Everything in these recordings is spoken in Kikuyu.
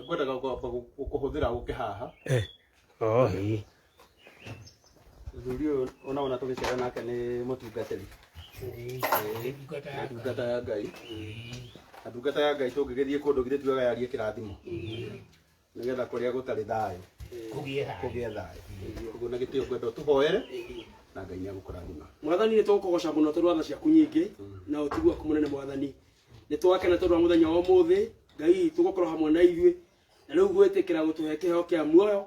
Ngwendaga kwamba gũkũhũthĩra ũke haha. Eh. Oh, ĩĩ. Mũthuri ũyũ ũnaona tũgĩcera nake nĩ mũtungatĩri. Ĩĩ. Ndungata Na ya ndungata ya Ngai. Na ndungata ya Ngai tũngĩgĩthiĩ kũndũ githĩ tugaga yarie kĩrathimo. Nĩgetha kũrĩa gũtarĩ thayũ Kũgĩe thayũ. kũgĩe thayũ. Ũguo na gĩtĩo ngwenda ũtũhoere na Ngai nĩ egũkũrathima. Mwathani, nĩ tũgũkũgoca mũno tondũ wa tha ciaku nyingĩ na ũtugi waku mũnene. Mwathani, nĩ twakena tondũ wa mũthenya wa ũmũthĩ. Ngai witũ gũkorwo hamwe na ithuĩ na rĩu gwĩtĩkĩra gũtũhe kĩheo kĩa muoyo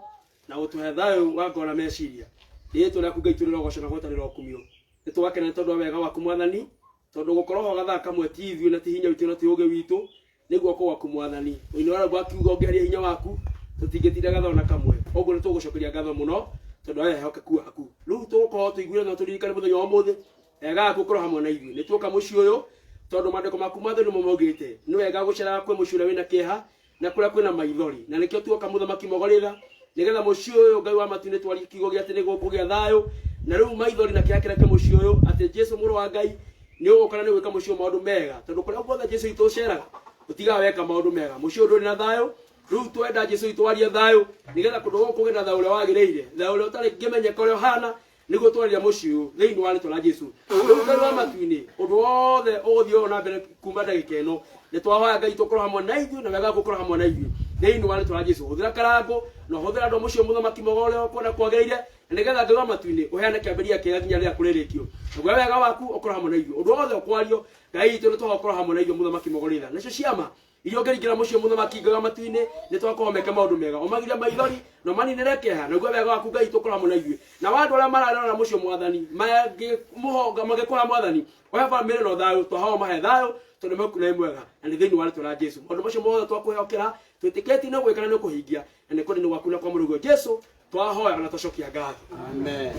na gũtũhe thayũ wa ngoro na meciria. Rĩĩtwa rĩaku, Ngai, tũrĩrogoco na gwatanĩro kumio. Nĩ twakena nĩ tondũ wa wega waku, Mwathani, tondũ gũkorwo ho gathaa kamwe ti ithuĩ na ti hinya witũ na ti ũũgĩ witũ, nĩ guoko gwaku, Mwathani. Ũini wa rwĩmbo akiuga ũngĩaria hinya waku tũtingĩtinda gathaa ona kamwe. Ũguo nĩ tũgũcokeria ngatho mũno tondũ wa wĩhokeku waku. Rĩu tũgũkorwo tũiguire na tũririkane mũthenya wa ũmũthĩ wega waku ũkorwo hamwe na ithuĩ. Nĩ tuoka mũciĩ ũyũ tondũ maandĩko maku matheru nĩmo maugĩte nĩ wega gũceraga kwĩ mũciĩ ũrĩa wĩna kĩeha na kũrĩa kwĩna maithori, na nĩkĩo tuoka, Mũthamaki Mogorĩra, nĩgetha mũciĩ ũyũ, Ngai wa matu, nĩ twarie kiugo gĩa atĩ nĩguo kũgĩa thayũ na rĩu maithori na kĩeha kĩrĩa kĩ mũciĩ ũyũ, atĩ Jesu mũrũ wa Ngai nĩ ũgũka na nĩ ũgwĩka mũciĩ ũyũ maũndũ mega, tondũ kũrĩa guothe Jesu witũ ũceraga ũtigaga weka maũndũ mega. Mũciĩ ũyũ ndũrĩ na thayũ. Rĩu twenda Jesu witũ warie thayũ nĩgetha kũndũ gũkũ kũgĩe na thayũ ũrĩa wagĩrĩire, thayũ ũrĩa ũtarĩ ngĩmenyeka ũrĩa ũhana, nĩguo twarĩria mũciĩ ũyũ thĩinĩ wa rĩtwa rĩa Jesu. Rĩu Ngai wa matu-inĩ, ũndũ wothe ũgũthiĩ ũyũ na mbere kuma ndagĩka ĩno, nĩ twahoya Ngai tũkorwo hamwe na ithuĩ na wega gũkorwo hamwe na ithuĩ thĩinĩ wa rĩtwa rĩa Jesu. Hũthĩra Karangũ na ũhũthĩre andũ a mũciĩ, Mũthamaki Mogo, ũrĩa ũkuona kwagĩrĩire, na nĩgetha Ngai wa matu-inĩ ũheane kĩambĩrĩria kĩega nginya rĩrĩa kũrĩrĩkio. Naguo wega waku ũkorwo hamwe na ithuĩ ũndũ wothe ũkwario. Ngai witũ, nĩ twahoya ũkorwo hamwe na ithuĩ, Mũthamaki Mogorĩra, nacio ciama iria ũngĩringĩra mũciĩ, Mũthamaki Ngai wa matu-inĩ, nĩ twakorwo meke maũndũ mega, ũmagirie maithori na ũmaninĩre kĩeha. Naguo wega waku, Ngai, tũkorwo hamwe na ithuĩ na wa andũ arĩa mararora mũciĩ, Mwathani, mangĩmũhonga mangĩkũra. Mwathani, ũhe bamĩrĩ no thayũ. Twahoya mahe thayũ tondũ meku nĩ mwega, na nĩ thĩinĩ wa rĩtwa rĩa Jesu maũndũ macio mothe twakũhokera, twĩtĩkĩtie nĩ gwĩka na nĩ ũkũhingia, na nĩ kwenda-inĩ gwaku na kwa mũrũguo Jesu twahoya na twacokia ngatho. Amen.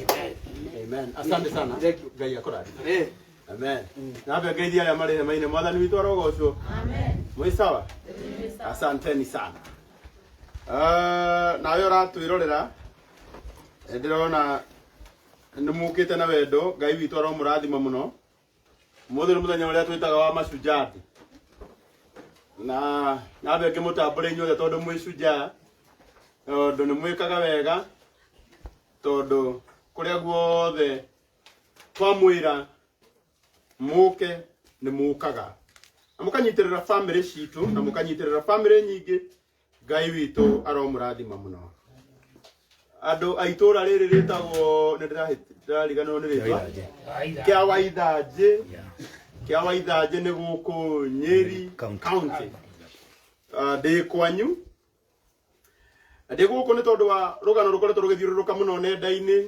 Amen. Asante sana. Thank you. Ngai akũrathime. Amen. Amen. Nabe ngeithia arĩa marĩ hema-inĩ. Mwathani witũ arogocwo. Amen. Mwĩ sawa? Asanteni sana. Nawe ũratwĩrorera, ndĩrona nĩ mũkĩte na wendo. Ngai witũ aromũrathima mũno. Ũmũthĩ nĩ mũthenya ũrĩa twĩtaga wa Mashujaa Day. Na nabe ngĩmũtambũre inyuothe tondũ mwĩ shujaa, tondũ nĩ mwĩkaga wega, tondũ kũrĩa guothe twamwĩra mũke nĩ mũkaga na mũkanyitĩrĩra famĩlĩ citũ na mũkanyitĩrĩra famĩlĩ nyingĩ. Ngai witũ aromũrathima mũno. Andũ a itũũra rĩrĩ rĩtagwo, nĩ ndĩrariganĩrwo nĩ rĩtwa, kĩa Waithanjĩ. Kĩa Waithanjĩ nĩ gũkũ Nyeri County. Ah, ndĩ kwanyu na ndĩ gũkũ nĩ tondũ wa rũgano rũkoretwo rũgĩthiũrũrũka mũno nenda-inĩ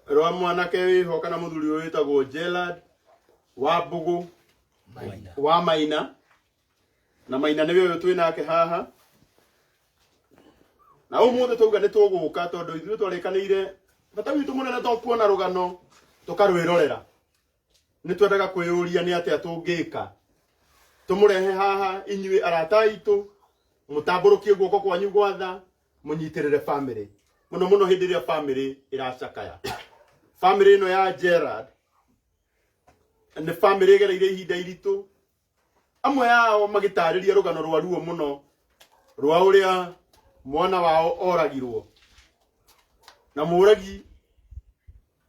rwa mwanake wĩho kana mũthuri ũyũ wĩtagwo Gerald wa Mbũgũ wa Maina, na Maina nĩwe ũyũ twĩ nake haha. Na ũmũthĩ twauga nĩ tũgũka tondũ ithuĩ twarĩkanĩire bata witũ mũnene to kuona rũgano tũkarwĩrorera, nĩ twendaga kwĩyũria nĩ atĩa tũngĩka tũmũrehe haha inyuĩ arata aitũ, mũtambũrũkie guoko kwanyu gwatha, mũnyitĩrĩre famĩlĩ mũno mũno hĩndĩ ĩrĩa famĩlĩ ĩracakaya. Famĩlĩ ĩno ya Gerard nĩ famĩlĩ ĩgereire ihinda iritũ, amwe ao magĩtarĩria rũgano rwa ruo mũno rwa ũrĩa mwana wao oragirwo, na mũragi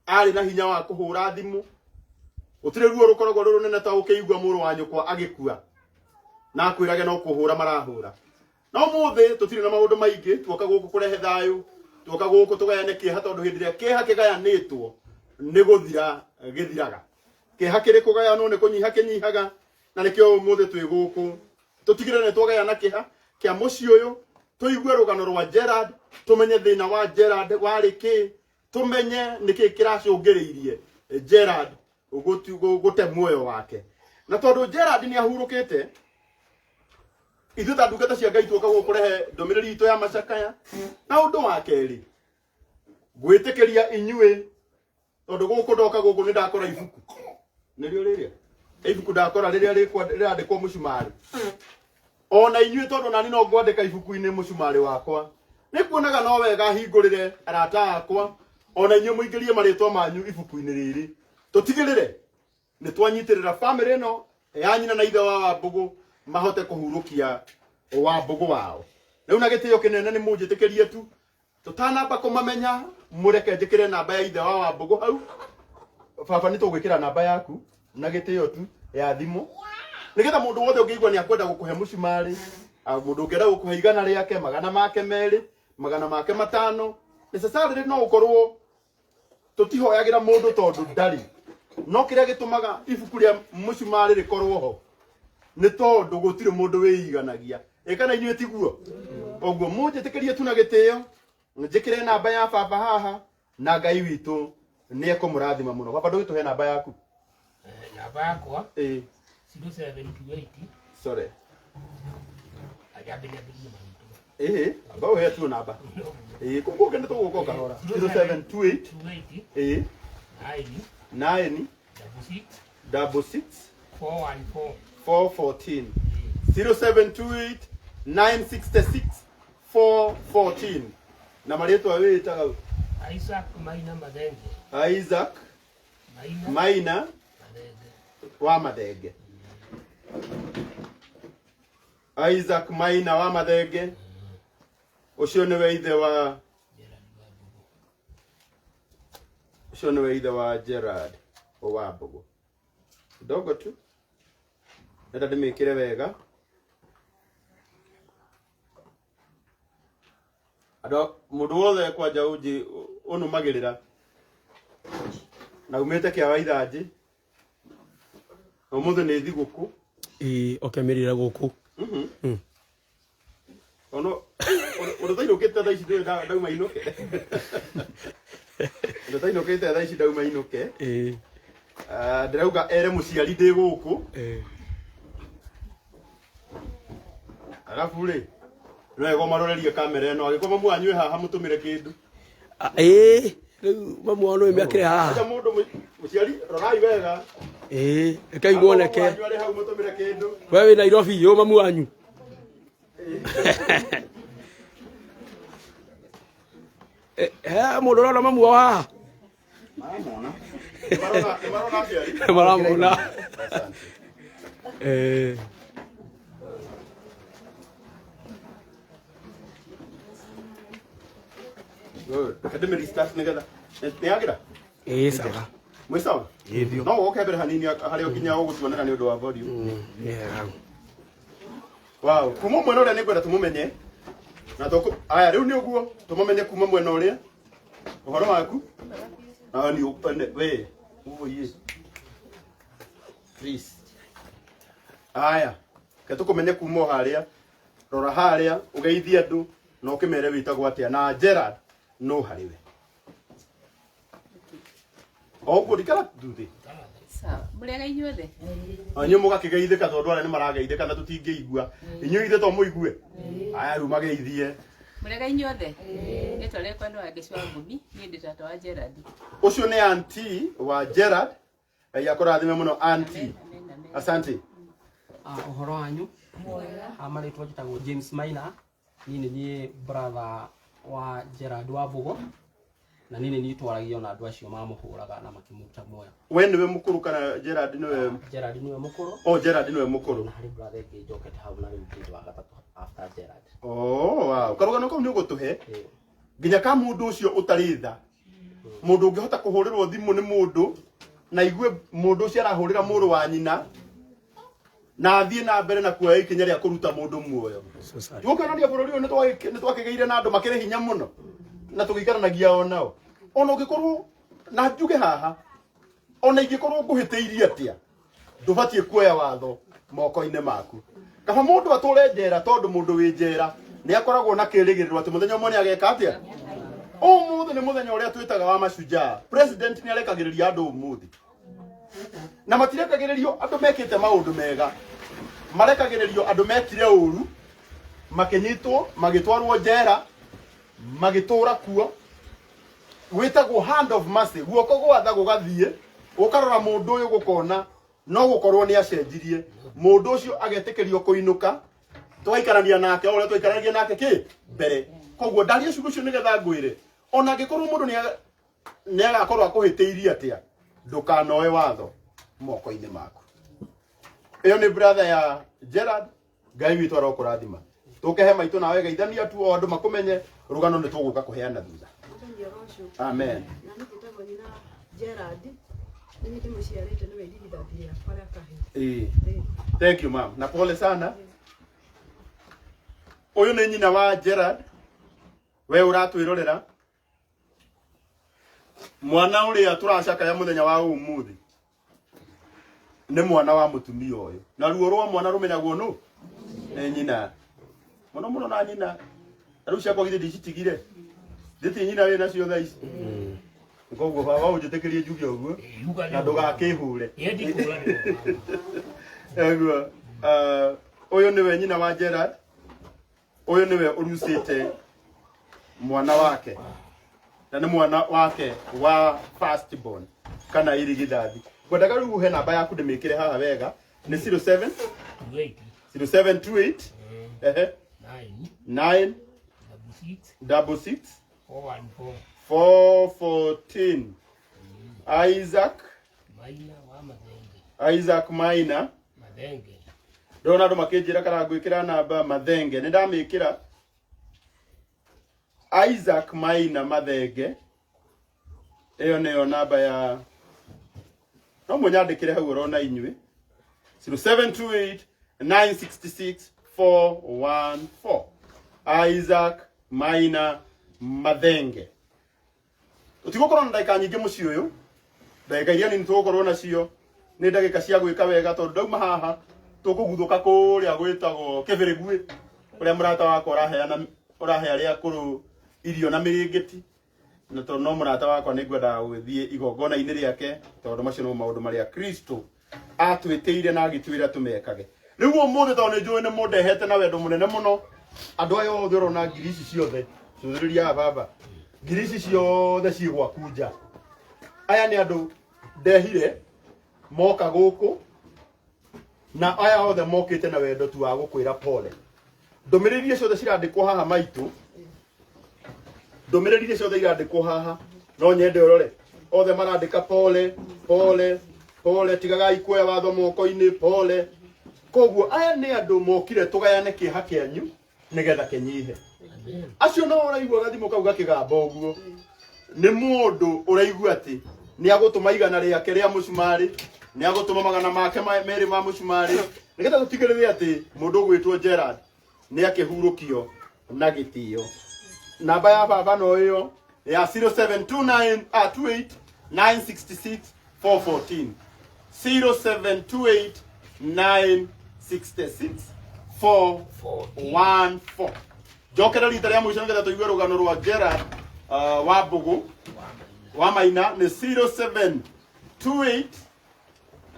arĩ na hinya wa kũhũra thimũ. Gũtirĩ ruo rũkoragwo rũrĩ rũnene ta ũkĩigua mũrũ wa nyũkwa agĩkua na akwĩrage no kũhũra marahũra. Na ũmũthĩ tũtirĩ na maũndũ maingĩ, tuoka gũkũ kũrehe thayũ, tuoka gũkũ tũgayane kĩeha, tondũ hĩndĩ ĩrĩa kĩeha kĩgayanĩtwo nĩ gũthira gĩthiraga. Kĩeha kĩrĩ kũgayanwo nĩ kũnyiha kĩnyihaga, na nĩkĩo ũmũthĩ twĩ gũkũ tũtigĩrĩre nĩ twagayana kĩeha kĩa mũciĩ ũyũ, tũigue rũgano rwa Gerard, tũmenye thĩna wa Gerard warĩ kĩ, tũmenye nĩkĩ kĩracũngĩrĩirie Gerard gũte muoyo wake. Na tondũ Gerard nĩ ahurũkĩte, ithuĩ ta ndungata cia Ngai tuoka gũkũ kũrehe ndũmĩrĩri itũ ya macakaya. Na ũndũ wa kerĩ, ngwĩtĩkĩria inyuĩ, tondũ gũkũ ndoka gũkũ nĩ ndakora ibuku, nĩrĩo rĩrĩa ibuku ndakora rĩrĩa rĩrandĩkwo mũcumarĩ. Ona inyuĩ, tondũ nani no ngwandĩka ibuku-inĩ mũcumarĩ wakwa, nĩ kuonaga no wega hingũrĩre arata akwa, ona inyuĩ mũingĩrie marĩtwa manyu ibuku-inĩ rĩrĩ, tũtigĩrĩre nĩ twanyitĩrĩra famĩlĩ ĩno ya nyina na ithe wa Wambũgũ mahote kũhurũkia. Wa Mbũgũ wao. Rĩu na gĩtĩo kĩnene nĩ mũnjĩtĩkĩrie tu tũtanamba kũmamenya, mũreke njĩkĩre namba ya ithe wa Wambũgũ hau. Baba, nĩ tũgwĩkĩra namba yaku na gĩtĩo tu ya thimũ, nĩgetha mũndũ wothe ũngĩigua nĩ akwenda gũkũhe mũcumarĩ, mũndũ ũngĩenda gũkũhe 100 rĩake, 200, 500, necessarily no ũkorwo tũtihoyagĩra mũndũ tondũ ndarĩ, no kĩrĩa gĩtũmaga ibuku rĩa mũcumarĩ rĩkorwo ho nĩ tondũ gũtirĩ mũndũ wĩiganagia. Ĩ kana inyuĩ tiguo? Ũguo mũnjĩtĩkĩrie tu na gĩtĩo njĩkĩre namba ya baba haha, na Ngai witũ nĩ ekũmũrathima mũno. Baba, ndũgĩtũhe namba yaku. Namba yakwa Ĩ. 0728. Sorry. Ajambĩrĩria marĩtwa. Ĩ, amba ũhe tu namba. Ĩ, kũguo nĩ tũgũka o kahora. 0728. 28. Ĩ. 9. 9. 66. 66. 414. 414. 0728 966 414. Na marĩtwa wĩtaga? Isaac Maina Mathenge. Isaac Maina Maina Mathenge. Wa Mathenge. Isaac Maina wa Mathenge, ũcio nĩwe ithe wa Gerald Wambũgũ. Ũcio nĩwe ithe wa Gerard wa Mbũgũ. Kidogo tu nenda ndĩmĩkĩre wega. Andũ, mũndũ wothe kwanja ũnjĩ ũnũmagĩrĩra na umĩte kĩa Waithanjĩ, ũmũthĩ nĩ thigũkũ. Ĩĩ, ũkemĩrĩra gũkũ. Ono ũndũ tainũkĩte thaa ici, ndũĩ ndauma inũke. Ũndũ tainũkĩte thaa ici, ndauma inũke. Ah, ndĩrauga ere mũciari ndĩ gũkũ. Arabu rĩ, nĩ wega ũmarorerie kamera ĩno, angĩkorwo mamu wanyu ĩ haha, mũtũmĩre kĩndũ. Ah, ĩĩ, rĩu mamu wao nĩ mĩakĩre haha. Acha mũndũ mũciari, rorai wega. Ĩĩ, rekei muoneke. Mamu wanyu arĩ hau, mũtũmĩre kĩndũ. We wĩ Nairobi, yũ mamu wanyu. He mũndũ ũrona mamu wao haha? Maramona. Nĩmarona aciari. Maramona. Asante. Good. Reke ndĩmĩ restart nĩgetha nĩ yagĩra. Ĩĩ, sawa. Mwĩ sawa? No woke mbere hanini harĩa nginya ũgũtuonera nĩ ũndũ wa volume. Nĩ wega. Wow, kuma mwena ũrĩa nĩ ngwenda tũmũmenye. Na tũkũ aya rĩu nĩ ũguo tũmũmenye kuma mwena ũrĩa. Ũhoro waku? Na ni upende we. Uye. Please. Aya, ke tũkũmenye kuma o harĩa. Rora harĩa, ũgeithie andũ na ũkĩmere wĩtagwo atĩa na Gerard no harĩ we. O ũguo ndikara thuthi. Sawa. Mũrĩega inyuothe? Inyuĩ mũgakĩgeithĩka tondũ arĩa nĩ marageithĩka na tũtingĩigua. Inyuĩ ithe to mũigue. Aya, rĩu mageithie. Mũrĩega inyuothe? Rĩtwa rĩakwa nĩ Wangeci wa Ngumi, niĩ ndĩ tata wa Gerard. Ũcio nĩ auntie wa Gerard. Ngai akũrathime mũno, auntie. Amen, amen. Asante. Ah, ũhoro wanyu? Ah, marĩtwa njĩtagwo James Maina, niĩ nĩ niĩ brother wa Gerard wa Mbũgũ, na niĩ nĩ niĩ twaragia na andũ acio mamũhũraga na makĩmũruta muoyo. We nĩwe mũkũrũ kana Gerard nĩwe? Gerard nĩwe mũkũrũ. Oh, Gerard nĩwe mũkũrũ. Na harĩ brother ĩngĩ njokete hau na rĩu ndĩ wa gatatũ after Gerard. Oh, wow. Karũgano kau nĩ ũgũtũhe Ĩĩ. nginya ka mũndũ ũcio ũtarĩ tha, mũndũ ũngĩhota kũhũrĩrwo thimũ nĩ mũndũ na igue mũndũ ũcio arahũrĩra mũrũ wa nyina na athiĩ na mbere na kuoya ikinya rĩa kũruta mũndũ muoyo. Gũkĩonania bũrũri ũyũ nĩ twakĩgĩire na andũ makĩrĩ hinya mũno na tũgĩikaranagia o nao. Ona ũngĩkorwo na njuge haha, ona ingĩkorwo ngũhĩtĩirie atĩa, ndũbatiĩ kuoya watho moko-inĩ maku. Kaba mũndũ atũre njera, tondũ mũndũ wĩ njera nĩ akoragwo na kĩrĩgĩrĩro atĩ mũthenya ũmwe nĩ ageka atĩa. Ũmũthĩ nĩ mũthenya ũrĩa twĩtaga wa mashujaa. President nĩ arekagĩrĩria andũ ũmũthĩ, na matirekagĩrĩrio andũ mekĩte maũndũ mega, marekagĩrĩrio andũ mekire ũru, makĩnyitwo, magĩtwarwo njera, magĩtũra kuo. Gwĩtagwo hand of mercy, guoko gwa tha gũgathiĩ gũkarora mũndũ ũyũ, gũkona no gũkorwo nĩ acenjirie. Mũndũ ũcio agetĩkĩrio kũinũka, twaikarania nake o ũrĩa twaikaranagia nake kĩ mbere. Koguo ndaria ciugo icio nĩgetha ngwĩre, ona angĩkorwo mũndũ nĩ agakorwo akũhĩtĩirie atĩa, ndũkanoe watho moko-inĩ maku. Ĩyo nĩ brother ya Gerard. Ngai witũ arokũrathima. Tũke he maitũ nawe geithania tu o andũ makũmenye rũgano nĩ tũgũka kũheana thutha. Mũthenya ũroco. Amen. Na niĩ njĩtagwo nyina Gerard. Nĩ niĩ ndĩmũciarĩte nĩwe irigithathi rĩakwa rĩa kahĩĩ. Ĩĩ. Ĩĩ. Thank you ma'am. Na pole sana. Ũyũ nĩ nyina wa Gerard. We ũratwĩrorera. Mwana ũrĩa tũracakaya mũthenya wa ũmũthĩ nĩ mwana wa mũtumia ũyũ. Na ruo rwa mwana rũmenyagwo nũ? Nĩ nyina. Mũno mũno na nyina. Na rĩu ciakwa githĩ ndicitigire. Ndĩti nyina wĩ nacio thaa ici. Koguo baba ũnjĩtĩkĩrie njuge ũguo na ndũgakĩhũre. Eguo. Ũyũ nĩwe nyina wa Gerard. Ũyũ nĩwe ũrucĩte mwana wake. Na nĩ mwana wake wa first born kana irigithathi. Ngwendaga rĩu ũhe namba yaku ndĩmĩkĩre haha wega. Nĩ 07 0728 ehe 9 66 414. Isaac Isaac Maina ndona andũ makĩnjĩra kana ngwĩkĩra namba Mathenge nĩ ndamĩkĩra Isaac Maina Mathenge ĩyo nĩyo namba ya no mũnyandĩkĩre hau orona inyuĩ 0728 966 414 Isaac Maina Mathenge. Tũtigũkorwo na ndagĩka nyingĩ mũciĩ ũyũ, ndagĩka iria nini tũgũkorwo nacio nĩ ndagĩka cia gwĩka wega tondũ ndauma haha tũkũguthũka kũrĩa gwĩtagwo Kĩbĩrĩguĩ kũrĩa mũrata wakwa ũraheana ũrahe arĩa akũrũ irio na mĩrĩngĩti na tondũ no mũrata wakwa nĩ ngwendaga gũgĩthiĩ igongona-inĩ rĩake tondũ macio nĩmo maũndũ marĩa Kristo atwĩtĩire na agĩtwĩra tũmekage. Rĩu ũmũthĩ tondũ nĩ njũĩ nĩ mũndehete na wendo mũnene mũno andũ aya othe ũrona ngiri ici ciothe cũthĩrĩria baba ngiri ici ciothe ciĩ gwaku nja. Aya nĩ andũ ndehire moka gũkũ na aya othe mokĩte na wendo tu wa gũkwĩra pole. Ndũmĩrĩri iria ciothe cirandĩkwo haha maitũ, ndũmĩrĩri iria ciothe irandĩkwo haha no nyende ũrore othe marandĩka pole pole pole, tigagai kuoya watho moko-inĩ pole. Koguo aya nĩ andũ mokire tũgayane kĩeha kĩanyu nĩgetha kĩnyihe. Acio no ũraigua gathimũ kau gakĩgamba ũguo nĩ mũndũ ũraigua atĩ nĩ agũtũma igana rĩake rĩa mũcumarĩ, nĩ agũtũma magana make merĩ ma mũcumarĩ nĩgetha tũtigĩrĩre atĩ mũndũ ũgwĩtwo Gerard nĩ akĩhurũkio na gĩtĩo. Namba ya baba no ĩyo ya 0729 28 966 414 0728 966 414. Njokere rita rĩa mũico nĩgetha tũigue rũgano rwa Gerard wa Mbũgũ wa Maina nĩ 0728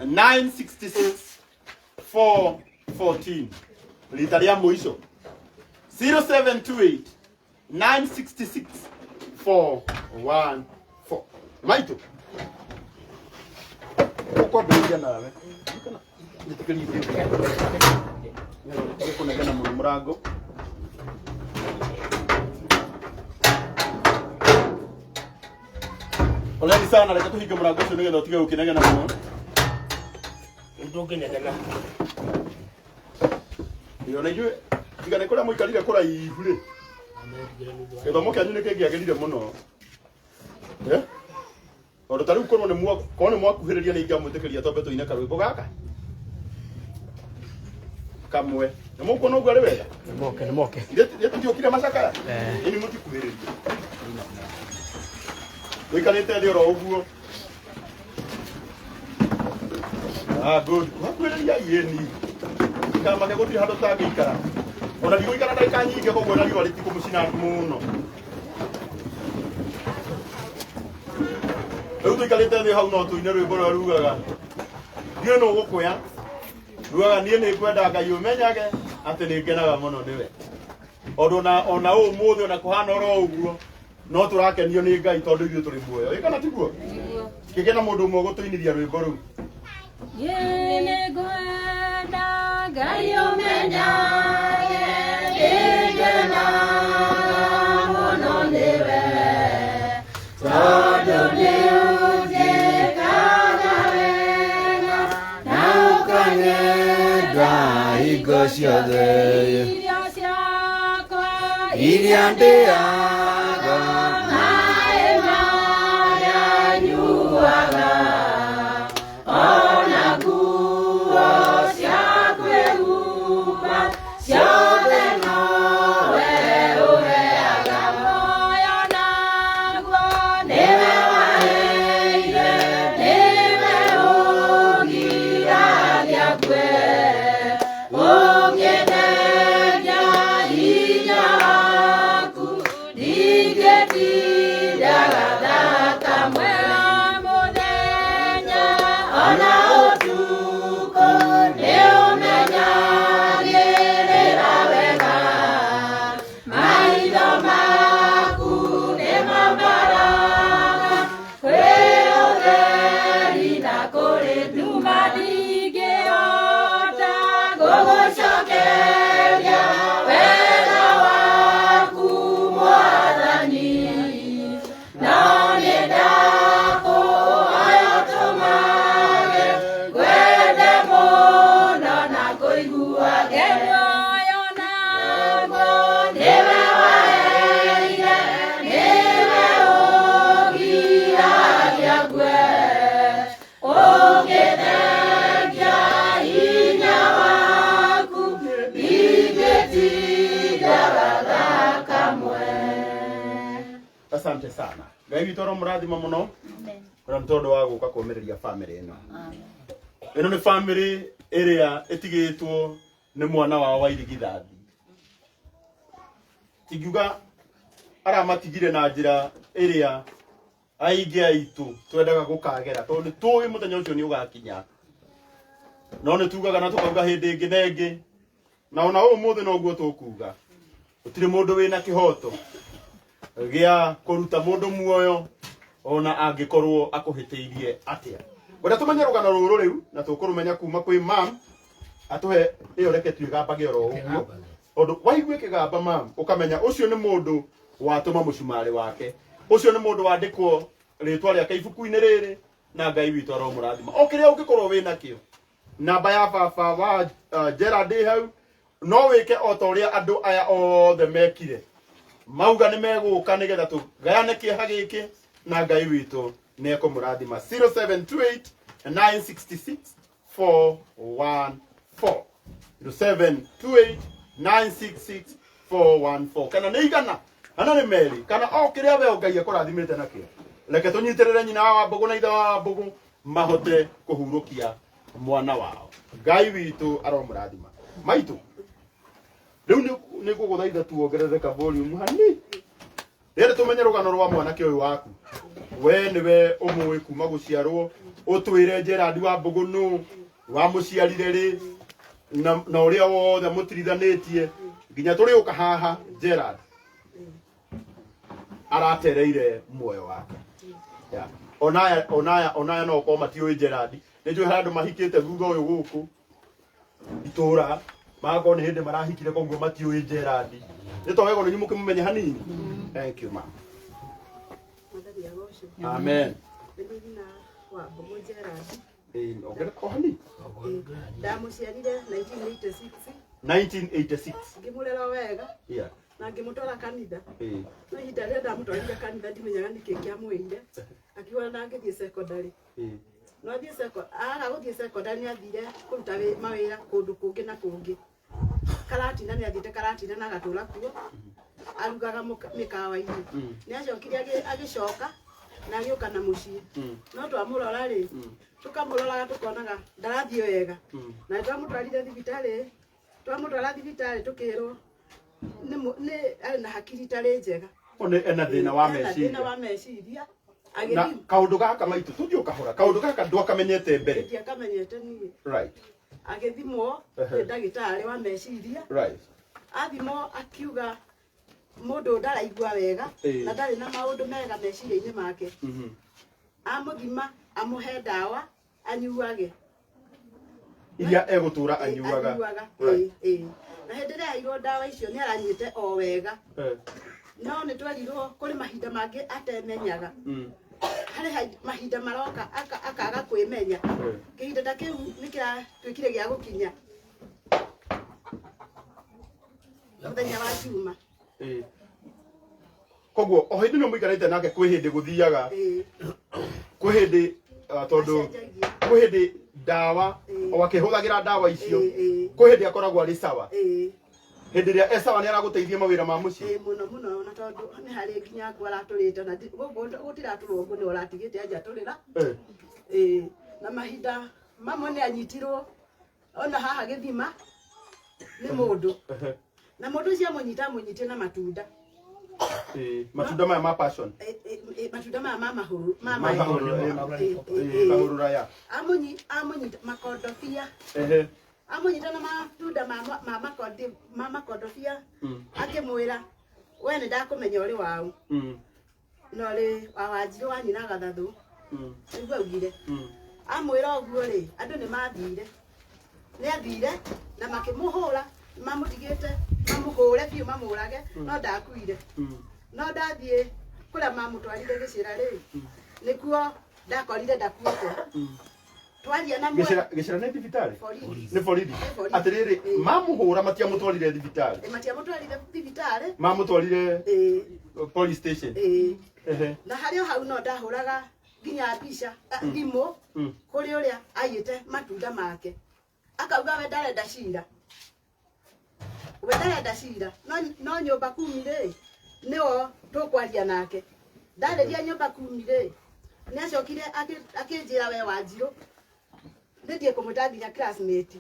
966 414. Rita rĩa mũico 0728 966 414. Maitũ ũkwambĩrĩria nawe njĩtĩkĩrie nĩgetha ũtige kũnegena mũno mũrango. Poleni sana, reke tũhinge mũrango ũcio nĩgetha ũtige gũkĩnegena mũno. Ndũngĩnegena. Ĩyo na inyuĩ tiga nĩ kũrĩa mũikarire kũraihu rĩ, gĩthomo kĩanyu nĩ kĩngĩagĩrire mũno. Tondũ ta rĩu korwo nĩ mwakuhĩrĩria nĩ ingĩamwĩtĩkĩria twambe tũine karwĩmbo gaka kamwe. Nĩ mũkuona ũguo arĩ wega? Nĩ moke. Ithuĩ tũtiokire macakaya? Ĩni mũtikuhĩrĩria. Ũikarĩte thĩ oro ũguo. Good. Hakuhĩrĩria ĩni. Kamake gũtirĩ handũ tangĩikara. Ona ndigũikara ndagĩka nyingĩ koguo na riũa rĩtikũmũcina mũno. Rĩu tũikarĩte thĩ hau no tũine rwĩmbo rũrĩa rugaga ndiũĩ nũ ũgũkũya rugaga niĩ nĩ ngwenda Ngai ũmenyage atĩ nĩ ngenaga mũno nĩwe. Tondũ ona ũmũthĩ ona kũhana oro ũguo no tũrakenio nĩ Ngai tondũ ithuĩ tũrĩ muoyo. Ĩ kana tiguo? Kĩgĩe na mũndũ ũmwe ũgũtũinithia rwĩmbo rũu. Niĩ nĩngwenda Ngai ũmenyage nĩngenaga mũno nĩwe tondũ nĩũnjĩkaga wega na ũkanyenda hingo ciothe. Irio cia Iria ndĩaga Maĩ marĩa nyuaga, ona nguo cia kwĩhumba, ciothe nowe ũheaga. Muoyo naguo nĩwe waheire, nĩwe ũngiragia ngue. Ũngĩnengia hinya waku, ndingĩtindaga thakame mũthenya ona ũtukũ, nĩũmenyagĩrĩra wega. Maitho maku nĩmamaraga kwĩ ũtheri na kũrĩ nduma, ndingĩhota gũgũcokeria wega waku Mwathani, no nĩ ndakũhoya ũtũmage ngwende mũno na kũiguage muoyo naguo nĩwe waheire, nĩwe ũgiragia ngue. Ũngĩthengia hinya waku, ndingĩtindaga thakamwe. Asante sana. Ngai witũ aromũrathima mũno na nĩ tondũ wa gũka kũũmĩrĩria bamĩrĩ ĩno. Ĩno nĩ bamĩrĩ ĩrĩa ĩtigĩtwo nĩ mwana wao wa irigithathi. Tingiuga aramatigire na njĩra ĩrĩa aingĩ aitũ twendaga gũkagera, tondũ nĩ tũĩ mũthenya ũcio nĩ ũgakinya, no nĩ tugaga na tũkauga hĩndĩ ĩngĩ na ĩngĩ, na ona ũmũthĩ noguo tũkuga, gũtirĩ mũndũ wĩna kĩhoto gĩa kũruta mũndũ muoyo ona angĩkorwo akũhĩtĩirie atĩa. Ngwenda tũmenye rũgano rũrũ rĩu na tũkũrũmenya kuma kwĩ mam atũhe ĩyo, reke twĩgambage oro ũguo, tondũ waigue kĩgamba mam ũkamenya ũcio nĩ mũndũ watũma mũcumarĩ wake, ũcio nĩ mũndũ wandĩkwo rĩtwa rĩake ibuku-inĩ rĩrĩ, na Ngai witũ aromũrathima. O kĩrĩa ũngĩkorwo wĩ nakĩo, namba ya baba wa Gerald ĩ hau, no wĩke o ta ũrĩa andũ aya othe mekire, mauga nĩ megũka nĩgetha tũgayane kĩeha gĩkĩ, na Ngai witũ nĩ ekũmũrathima. 0728 966 414, 0728 966 414, kana nĩ igana kana nĩ merĩ kana o kĩrĩa we Ngai akũrathimĩte nakĩo, reke tũnyitĩrĩre nyina wa Wambũgũ na ithe wa Wambũgũ mahote kũhurũkia mwana wao. Ngai witũ aromũrathima. Maitũ, rĩu nĩ ngũgũthaitha tuongerere ka volume hani rĩrĩ tũmenye rũgano rwa mwanake ũyũ waku. We nĩwe ũmũĩ kuma gũciarwo, ũtwĩre Gerald Wambũgũ nũ wamũciarire rĩ, na ũrĩa wothe mũtirithanĩtie nginya tũrĩũka haha Gerald aratereire muoyo wake. Yeah. Onaya onaya onaya no ũkorwo matiũĩ Gerald, nĩ njũĩ harĩ andũ mahikĩte thutha ũyũ gũkũ itũra, magakorwo nĩ hĩndĩ marahikire, koguo matiũĩ Gerald. Nĩ to wega nĩ mũkĩmũmenye hanini. Thank you, ma'am. Mwathani agocwo. Amen. Nĩ niĩ nyina wa Mbũgũ Gerald. Ongerera o hanini. Ndamũciarire 1986. 1986. Ngĩmũrera wega na ngĩmũtwara kanitha. No ihinda rĩrĩa ndamũtwarire kanitha ndimenyaga nĩkĩ kĩamwĩire, akiuga na ngĩthiĩ secondary. No athiĩ aga gũthiĩ secondary, nĩ athire kũruta mawĩra kũndũ kũngĩ na kũngĩ. Karatina, nĩ athiĩte Karatina na agatũra kuo, arugaga mĩkawa-inĩ. Nĩ acokire agĩcoka na agĩũka na mũciĩ, no twamũrora rĩ, tũkamũroraga tũkonaga ndarathiĩ wega. Na nĩ twamũtwarire thibitarĩ, twamũtwara thibitarĩ tũkĩrwo nĩ arĩ na hakiri itarĩ njega. O nĩ ena thĩna wa Ena thĩna meciria. wa meciria. Na Agĩthiĩ kaũndũ gaka maitũ tũthiĩ ũkahora, kaũndũ gaka ndwakamenyete mbere? Ndiakamenyete niĩ. Agĩthimwo nĩ ndagĩtarĩ wa meciria. Athimwo akiuga mũndũ ndaraigua wega na ndarĩ na maũndũ mega meciria-inĩ make. Amũthima amũhe ndawa anyuage. Iria egũtũra anyuaga. Anyuaga. Ĩĩ. Na hĩndĩ ĩrĩa aheirwo ndawa icio nĩ aranyuĩte o wega. No nĩ twerirwo kũrĩ mahinda mangĩ atemenyaga. Harĩ mahinda maroka akaga kwĩmenya. Kĩhinda ta kĩu nĩ kĩratuĩkire gĩa gũkinya mũthenya wa Juma. Koguo o hĩndĩ no mũikarĩte nake kwĩ hĩndĩ gũthiaga, Ĩĩ. kwĩ hĩndĩ tondũ Acenjagia. kwĩ hĩndĩ ndawa o akĩhũthagĩra ndawa icio, Ĩĩ, ĩĩ. kwĩ hĩndĩ akoragwo arĩ sawa. Ĩĩ. Hĩndĩ ĩrĩa e sawa nĩ aragũteithia mawĩra ma mũciĩ? Ĩĩ, mũno mũno, na tondũ nĩ harĩ nginya ngũ aratũrĩte na gũkũ gũtiratũrwo ngũ, nĩ ũratigĩte anjatũrĩra. Ĩĩ, na mahinda mamwe nĩ anyitirwo ona haha gĩthima nĩ mũndũ, na mũndũ ũcio amũnyita amũnyitie na matunda. Matunda maya ma passion? Ĩ, matunda maya ma mahũrũ ma Ma maembe. mahũrũ, Ĩ, ĩ, ĩ. Kahũrũra ya. Amũnyita makondobia. Amũnyita na matunda ma makondobia, akĩmwĩra, "We nĩ ndakũmenya ũrĩ wau na ũrĩ wa Wanjirũ wa nyina Gathathu." Nĩguo augire. Amwĩra ũguo rĩ, andũ nĩ mathire, nĩ athire na makĩmũhũra, mamũtigĩte mamũhũre biũ mamũrage, no ndakuire. No ndathiĩ kũrĩa mamũtwarire gĩcĩra rĩ, nĩkuo ndakorire ndakuĩte. Twaria na mwe. Gĩcĩra nĩ thibitarĩ? Borithi. Nĩ borithi. Nĩ borithi. Atĩrĩrĩ, mamũhũra matiamũtwarire thibitarĩ? Ĩ, matiamũtwarire thibitarĩ. Mamũtwarire Ĩ. police station? Ĩ. Ehe. Na harĩ o hau no ndahũraga nginya mbica, thimũ kũrĩ ũrĩa aiyĩte matunda make, akauga we ndarenda cira, we ndarenda cira, no nyũmba kumi rĩ, nĩo tũkwaria nake. Ndarĩria nyũmba kumi rĩ, nĩ acokire akĩnjĩra, "We Wanjirũ, nĩ ndiĩ kũmwĩta nginya classmate,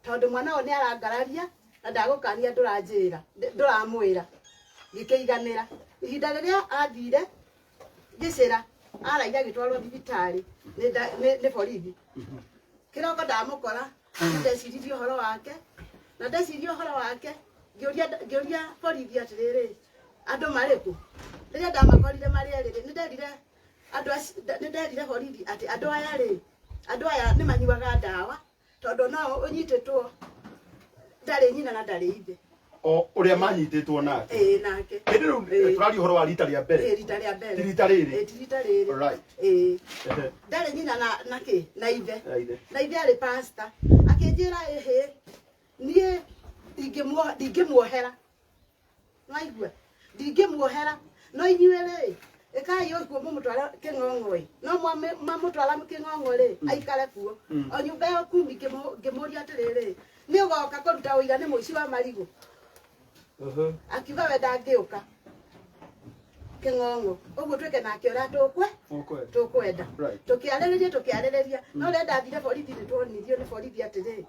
tondũ mwana ũyũ nĩ arangararia na ndagũkania, ndũranjĩra, ndũramwĩra." Ngĩkĩiganĩra. Ihinda rĩrĩa athire gĩcĩra, araire agĩtwarwo thibitarĩ nĩ borithi. Kĩroko ndamũkora, ndeciririe ũhoro wake, na ndeciria ũhoro wake ngĩũria borithi atĩrĩrĩ, andũ marĩ kũ? Rĩrĩa ndamakorire marĩ erĩ rĩ, nĩ nderire andũ nĩ nderire borithi atĩ andũ aya rĩ, andũ aya nĩ manyuaga ndawa, tondũ no ũnyitĩtwo ndarĩ nyina na ndarĩ ithe. O ũrĩa manyitĩtwo nake? Ĩĩ, nake. Hĩndĩ rĩu tũraria ũhoro wa rita rĩa mbere? Ĩĩ, rita rĩa mbere. Ti rita rĩrĩ? Ĩĩ, ti rita rĩrĩ. Ĩĩ. Ndarĩ nyina na kĩ na ithe. Na ithe. Na ithe arĩ pastor. Akĩnjĩra, "Ĩhĩ, niĩ ndingĩmuohera, waigua, ndingĩmuohera, no inyuĩ rĩ, ĩkai ũguo, mũmũtware kĩng'ong'o-ĩ." No mamũtwara kĩng'ong'o rĩ, aikare kuo. O nyũmba ya kumi ngĩmũria atĩrĩrĩ, "Nĩ ũgoka kũruta ũira nĩ mũici wa marigũ?" Akiuga we ndangĩũka kĩng'ong'o. Ũguo twĩke nake ũrĩa tũkwenda. Tũkĩarĩrĩria, no rĩrĩa ndathire borithi, nĩ tuonirio nĩ borithi atĩrĩ,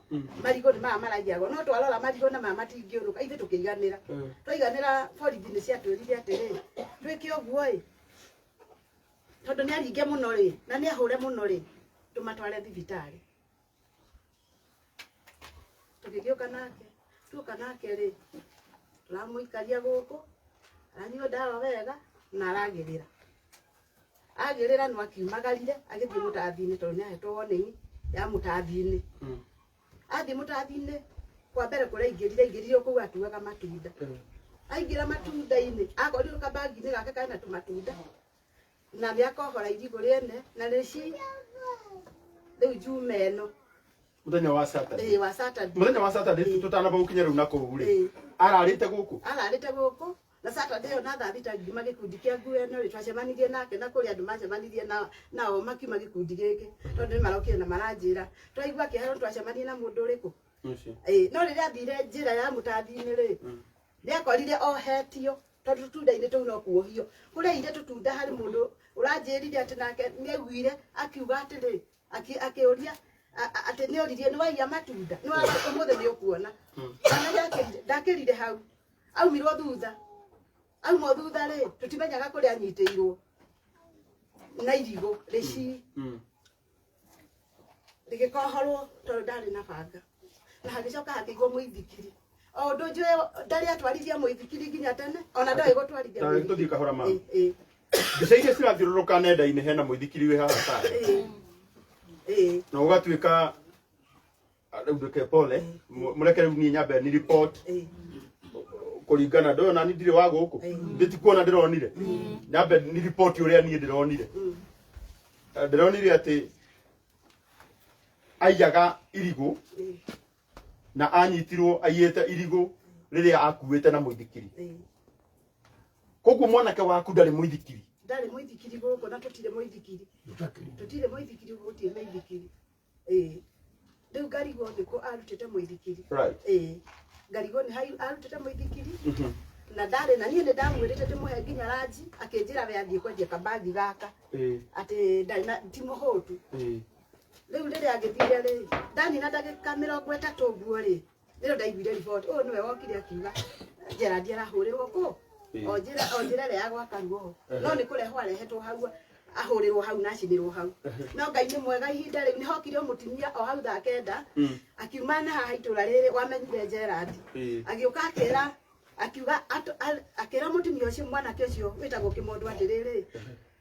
marigũ nĩ maya maraiyagwo, no twarora marigũ na maya matingĩũrũka. Ithuĩ tũkĩiganĩra. Twaiganĩra, borithi nĩ ciatwĩrire atĩrĩ, twĩke ũguo ĩ, tondũ nĩ aringe mũno rĩ, na nĩ ahũre mũno rĩ, tũmatware thibitarĩ. Tũgĩgĩũka nake. Tuoka nake rĩ, tũramũikaria gũkũ, aranyua ndawa wega na aragĩrĩra, agĩrĩra. No akiumagarire agĩthiĩ mũtathi-inĩ, tondũ nĩ ahetwo warning ya mũtathi-inĩ. Athiĩ mũtathi-inĩ kwa mbere, kũrĩa aingĩrire, aingĩrire kũu atuaga matunda. Aingĩra matunda-inĩ, akorirwo kabagi-inĩ gake kena tũmatunda, na nĩ akohora irigũ rĩene na rĩci rĩu Juma ĩno. Mũthenya wa Saturday? Ĩĩ, wa Saturday. Mũthenya wa Saturday, tũtanamba gũkinya rĩu na kũu rĩ, ararĩte gũkũ? Ararĩte gũkũ. Na Saturday ĩyo na thaa 6 ngiuma gĩkundi kĩa nguo ĩno rĩ, twacemanirie nake na kũrĩ andũ macemanirie na nao makiuma gĩkundi gĩkĩ, tondũ nĩ marokire na maranjĩra twaigua kĩharo twacemanirie na mũndũ ũrĩkũ. Ĩĩ, no rĩrĩa athire njĩra ya mũtathi-inĩ rĩ, nĩakorire ohetio, tondũ tũtunda-inĩ tũu no kuohio kũrĩa aire tũtunda. Harĩ mũndũ ũranjĩrire atĩ nake nĩaiguire akiuga atĩrĩ, akĩũria atĩ nĩ oririe, "Nĩ waiya matunda? Nĩ ũmũthĩ nĩ ũkuona." Kana ndakĩrire hau, aumirwo thutha, aumwo thutha rĩ, tũtimenyaga kũrĩa anyitĩirwo na irigũ rĩci rĩgĩkohorwo, tondũ ndarĩ na banga, na hagĩcoka hakĩigwo mũithikiri. O ũndũ njũĩ ndarĩ atwarithia mũithikiri nginya tene, ona ndoĩ gũtwarithia Ta mũithikiri. tũthiĩ kahora mama. Ĩ. Mbica iria cirathiũrũrũka nenda-inĩ, hena mũithikiri wĩ haha kando. Ĩ. Na ũgatuĩka rĩu ndũke pole, mũreke rĩu niĩ nyambe ni report kũringana ndũyũ, nani ndirĩ wa gũkũ, ndĩtikuona ndĩronire, nyambe ni report ũrĩa niĩ ndĩronire. Ndĩronire atĩ aiyaga irigũ na anyitirwo aiyĩte irigũ rĩrĩa akuĩte na mũithikiri. Koguo mwanake waku ndarĩ mũithikiri? Ndarĩ mũithikiri gũkũ na tũtirĩ mũithikiri, tũtirĩ mũithikiri, gũtirĩ mĩithikiri. Ĩĩ, rĩu ngarigwo nĩkũ arutĩte mũithikiri. Ĩĩ, ngarigwo nĩ hau arutĩte mũithikiri. Na ndarĩ na niĩ nĩ ndamwĩrĩte ndĩmũhe nginya ranji, akĩnjĩra we athiĩ kwendia kabagi gaka, atĩ ndarĩ na ti mũhũtu. Rĩu rĩrĩa agĩthire rĩ, ndanina ndagĩka 30 ũguo rĩ, nĩrĩo ndaiguire riboti ũyũ nĩwe wokire akiuga Gerald arahũrĩrwo kũ o njĩra ĩrĩa ya gwaka ruoho, no nĩ kũrehwo arehetwo hau, ahũrĩrwo hau na acinĩrwo hau. No Ngai nĩ mwega, ihinda rĩu nĩ hokire o mũtumia o hau thaa 9, akiuma na haha itũra rĩrĩ wamenyire Gerald, agĩũka akĩra, akiuga akĩra mũtumia ũcio mwanake ũcio wĩtagwo Kĩmondo atĩrĩrĩ,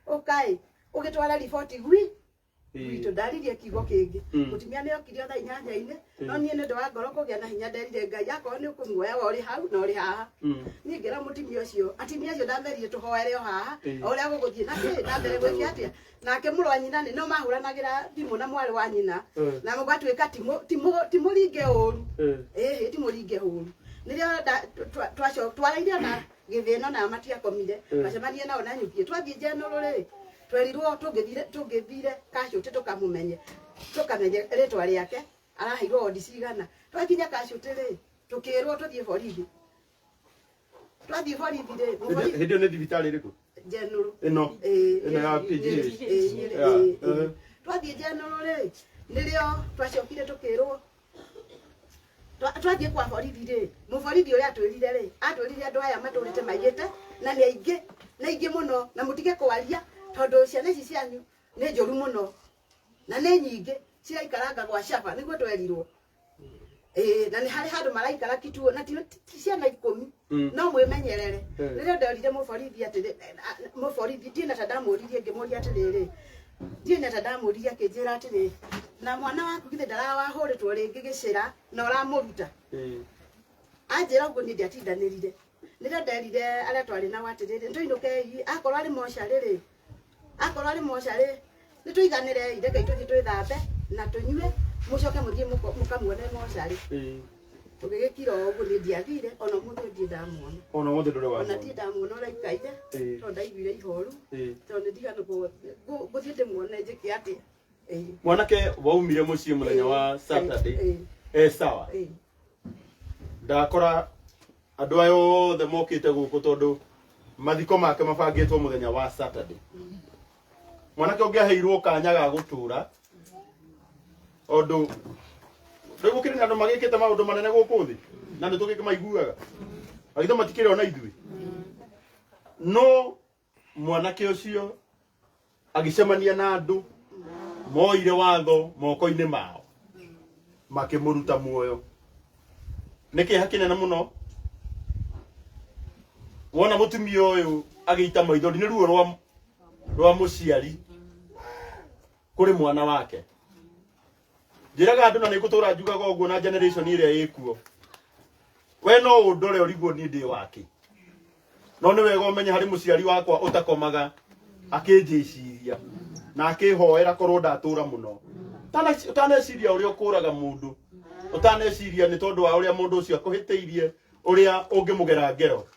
ũkai ũgĩtwara riboti gwi gwitũ. Ndaririe kiugo kĩngĩ. Mũtumia nĩ okire o thaa 8-inĩ, no niĩ nĩ ũndũ wa ngoro kũgĩa na hinya nderire Ngai akorwo nĩ ũkũmuoya we ũrĩ hau na ũrĩ haha. Niĩ ngĩra mũtumia ũcio, atumia acio ndamerire tũhoere o haha, o ũrĩa gũgũthiĩ na kĩ na mbere gwĩke atĩa. Nake mũrũ wa nyina nĩ no mahũranagĩra thimũ na mwarĩ wa nyina, na mũgatuĩka ti mũringe ũru, ĩhĩ, ti mũringe ũru. Nĩrĩo twaraire ona gĩthĩno na matiakomire, twacemania nao na nyukie. Twathiĩ njenũrũ rĩ, twerirwo tũngĩthire kacũtĩ tũkamũmenye, tũkamenye rĩtwa rĩake, araheirwo wondi cigana. Twakinya kacũtĩ rĩ, tũkĩrwo tũthiĩ borithi. Twathiĩ borithi rĩ, mũborithi Hĩndĩ ĩyo nĩ thibitarĩ ĩrĩkũ? Njenũrũ. Ĩno? Ĩĩ. Ĩno ya PGH? Ĩĩ, Nyĩrĩ, ĩĩ, ĩĩ. Twathiĩ njenũrũ rĩ, nĩrĩo twacokire tũkĩrwo twathiĩ kwa borithi rĩ, mũborithi ũrĩa atwĩrire rĩ, atwĩrire andũ aya matũrĩte maiyĩte na nĩ aingĩ, nĩ aingĩ mũno, na mũtige kwaria tondũ ciana ici cianyu nĩ njũru mũno na nĩ nyingĩ ciraikaranga gwa caba, nĩguo twerirwo. Ĩĩ, na nĩ harĩ handũ maraikara kituo na ti ciana 10. No mwĩmenyerere. Rĩrĩa nderire mũborithi atĩrĩ, mũborithi ndiĩ na ta ndamũririe, ngĩmũria atĩrĩrĩ, ndiĩ na ta ndamũririe, akĩnjĩra atĩrĩ, na mwana waku githĩ ndarawahũrĩtwo rĩngĩ gĩcĩra na ũramũruta? Anjĩra ũguo, niĩ ndiatindanĩrire. Nĩrĩo nderire arĩa twarĩ nao atĩrĩrĩ, nĩtũinũkei, akorwo arĩ mocarĩ rĩ, akorwo arĩ mocarĩ nĩtũiganĩrei, rekei tũthiĩ twĩthambe na tũnyue, mũcoke mũthiĩ mũkamuone mocarĩ. Tũgĩgĩkira o ũguo, niĩ ndiathire ona ũmũthĩ ndirĩ ndamuona. Ona ũmũthĩ ndũrĩ Ona wamuona? ndirĩ ndamuona ũrĩa aikaire, tondũ ndaiguire ihoru, tondũ nĩ ndiganĩrwo ngũthiĩ ndĩmuone njĩke atĩa. Ĩĩ. Mwanake waumire mũciĩ mũthenya wa Saturday e sawa? Ndakora andũ aya othe mokĩte gũkũ tondũ mathiko make mabangĩtwo mũthenya wa Saturday. Mwanake ũngĩaheirwo kanya ga gũtũra, ũndũ rĩu gũkĩrĩ na andũ magĩkĩte maũndũ manene gũkũ thĩ na nĩ tũgĩkĩmaiguaga agitho matikĩrĩ ona ithuĩ, no mwanake ũcio agĩcemania na andũ moire watho moko-inĩ mao makĩmũruta muoyo. Nĩ kĩeha kĩnene mũno wona mũtumia ũyũ agĩita maithori nĩ ruo rwa mũciari kũrĩ mwana wake. Njĩraga andũ na nĩ ngũtũra njugaga ũguo na generation ĩrĩa ĩkuo, we no ũndore ũrigwo niĩ ndĩ wake, no nĩ wega ũmenye harĩ mũciari wakwa ũtakomaga akĩnjĩciria na akĩhoera korwo ndatũra mũno. Ũtaneciria ũrĩa ũkũraga mũndũ, ũtaneciria nĩ tondũ wa ũrĩa mũndũ ũcio akũhĩtĩirie, ũrĩa ũngĩmũgera ngero,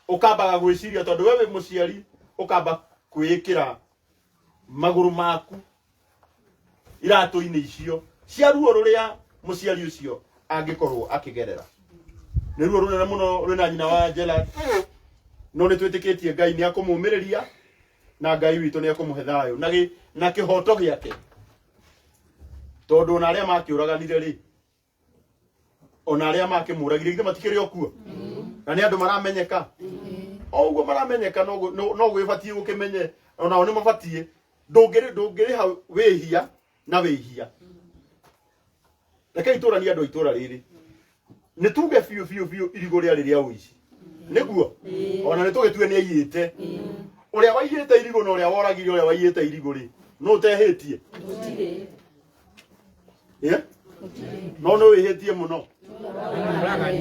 ũkambaga gwĩciria tondũ we wĩ mũciari, ũkamba kwĩĩkĩra magũrũ maku iratũ-inĩ icio cia ruo rũrĩa mũciari ũcio angĩkorwo akĩgerera. Nĩ ruo rũnene mũno rwĩna nyina wa Gerald, no nĩ twĩtĩkĩtie Ngai nĩ akũmũmĩrĩria na Ngai witũ nĩ akũmũhe thayũ na kĩhoto gĩake, tondũ ona arĩa makĩũraganire rĩ, ona arĩa makĩmũragire githĩ matikĩrĩ o kuo na nĩ andũ maramenyeka o ũguo maramenyeka, no gwĩbatiĩ gũkĩmenye onao nĩ mabatiĩ. Ndũngĩrĩha wĩhia na wĩhia. Rekei tũranie andũ a itũra rĩrĩ, nĩ tuge biũ biũ biũ irigũ rĩarĩ rĩa ũici, nĩguo ona nĩ tũgĩtue nĩ aiyĩte. Ũrĩa waiyĩte irigũ na ũrĩa woragire ũrĩa waiyĩte irigũ rĩ, no ũtehĩtie? No nĩ wĩhĩtie mũno,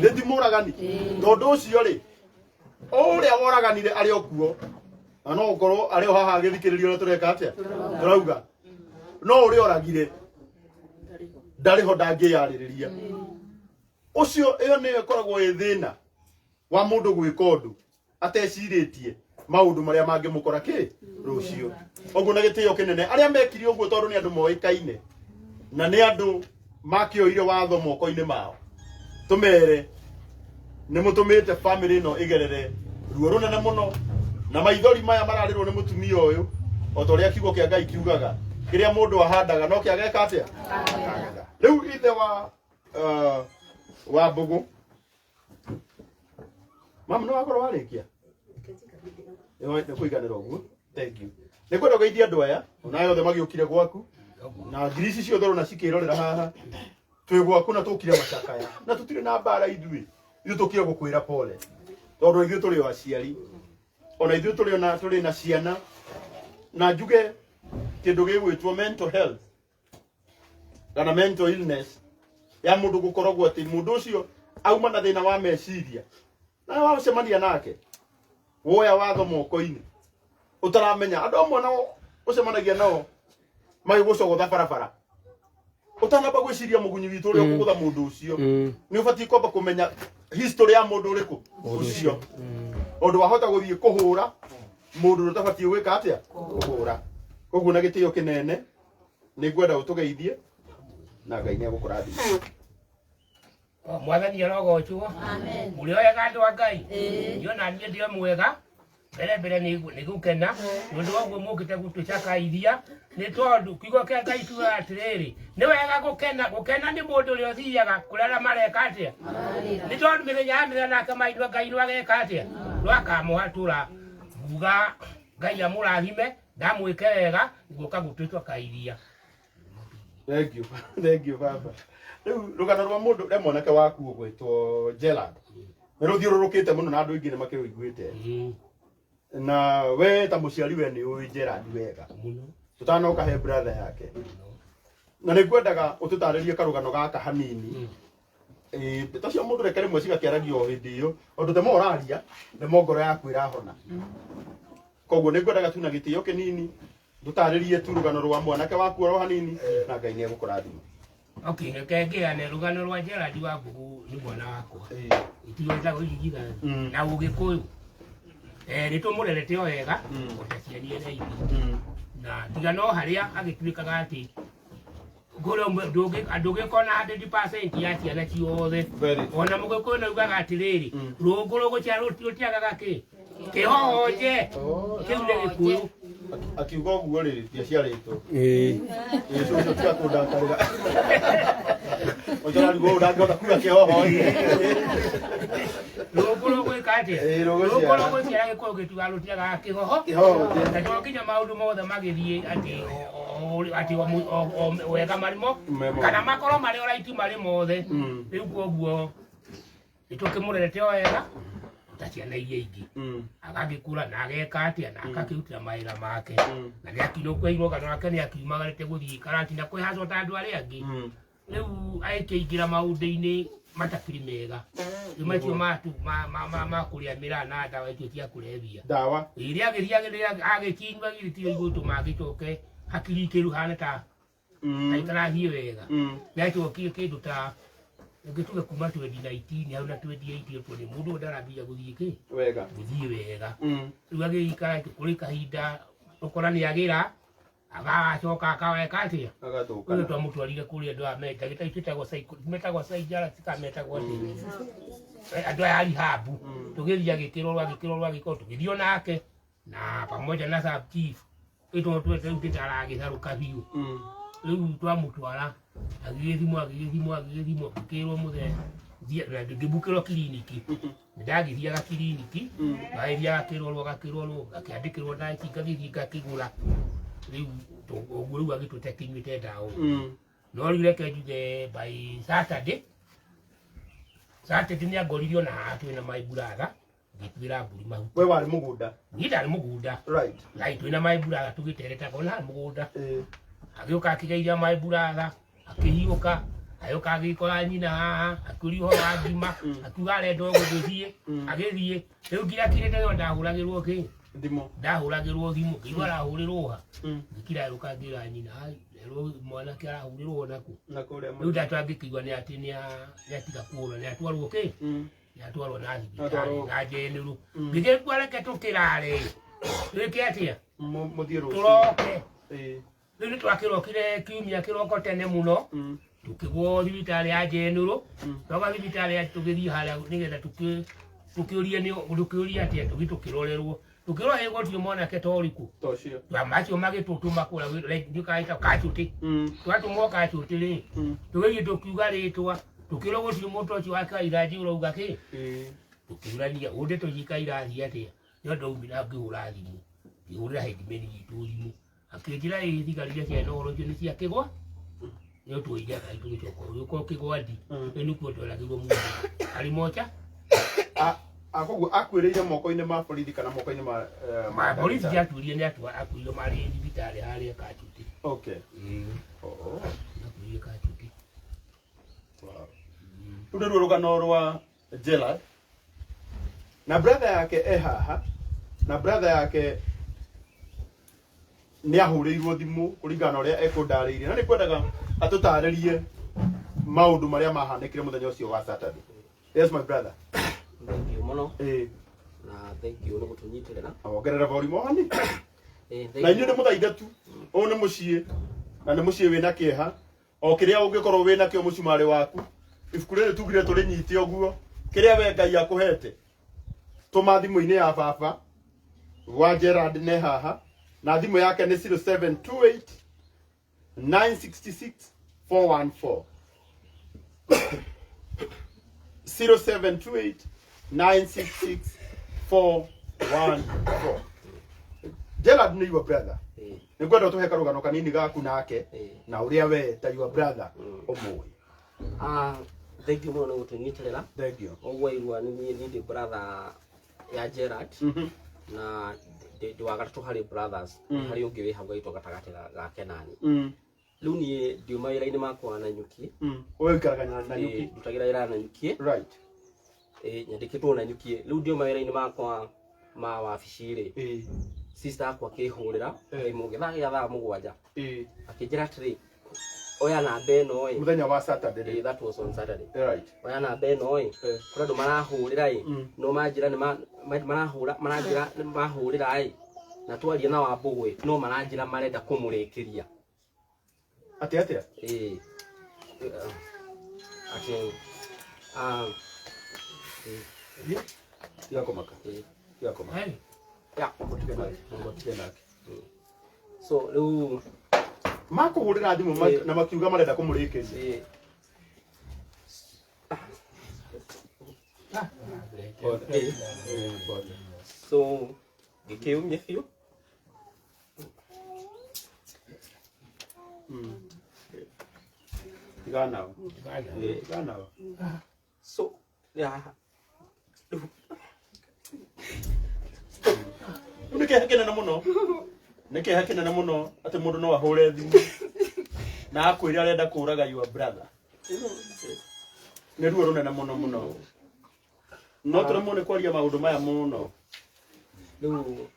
nĩ ti mũragani. Tondũ ũcio rĩ, ũrĩa woraganire arĩ o kuo na no ũkorwo arĩ o haha agĩthikĩrĩria ũrĩa tũreka atĩa tũrauga, no ũrĩa oragire ndarĩ ho, ndangĩyarĩrĩria ũcio. Ĩyo nĩyo ĩkoragwo ĩ thĩna wa mũndũ gwĩka ũndũ. Atecirĩtie maũndũ marĩa mangĩmũkora kĩ rũciũ. Ũguo na gĩtĩo kĩnene arĩa mekire ũguo tondũ nĩ andũ moĩkaine na nĩ andũ makĩoire watho moko-inĩ mao. Tũmere nĩ mũtũmĩte family ĩno ĩgerere ruo rũnene mũno na maithori maya mararĩrwo nĩ mũtumia ũyũ o ta ũrĩa kiugo kĩa Ngai kiugaga kĩrĩa mũndũ ahandaga no kĩageka atĩa akagetha. Rĩu ithe wa wa Mbũgũ mama no wakorwo warĩkia nĩ kũiganĩra ũguo. Thank you. Nĩ kwenda ũgeithie andũ aya onawe othe magĩũkire gwaku na ngiri ici ciothe ũrona cikĩrorera haha twĩ gwaku na tũkire macakaya na tũtirĩ na mbara ithuĩ ithuĩ tũkire gũkwĩra pole tondũ ithuĩ tũrĩ o aciari ona ithuĩ tũrĩ ona tũrĩ na ciana na njuge kĩndũ gĩgwĩtwo mental health kana mental illness ya mũndũ gũkoragwo atĩ mũndũ ũcio auma na thĩna wa meciria na wacemania nake woya watho moko-inĩ ũtaramenya andũ amwe nao ũcemanagia nao magĩgũcogotha barabara ũtanamba gwĩciria mũgunyi witũ ũrĩa ũkũgũtha mũndũ ũcio nĩ ũbatiĩ kwamba kũmenya history ya mũndũ ũrĩkũ ũcio ũndũ wahota gũthiĩ kũhũra mũndũ ũrĩa ũtabatiĩ gwĩka atĩa kũhũra. Koguo na gĩtĩo kĩnene nĩ ngwenda ũtũgeithie na Ngai nĩ egũkũrathima. Mwathani arogocwo. Mũrĩ oega andũ a Ngai. Niĩ ona niĩ ndĩ o mwega. Mbere mbere nĩ gũkena nĩ ũndũ wa ũguo mũkĩte gũtũcakaithia nĩ tondũ kiugo kĩa Ngai kiugaga atĩrĩrĩ nĩ wega gũkena gũkena nĩ mũndũ ũrĩa ũthiaga kũrĩa arĩa mareka atĩa nĩ tondũ mĩthenya ya mĩthenya nake maitho Ngai no ageka atĩa no akamũhatũra nguga Ngai amũrathime ndamwĩke wega guoka gũtũcakaithia. Thank you. Thank you baba. Rĩu rũgano rwa mũndũ rĩa mwanake waku ũgwĩtwo Gerald nĩ rũthiũrũrũkĩte mũno na andũ aingĩ nĩ makĩrũiguĩte na we ta mũciari we nĩ ũĩ Gerald wega tũtanoka he brother yake na nĩ ngwendaga ũtũtarĩrie karũgano gaka hanini. Ĩĩ, ndeto cia mũndũ reke rĩmwe cigakĩaragio o hĩndĩ ĩyo tondũ temo ũraria nĩmo ngoro yaku ĩrahona. Koguo nĩ ngwendaga tu na gĩtĩo kĩnini ndũtarĩrie tu rũgano rwa mwanake waku oro hanini na Ngai nĩ egũkũrathima. Okay, reke ngĩane rũgano rwa Gerald wa Mbũgũ nĩ mwana wakwa itiwetagwo iringiga na ũgĩkũyũ nĩ tũmũrerete o wega o ta ciana iria ingĩ na tiga no harĩa agĩtuĩkaga atĩ kũrĩ ndũngĩkona 100% ya ciana ciothe ona mũgĩkũyũ nĩ ugaga atĩrĩrĩ rũngũ rũgũciara rũtiagaga kĩ kĩhohonje kĩu nĩ gĩkũyũ. Akiuga ũguo rĩ ndiaciarĩtwo ĩĩ cũcũ tiga kũndakarĩra ũtararigwo ũũ ndangĩhota kuga kĩhohonje. Rũngũ rũgwĩka atĩa? Ĩĩ, rũngũ rũgũciara. Rũgũciara gĩkũyũ gĩtugaga rũtiagaga kĩhoho Kĩhohonje. Na to nginya maũndũ mothe magĩthiĩ atĩ atĩ wega marĩmo Memo. kana makorwo marĩ oraiti marĩ mothe. Rĩu koguo nĩ tũkĩmũrerete o wega ta ciana iria ingĩ agagĩkũra na ageka atĩa na agakĩrutĩra mawĩra make na nĩ akinũkweirwo kana nake nĩ akiumagarĩte gũthiĩ karatina kwĩhacwo ta andũ arĩa angĩ. Rĩu agĩkĩingĩra maũndũ-inĩ matakĩrĩ mega rĩu macio ma kũrĩa mĩraa na ndawa icio cia kũrebia ndawa ĩrĩa agĩthiĩ agĩkinyua githĩ tiyo igũtũma agĩcoke hakiri ikĩruhane ta itarathiĩ wega. Nĩacokire kĩndũ ta ngĩtuge kuma 2019 hau na 2018 ũguo nĩ mũndũ ũyũ ndarambia gũthiĩ kĩ wega gũthiĩ wega. Rĩu agĩikara kũrĩ kahinda ũkora nĩ agĩra agacoka akaweka atĩa ũyũ agathũkana twamũtwarire kũrĩa andũ aya ndagĩtarĩ twĩtagwo metagwo psychiatrist kana metagwo atĩa andũ aya a rehab tũgĩthiĩ agĩkĩrorwo agĩkĩrorwo agĩkorwo tũgĩthiĩ onake na pamoja na sub chief ĩtwo rĩu tĩtaragĩtharũka biũ. Rĩu twamũtwara agĩgĩthimwo agĩgĩthimwo agĩgĩthimwo ngĩkĩrwo mũthee na ngĩbukĩrwo kiriniki ndagĩthiaga kiriniki agĩthiaga akĩrorwo agakĩrorwo akĩandĩkĩrwo ndawa ici ngagĩthiĩ ngakĩgũra rĩu ũguo rĩu agĩtũte kĩnyuĩte ndawa ũguo. No rĩu reke njuge by Saturday Saturday nĩ angoririo na haha twĩna my brother ngĩtuĩra mbũri mahuti. We warĩ mũgũnda? Niĩ ndarĩ mũgũnda. Right, twĩna my brother tũgĩteretaga ona haha mũgũnda agĩũka akĩgeithia my brother akĩhiũka agĩũka agĩkora nyina haha akĩũria ũhoro wa ngima akiuga arenda o gũgĩthiĩ agĩthiĩ rĩu nginya kirĩte ĩyo ndahũragĩrwo kĩ thimũ ndahũragĩrwo thimũ ngĩigua arahũrĩrwo ha ngĩkira yũka ngĩra nyina "Ai, rĩu mwanake arahũrĩrwo nakũ na kũrĩa rĩu ndatwangĩkĩigua nĩ atĩ nĩ atiga kũhũra nĩ atwarwo kĩ nĩ Nĩatwarwo na thibitarĩ Atwarwo. na njenũrũ. Ngĩgĩkua reke tũkĩrare. Twĩke atĩa? Mũthiĩ rũciũ. Tũroke. Ĩĩ. Rĩu nĩtwakĩrokire kiumia kĩroko tene mũno. Tũkĩgwo thibitarĩ ya njenũrũ. Twaga thibitarĩ ya tũgĩthiĩ harĩa nĩgetha tũkĩũrie nĩ tũkĩũrie atĩa tũgĩ tũkĩrorerwo. Tũkĩrora ĩ gũtirĩ mwanake ta ũrĩkũ. Ta ũcio. Macio magĩtũtũma kũrĩa ndikaĩta kacũtĩ. Twatũmwo kacũtĩ rĩ. Tũgĩthiĩ tũkiuga rĩtwa. Tũkĩrwo gũtirĩ mũndũ ũcio wa kairathi ũrauga kĩ. Tũkĩũrania ũndĩ tũthiĩ kairathi atĩa. Nĩ ũndũ aumire ngĩhũra thimũ. Ngĩhũrĩra headman witũ thimũ. Akĩnjĩra ĩ thigari iria ciarĩ na ũhoro ũcio nĩ ciakĩgwa. Nĩ ũtũire Ngai tũgĩcoka ũgĩũka ũkĩgwandi. Rĩu nĩkuo tweragĩrwo mũndũ. Arĩ mocha. Koguo akuĩrĩire moko-inĩ ma borithi kana moko-inĩ ma Ma borithi ciaturie nĩ atua akuire marĩ thibitarĩ harĩa Kachũtĩ. Okay. Oh. Akuire Kachũtĩ. Rĩu nĩruo rũgano rwa Gerald na brother yake e haha na brother yake nĩ ahũrĩirwo thimũ kũringana na ũrĩa ekũndarĩirie na nĩ kwendaga atũtarĩrie maũndũ marĩa mahanĩkire mũthenya ũcio wa Saturday. Yes my brother. Thank you mũno. Ĩĩ. Na thank you nĩ gũtũnyitĩrĩra. Ongerera volume hani. Thank Na inyuĩ you. nĩ mũthaithe tu. Ũyũ nĩ mũciĩ na nĩ mũciĩ wĩna kĩeha o kĩrĩa ũngĩkorwo wĩna kĩo mũcumarĩ waku ibuku rĩrĩ tugire tũrĩnyite ũguo kĩrĩa we Ngai akũhete tũma thimũ-inĩ ya baba wa Gerard ne haha na thimũ yake nĩ 0728 966 414 0728 966 414. Gerard nĩ your brother. Nĩ ngwenda ũtũhe karũgano kanini gaku nake na ũrĩa we ta your brother ũmũĩ. Thank you mũno nĩ gũtũnyitĩrĩra. Thank you. Ũguo waigua nĩ niĩ ndĩ brother ya Gerard na ndĩ wa gatatũ harĩ brothers. Harĩ ũngĩ wĩ hau gaitũ gatagatĩ gake nani. Rĩu niĩ ndiuma wĩra-inĩ makwa na Nyuki. We ũikaraga na Nyuki? Ndutagĩra wĩra na Nyuki. Right. Nyandĩkĩtwo na Nyuki. Rĩu ndiuma wĩra-inĩ makwa ma wabici rĩ. Sister akwa akĩhũrĩra thimũ gĩthaa gĩa thaa 7. Akĩnjĩra atĩrĩ, oya namba ĩno ĩ. Mũthenya wa Saturday. That was on Saturday. Right. Oya namba ĩno ĩ. Kũrĩ andũ marahũrĩra ĩ. No manjĩra nĩ marahũra maranjĩra nĩ mahũrĩra ĩ. Na twaria na Wambũgũ ĩ, no maranjĩra marenda kũmũrĩkĩria. Atĩa atĩa? Ĩ. Atĩ Tiga kũmaka. Tiga kũmaka. Ya. Mũtige nake. Mũtige nake. So rĩu makũhũrĩra thimũ na makiuga marenda kũmũrĩkĩria. So ngĩkĩumia biũ. Tigana nao. Tigana nao. So ya Rĩu nĩ kĩeha kĩnene mũno. Nĩ kĩeha kĩnene mũno atĩ mũndũ no ahũre thimũ na akwĩre arenda kũũraga your brother. Nĩ ruo rũnene mũno mũno. No tũremwo nĩ kwaria maũndũ maya mũno. Rĩu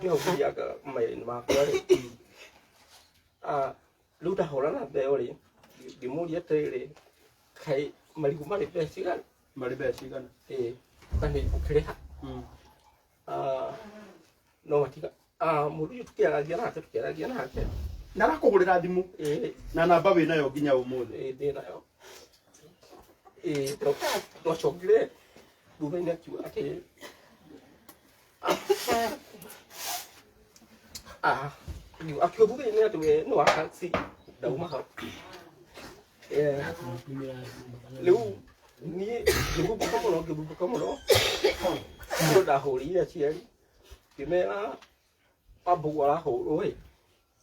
ndĩhau mawĩra-inĩ makwa rĩ. Rĩu ndahũra namba ĩyo rĩ, ngĩmũria atĩrĩrĩ, kaĩ marigũ marĩ mbeca cigana? Marĩ mbeca cigana? Ĩĩ, na nĩ ngũkĩrĩha. No matiga mũndũ ũcio tũkĩaragia nake. Na arakũhũrĩra thimũ na namba wĩ nayo nginya ũmũthĩ. Ĩĩ, ndĩ nayo. Ĩĩ, twacokire thutha-inĩ akiuga atĩ akiuga thutha-inĩ atĩ we nĩ wa taxi ndauma hau. Rĩu niĩ ngĩthumbũka mũno tondũ ndahũrĩire aciari ngĩmera Wambũgũ arahũrwo ĩ,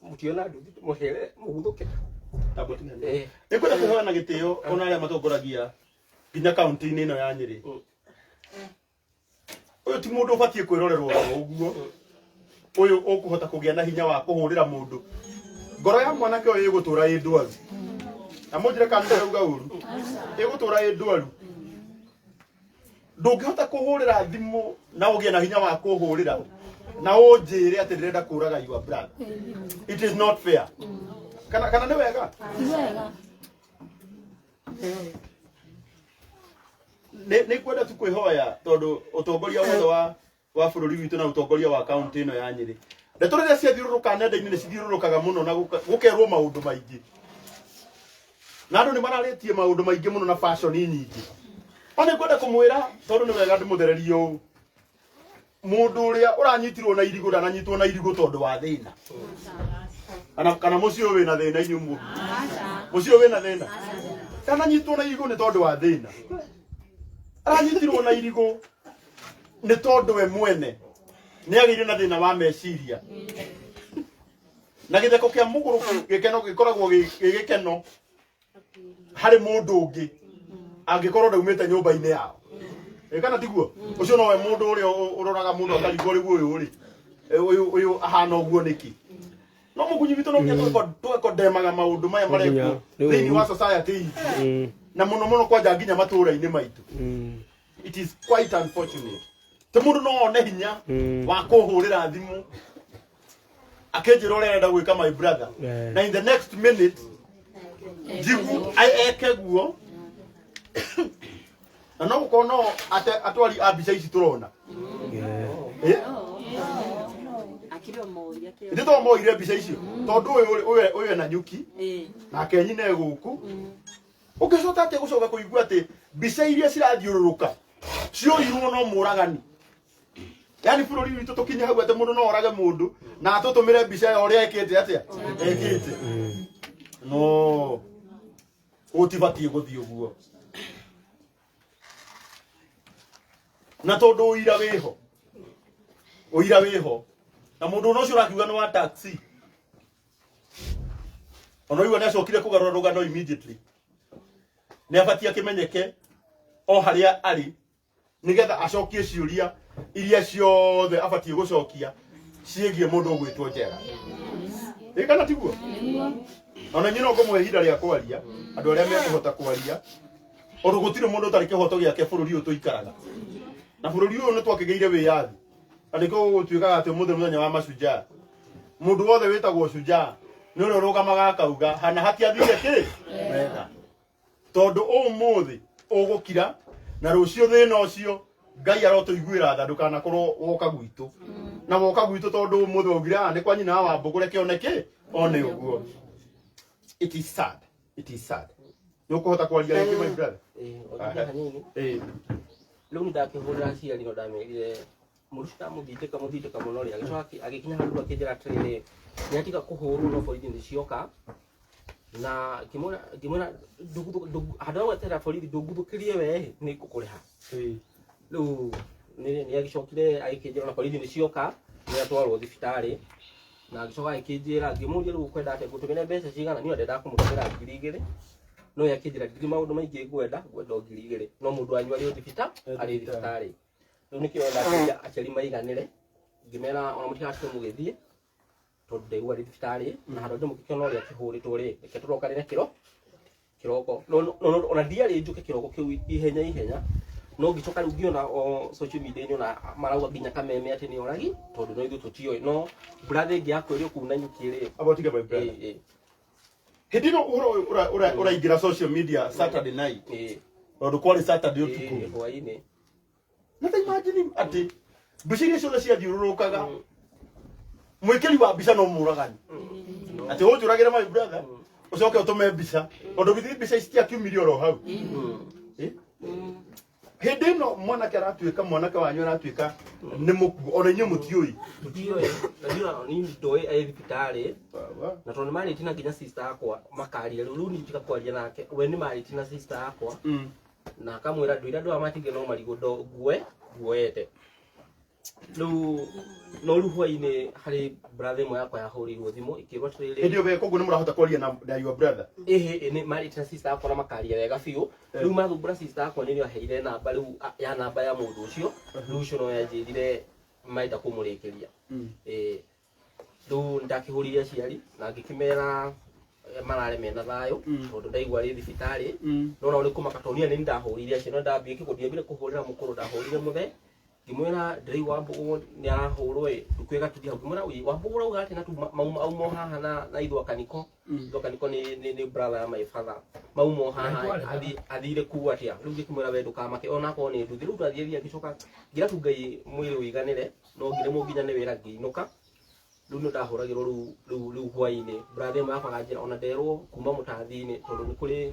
mũtiona nduthi mũhere mũguthũke. Nĩ kwenda kũheana gĩtĩo ona arĩa matongoragia nginya kaunti-inĩ ĩno ya Nyĩrĩ. Ũyũ ti mũndũ ũbatiĩ kwĩrorerwo oro ũguo. Ũyũ ũkũhota kũgĩa na hinya wa kũhũrĩra mũndũ. Ngoro ya mwanake ũyũ ĩgũtũra ĩ ndwaru. Na mũnjĩre kana nĩndĩrauga ũru. Ĩgũtũra ĩ ndwaru. Ndũngĩhota kũhũrĩra thimũ na ũgĩe na hinya wa kũhũrĩra na ũnjĩre atĩ ndĩrenda kũũraga your brother. It is not fair. Kana nĩ wega? Ti wega. Nĩ ngwenda tu kwĩhoya tondũ ũtongoria wothe wa bũrũri witũ na ũtongoria wa kaunti ĩno ya Nyĩrĩ, ndeto rĩrĩa ciathiũrũrũka nenda-inĩ nĩ cithiũrũrũkaga mũno na gũkerwo maũndũ maingĩ, na andũ nĩ mararĩtie maũndũ maingĩ mũno na fashion nyingĩ. No nĩ ngwenda kũmwĩra tondũ nĩ wega ndĩmũthererie ũũ, mũndũ ũrĩa ũranyitirwo na irigũ ndananyitwo na irigũ tondũ wa thĩna, kana mũciĩ ũyũ wĩna thĩna, inyuĩ mũndũ mũciĩ ũyũ wĩna thĩna, ndananyitwo na irigũ nĩ tondũ wa thĩna, aranyitirwo na irigũ nĩ tondũ we mwene nĩ agĩire na thĩna wa meciria, na gĩtheko kĩa mũgũrũki gĩkeno gĩkoragwo gĩ gĩkeno harĩ mũndũ ũngĩ angĩkorwo ndaumĩte nyũmba-inĩ yao. Ĩ kana tiguo? Ũcio nowe mũndũ ũrĩa ũroraga mũndũ akarigwo rĩu ũyũ rĩ, ũyũ ahana ũguo nĩkĩ? No mũkunyi witũ no nginya tũgakondemaga maũndũ maya marekwo thĩinĩ wa society itũ, na mũno mũno kwanja nginya matũũra-inĩ maitũ. It is quite unfortunate ti mũndũ no one hinya wa kũhũrĩra thimũ akĩnjĩra ũrĩa arenda gwĩka my brother, na in the next minute njigu eke guo, na no gũkorwo no atwari a mbica ici tũrona. Ithuĩ to moire mbica icio tondũ ũyũ ena nyuki nake nyina e gũkũ. Ũngĩcoka atĩa gũcoka kũigua atĩ mbica iria cirathiũrũrũka cioirwo no mũragani? Yani bũrũri witũ tũkinye hau atĩ mũndũ no orage mũndũ na atũtũmĩre mbica ya ũrĩa ekĩte atĩa ekĩte? No gũtibatiĩ gũthiĩ ũguo, na tondũ ũira wĩho, ũira wĩho, na mũndũ ũcio ũrakiuga nĩ wa taxi, ona ũigua nĩ acokire kũgarũra rũgano immediately, nĩ abatie akĩmenyeke o harĩa arĩ nigetha acokie ciũria iria ciothe abatie gũcokia ciĩgiĩ mũndũ ũgwĩtwo njera. Ĩ kana tiguo? Ona inyuĩ no ngũmũhe ihinda rĩa kwaria, andũ arĩa mekũhota kwaria, ũndũ gũtirĩ mũndũ ũtarĩ kĩhoto gĩake bũrũri ũyũ tũikaraga. Na bũrũri ũyũ nĩ twakĩgĩire wĩyathi, na nĩkĩo gũgũtuĩkaga atĩ ũmũthĩ mũthenya wa mashujaa. Mũndũ wothe wĩtagwo shujaa nĩ ũrĩa ũrũgamaga akauga hana hatiathire kĩ wega, tondũ ũmũthĩ ũgũkira na rũciũ thĩna ũcio Ngai arotũiguĩra tha ndũkanakorwo woka gwitũ na woka gwitũ, tondũ ũmũthĩ waugire, "Ah, nĩ kwa nyina wa mbũgũ, reke one kĩ one ũguo." It is sad, it is sad. Nĩ ũkũhota kwaria rĩngĩ, my brother? Ĩ hanini. Rĩu nĩ ndakĩhũrĩra aciari, no ndamerire mũndũ ũcio ndamũthindĩka mũthindĩka mũno rĩ, agĩcoka agĩkinya handũ akĩnjĩra atĩrĩrĩ, nĩ atiga kũhũrwo, no borithi nĩ cioka, na ngĩmwĩra handũ ha gweterera borithi ndũnguthũkĩrie we nĩ ngũkũrĩha. Rĩu nĩ agĩcokire agĩkĩnjĩra ona borithi nĩ cioka, nĩ atwarwo thibitarĩ, na agĩcoka agĩkĩnjĩra, ngĩmũria rĩu ũkwenda atĩa, ngũtũmĩre mbeca cigana? Niĩ ndendaga kũmũtũmĩra 2000, no ye akĩnjĩra ndirĩ maũndũ maingĩ ngwenda, ngwenda o 2000, no mũndũ wanyu arĩ o arĩ thibitarĩ. Rĩu nĩkĩo ndakĩria aciari maiganĩre, ngĩmera ona mũtigacoke mũgĩthiĩ tondũ ndaigua arĩ thibitarĩ, na handũ andũ mũgĩkĩona ũrĩa akĩhũrĩtwo rĩ, reke tũrokanĩre kĩroko. No ona ndiarĩ njũke kĩroko kĩu ihenya ihenya, no ngĩcoka rĩu ngĩona o social media-inĩ ona marauga nginya kameme atĩ nĩ oragi, tondũ no ithuĩ tũtiũĩ, no brother ĩngĩ yakwa ĩrĩ o kũu Nanyuki rĩ. Aba tiga, my brother. Hĩndĩ ĩno ũhoro ũyũ ũraingĩra social media Saturday night, tondũ kwarĩ Saturday ũtukũ hwainĩ, na ta imagine atĩ mbica iria ciothe ciathiũrũrũkaga, mwĩkĩri wa mbica no mũragani, atĩ ũnjũragĩre my brother ũcoke ũtũme mbica, tondũ githĩ mbica ici citiakiumire oro hau? Hĩndĩ ĩno mwanake aratuĩka, mwanake wanyu aratuĩka nĩ mũkuo, ona inyuĩ mũtiũĩ. Tũtiũĩ, na niĩ niĩ ndoĩ arĩ thibitarĩ, na tondũ nĩ marĩtie na nginya sister yakwa makaria, rĩu niĩ tiga kwaria nake, we nĩ marĩtie na sister yakwa na akamwĩra ndwĩra andũ aya matige no marigũ ndo ngue nguoete rĩu. No rĩu hwainĩ harĩ brother ĩmwe yakwa yahũrĩirwo thimũ ĩkĩrwo atĩrĩrĩ. Hĩndĩ ĩyo we koguo nĩ mũrahota kwaria na your brother? Ĩhĩ, nĩ marĩtie na sister yakwa na makaria wega biũ. Rĩu mathumbũra sister yakwa, nĩrĩo aheire namba rĩu ya namba ya mũndũ ũcio. Rĩu ũcio no yanjĩrire marenda kũmũrĩkĩria. Ĩĩ, rĩu ndakĩhũrire aciari na ngĩkĩmera marare mena thayũ, tondũ ndaigua arĩ thibitarĩ, no nao nĩ kũmaka, tondũ niĩ nĩ ndahũrire aciari, no ndambie kĩgũ ndiambire kũhũrĩra mũkũrũ, ndahũrire mũthee. Ngĩmwĩra ndĩraigua Wambũgũ nĩ arahũrwo ĩ, nduku ĩgaturia hau. Ngĩmwĩra "Ĩ, Wambũgũ ũrauga atĩa na tu mauma auma o haha na ithwa kaniko. Ithwa kaniko nĩ brother ya my father. Mauma o haha athire kuo atĩa. Rĩu ngĩkĩmwĩra we ndũkamake onakorwo nĩ nduthi. Rĩu twathiĩ thiĩ ngĩcoka ngĩra tu Ngai mwĩrĩ ũiganĩre no ngĩremwo nginya nĩ wĩra ngĩinũka. Rĩu nĩ ndahũragĩrwo rĩu hwainĩ. Brother ĩmwe yakwa akanjĩra ona nderwo kuma mũtathi-inĩ tondũ nĩ kũrĩ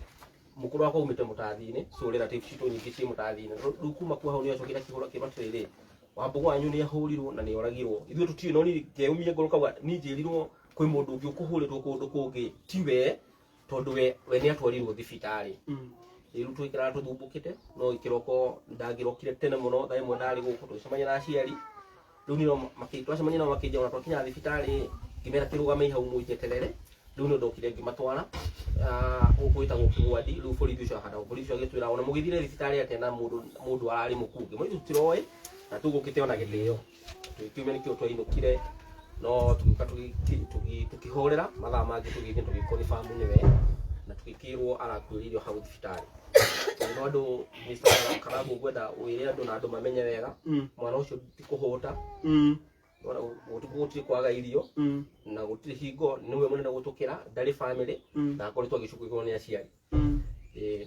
mũkũrũ wakwa umĩte mũtathi-inĩ, so relative citũ nyingĩ ciĩ mũtathi-inĩ. Rĩu kuma kuo hau nĩ acokire akĩhũra akĩrwo atĩrĩrĩ, Wambũgũ wanyu nĩ ahũrirwo na nĩ oragirwo. Ithuĩ tũtiũĩ no niĩ ngeumia ngoro kauga niĩ njĩrirwo kwĩ mũndũ ũngĩ ũkũhũrĩtwo kũndũ kũngĩ ti we tondũ we nĩ atwarirwo thibitarĩ. Rĩu twĩkĩraga tũthumbũkĩte no kĩroko ndangĩrokire tene mũno thaa 1 ndarĩ gũkũ tũgĩcemania na aciari. Rĩu nĩo twacemania nao makĩnjĩra ona twakinya thibitarĩ ngĩmera kĩrũgamei hau mũnjeterere. Rĩu nĩ ndokire ngĩmatwara gũkũ gwĩtagwo Kĩgwandi. Rĩu borithi ũcio ahana borithi ũcio agĩtwĩra ona mũgĩthire thibitarĩ atĩa na mũndũ ararĩ mũkuũ. Ngĩmwĩra ithuĩ tũtiroĩ na tũgũkĩte ona gĩtĩo. Tũgĩkiumia nĩkĩo twainũkire no tũgĩũka tũkĩhorera mathaa mangĩ tũgĩthiĩ tũgĩkonfamu nĩwe na tũgĩkĩrwo arakuĩrĩirio hau thibitarĩ. No andũ Mr. Karangũ ngwenda wĩre andũ na andũ mamenye wega mwana ũcio ti kũhũta. Gũtirĩ kwaga irio na gũtirĩ hingo nĩwe mũnene gũtũkĩra ndarĩ family na akoretwo agĩcukĩrwo nĩ aciari.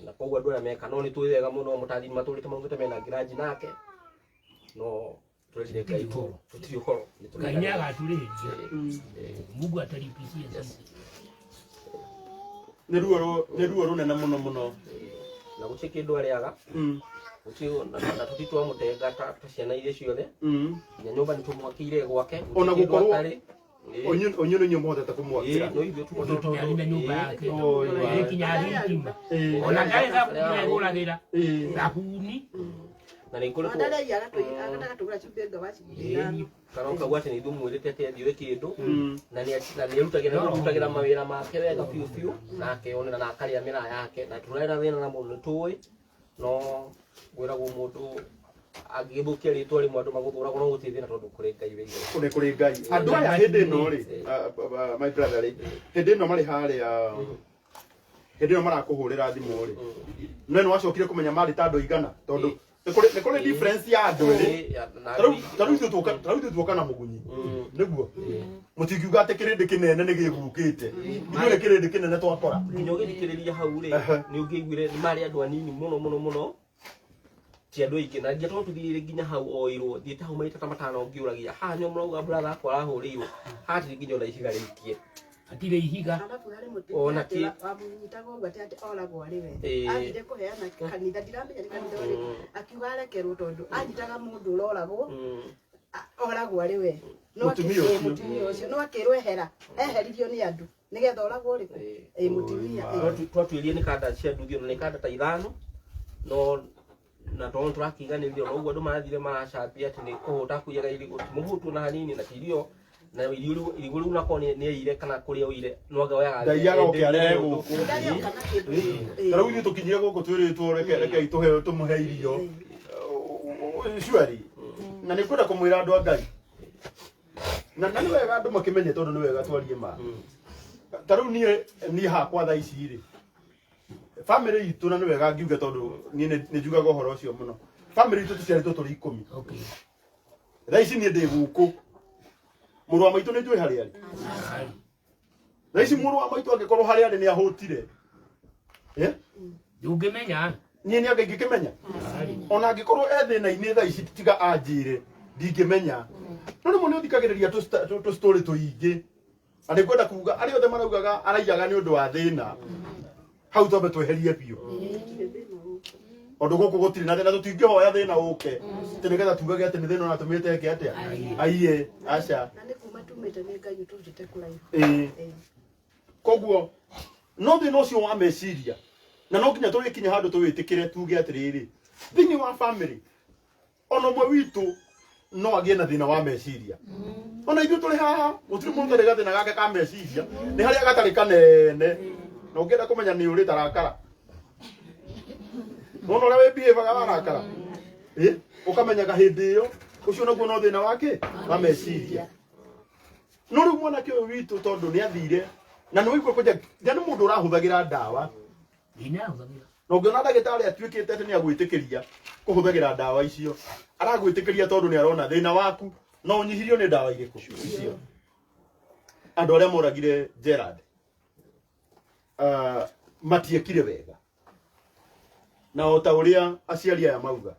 Na koguo andũ arĩa meka no nĩ tũĩ wega mũno mũtathi matũrĩte maugĩte mena ngiraji nake no tũrendire Ngai tu tũtirĩ ũhoro. Ngai nĩ agaturĩhĩria. Mungu atalipisia sisi. Nĩ ruo rũnene mũno mũno. Na gũtirĩ kĩndũ arĩaga. Gũtirĩ na tũtitwamũtenga ta ciana iria ciothe. Nginya nyũmba nĩ tũmwakĩire gwake. Ona gũkorwo onyu nĩ inyuĩ mũhotete kũmwakĩra. No ithuĩ tũhotete Nginya arĩ na nyũmba yake. Nginya arĩ thitima. Ona ndarĩ thabuni egũragĩra. Thabuni. Na nĩ ngoretwo Agatũgũra cumbĩ ngawa ciringi ithano. Karoka gwate nĩ ithuĩ mwĩrĩte atĩ athiĩ kĩndũ na nĩ arutagĩra mawĩra make wega biũ biũ na akeyonera na akarĩa mĩraa yake na tũrarĩ na thĩna na mũndũ nĩ tũĩ no ngwĩragwo mũndũ angĩgĩthũkia rĩtwa rĩmwe andũ magũthũragwo no gũtirĩ thĩna tondũ kũrĩ Ngai wĩ igũrũ. Kũrĩ kũrĩ Ngai. Andũ aya hĩndĩ ĩno rĩ, my brother rĩ, hĩndĩ ĩno marĩ harĩa hĩndĩ ĩno marakũhũrĩra thimũ rĩ, no nĩ wacokire kũmenya marĩ ta andũ aigana tondũ nĩ kũrĩ difference ya andũ erĩ. Ta rĩu ithuĩ tuoka na mũgunyi nĩguo mũtingiuga atĩ kĩrĩndĩ kĩnene nĩ gĩgũkĩte, ithuĩ nĩ kĩrĩndĩ kĩnene twakora. Nginya ũgĩthikĩrĩria hau rĩ, nĩ ũngĩaiguire nĩ marĩ andũ anini mũno mũno mũno, ti andũ aingĩ na nginya tondũ tũthiĩre nginya hau oirwo thiĩte hau maita ta matano ngĩũragia haha nĩ mũrauga brother akwa arahũrĩirwo hatirĩ nginya ona ihiga rĩikie. Hatirĩ ihiga. Alafu harĩ Ona mũtumia ki- wamũnyitaga ũguo atĩ atĩ oragwo arĩ we. Ĩĩ. Athire kũheana kanitha, ndiramenya nĩ kanitha ũrĩkũ. Akiuga arekerwo tondũ anyitaga mũndũ ũroragwo, oragwo arĩ we. No Mũtumia ũcio. Mũtumia ũcio. No akĩrwo ehera, eheririo nĩ andũ nĩgetha oragwo ũrĩkũ? Ĩĩ, mũtumia, ĩĩ. Twatuĩrie nĩ kanda cia nduthi ona nĩ kanda ta ithano no na tondũ tũrakiganĩrio no ũguo andũ marathire maracambia atĩ nĩ kũhũta kuiyaga irigũ ti mũhũtu ona hanini na ti irio na irio rĩu irigũ rĩu nako nĩ aire kana kũrĩa ũire no anga oyaga Ndaiyaga oke arehe gũkũ. Ndarĩoka na kĩndũ. Ĩĩ. Ta rĩu ithuĩ tũkinyire gũkũ twĩrĩtwo rekei tũmũhe irio. Surely. Na nĩ ngwenda kũmwĩra andũ a Ngai. Na nĩ wega andũ makĩmenye tondũ nĩ wega twarie ma. Ta rĩu niĩ hakwa thaa ici rĩ, family itũ na nĩ wega ngiuge tondũ niĩ nĩ njugaga ũhoro ũcio mũno. Family itũ tũciarĩtwo tũrĩ 10. Thaa ici niĩ ndĩ gũkũ. Mũrũ wa maitũ nĩ njũĩ harĩa arĩ. Thaa ici mũrũ wa maitũ angĩkorwo harĩa arĩ nĩ ahũtire. Ndũngĩmenya. Niĩ nĩ anga ingĩkĩmenya. Ona angĩkorwo e thĩna-inĩ thaa ici tiga anjĩre, ndingĩmenya. No rĩmwe nĩ ũthikagĩrĩria tũ story tũingĩ. Na nĩ ngwenda kuga arĩa othe maraugaga araiyaga nĩ ũndũ wa thĩna. Hau twambe tweherie biũ. Tondũ gũkũ gũtirĩ na thĩna, tũtingĩhoya thĩna ũke. Atĩ nĩgetha tugage atĩ nĩ thĩna ũratũmĩte eke atĩa? Aiye, aca. Na nĩ kuma tumĩte nĩ Ngai ũtũrutĩte kũraihu. Ĩĩ. Koguo no thĩna ũcio wa meciria na no nginya tũrĩkinya handũ tũwĩtĩkĩre tuge atĩrĩrĩ, thĩinĩ wa family ona ũmwe witũ no agĩe na thĩna wa meciria. Ona ithuĩ tũrĩ haha gũtirĩ mũndũ ũtarĩ gathĩna gake ka meciria, nĩ harĩa gatarĩ kanene. Na ũngĩenda kũmenya nĩ ũrĩ tarakara. Nona ũrĩa wĩbiĩvaga warakara? Ũkamenyaga hĩndĩ ĩyo ũcio naguo no thĩna wake wa meciria. No rĩu mwanake ũyũ witũ tondũ nĩ athire na nĩ waigua kũnja nĩ mũndũ ũrahũthagĩra ndawa. Nĩ arahũthagĩra. Na ũngĩona ndagĩtarĩ atuĩkĩte atĩ nĩ agwĩtĩkĩria kũhũthagĩra ndawa icio aragwĩtĩkĩria tondũ nĩ arona thĩna waku no ũnyihirio nĩ ndawa irĩkũ icio. Andũ arĩa moragire Gerard matiekire wega, na o ta ũrĩa aciari aya mauga,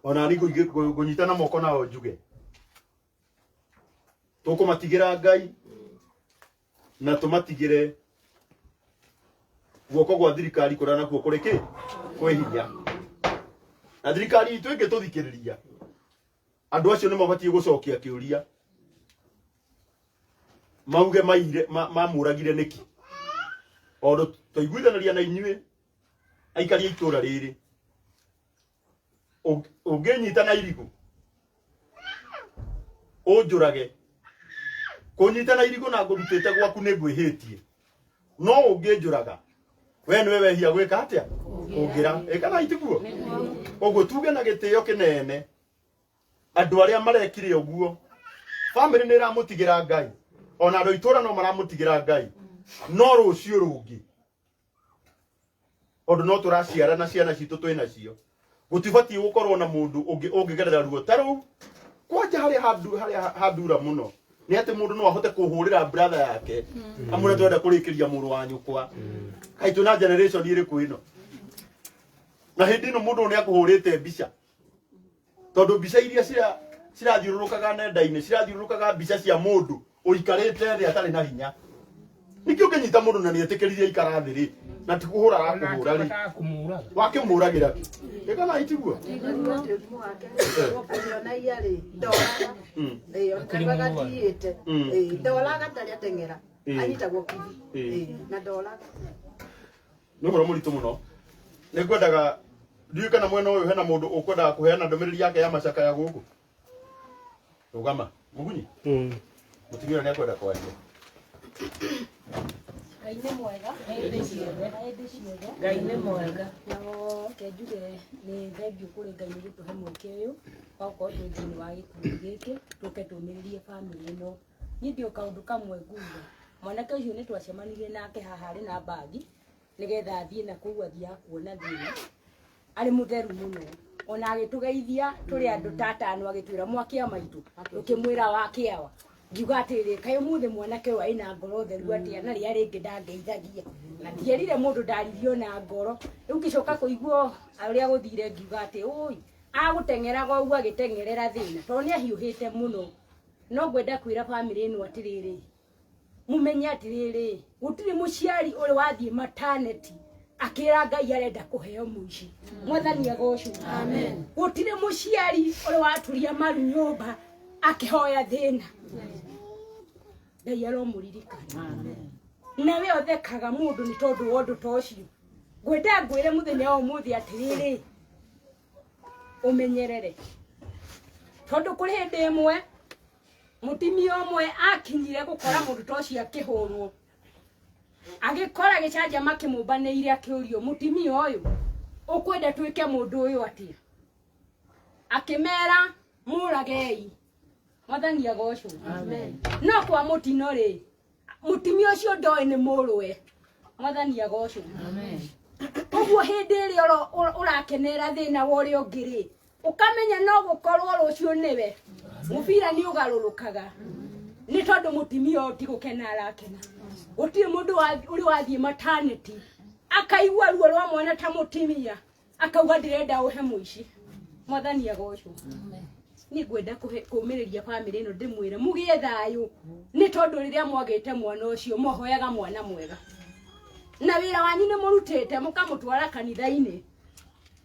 ona ni ngũnyitana moko nao njuge tũkũmatigĩra Ngai na tũmatigĩre guoko gwa thirikari kũrĩa nakuo kũrĩ kĩ kwĩ hinya. Na thirikari itũ ĩngĩtũthikĩrĩria, andũ acio nĩ mabatiĩ gũcokia kĩũria mauge maire mamũragire nĩkĩ, tondũ twaiguithanĩria na inyuĩ aikari a itũra rĩrĩ, ũngĩnyita na irigũ ũnjũrage, kũnyita na irigũ na ngũrutĩte gwaku nĩ ngwĩhĩtie, no ũngĩnjũraga we nĩwe wehia gwĩka atĩa kũngĩra ĩkana itiguo. Ũguo tuge na gĩtĩo kĩnene andũ arĩa marekire ũguo, bamĩrĩ nĩ ĩramũtigĩra Ngai, ona andũ a itũra no maramũtigĩra Ngai, no rũciũ rũngĩ tondũ no tũraciara na ciana citũ twĩ nacio, gũtibatiĩ gũkorwo na mũndũ ũngĩ ũngĩgerera ruo ta rũu. Kwanja harĩa harĩa handura mũno nĩ atĩ mũndũ no ahote kũhũrĩra brother yake amwĩre twenda kũrĩkĩria mũrũ wa nyũkwa. Kaĩ twĩna generation ĩrĩkũ ĩno? Na hĩndĩ ĩno mũndũ nĩ akũhũrĩte mbica, tondũ mbica iria cirathiũrũrũkaga nenda-inĩ cirathiũrũrũkaga mbica cia mũndũ ũikarĩte thĩ atarĩ na hinya. Nĩkĩ ũngĩnyita mũndũ na nĩetĩkĩririe aikara thĩ rĩ, na ti kũhũra arakũhũra rĩ, wakĩmũragĩra kĩ? Ĩkana itiguo? Nĩ ũhoro mũritũ mũno. Nĩ ngwendaga ndiũĩ kana mwena ũyũ hena mũndũ ũkwendaga kũheana ndũmĩrĩri yake ya macakaya gũkũ. Rũgama mũgunyi mũtumia ũrĩa nĩakwenda kwaria. Ngai nĩ mwega hĩndĩ ciothe, hĩndĩ ciothe Ngai nĩ mwega. Na reke njuge nĩ thengiũ kũrĩ Ngai nĩ gũtũhe mweke ũyũ wa gũkorwo twĩ thĩinĩ wa gĩkundi gĩkĩ tũke tũmĩrĩrie bamĩrĩ ĩno. Niĩ ndĩ o kaũndũ kamwe nguga, mwanake ũcio nĩ twacemanirie nake haha arĩ na mbagi nĩgetha athiĩ na kũu athiaga kuona thĩna, arĩ mũtheru mũno, ona agĩtũgeithia tũrĩ andũ ta atano, agĩtwĩra mwakĩa maitũ, tũkĩmwĩra wakĩawa. Ngiuga atĩrĩrĩ, kaĩ ũmũthĩ mwanake ũyũ aina ngoro theru atĩa, na rĩrĩa rĩngĩ ndangeithagia na ndierire mũndũ ndaririe ona ngoro. Rĩu ngĩcoka kũigua ũrĩa gũthire, ngiuga atĩ ũi agũteng'eraga ũguo agĩteng'erera thĩna tondũ nĩ ahiũhĩte mũno. No ngwenda kwĩra bamĩrĩ ĩno atĩrĩrĩ, mumenye atĩrĩrĩ, gũtirĩ mũciari ũrĩ wathiĩ maternity akĩra Ngai arenda kũheo mũici. Mwathani agocwo. Amen. Gũtirĩ mũciari ũrĩ waturia maru nyũmba akĩhoya thĩna. Ngai aromũririkana. Na we ũthekaga mũndũ nĩ tondũ wa ũndũ ta ũcio. Ngwenda ngwĩre mũthenya wa ũmũthĩ atĩrĩrĩ, ũmenyerere, tondũ kũrĩ hĩndĩ ĩmwe mũtumia ũmwe akinyire gũkora mũndũ ta ũcio akĩhũrwo, agĩkora gĩcanjama kĩmũmbanĩire, akĩũrio mũtumia ũyũ ũkwenda twĩke mũndũ ũyũ atĩa? Akĩmera mũragei. Mwathani agocwo. Amen. No kwa mũtino rĩ, mũtumia ũcio ndoĩ nĩ mũrũwe. Mwathani agocwo. Amen. Ũguo hĩndĩ ĩrĩa ũrakenera thĩna wa ũrĩa ũngĩ rĩ, ũkamenya no gũkorwo rũciũ nĩwe. Mũbira nĩ ũgarũrũkaga. Nĩ tondũ mũtumia ũyũ ti gũkena arakena. Gũtirĩ mũndũ ũrĩ wathiĩ maternity akaigua ruo rwa mwana ta mũtumia akauga ndĩrenda ũhe mũici. Mwathani agocwo. Niĩ ngwenda kũũmĩrĩria bamĩrĩ ĩno ndĩmwĩre mũgĩe thayũ, nĩ tondũ rĩrĩa mwagĩte mwana ũcio mwahoyaga mwana mwega, na wĩra wanyu nĩ mũrutĩte, mũkamũtwara kanitha-inĩ,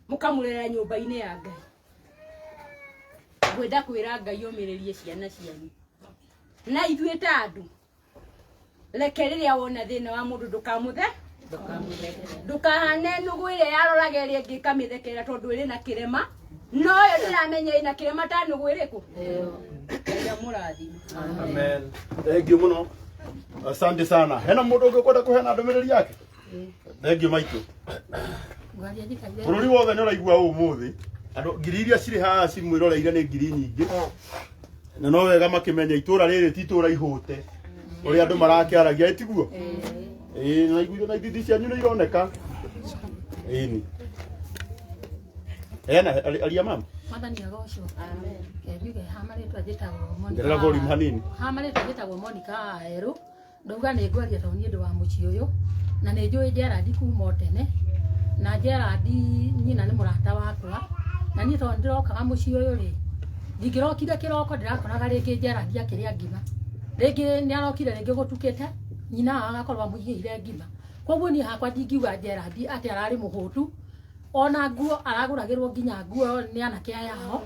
mũkamũrera nyũmba-inĩ ya Ngai. Ngwenda kwĩra Ngai ũmĩrĩrie ciana cianyu na ithuĩ ta andũ. Reke rĩrĩa wona thĩna wa mũndũ ndũkamũthe, ndũkahane nũgũ ĩrĩa yaroraga ĩrĩa ĩngĩ ĩkamĩthekera tondũ ĩrĩ na kĩrema, no yo ndĩramenya ĩna kĩrema ta nũgũ ĩrĩkũ. Ngai amũrathime. Amen. Thank you mũno. Asante sana. Hena mũndũ ũngĩ ũkwenda kũheana ndũmĩrĩri yake? Thank you maitũ. Bũrũri wothe nĩ ũraigua ũmũthĩ andũ ngiri iria cirĩ haha cimwĩroreire nĩ ngiri nyingĩ, na no wega makĩmenya itũra rĩrĩ ti itũra ihũte ũrĩa andũ marakĩaragia, ĩtiguo? Ĩĩ, na iguithio na ithithi cianyu nĩ ironeka. Ĩni. Heana aria mama. Mwathani agocwo. Amen. Njuge ha marĩtwa njĩtagwo Monica. Ngerera volume hanini. Ha marĩtwa njĩtagwo Monica Erũ. Ndauga nĩ ngwaria tondũ niĩ ndĩ wa mũciĩ ũyũ na nĩ njũĩ Gerald kuma o tene na Gerald nyina nĩ mũrata wakwa na niĩ tondũ ndĩrokaga mũciĩ ũyũ rĩ ndingĩrokire kĩroko ndĩrakoraga rĩngĩ Gerald akĩrĩa ngima rĩngĩ nĩ arokire rĩngĩ gũtukĩte nyina agakorwo amũigĩire ngima koguo niĩ hakwa ndingiuga Gerald atĩ ararĩ mũhũtu ona nguo aragũragĩrwo nginya nguo nĩ anake aya ao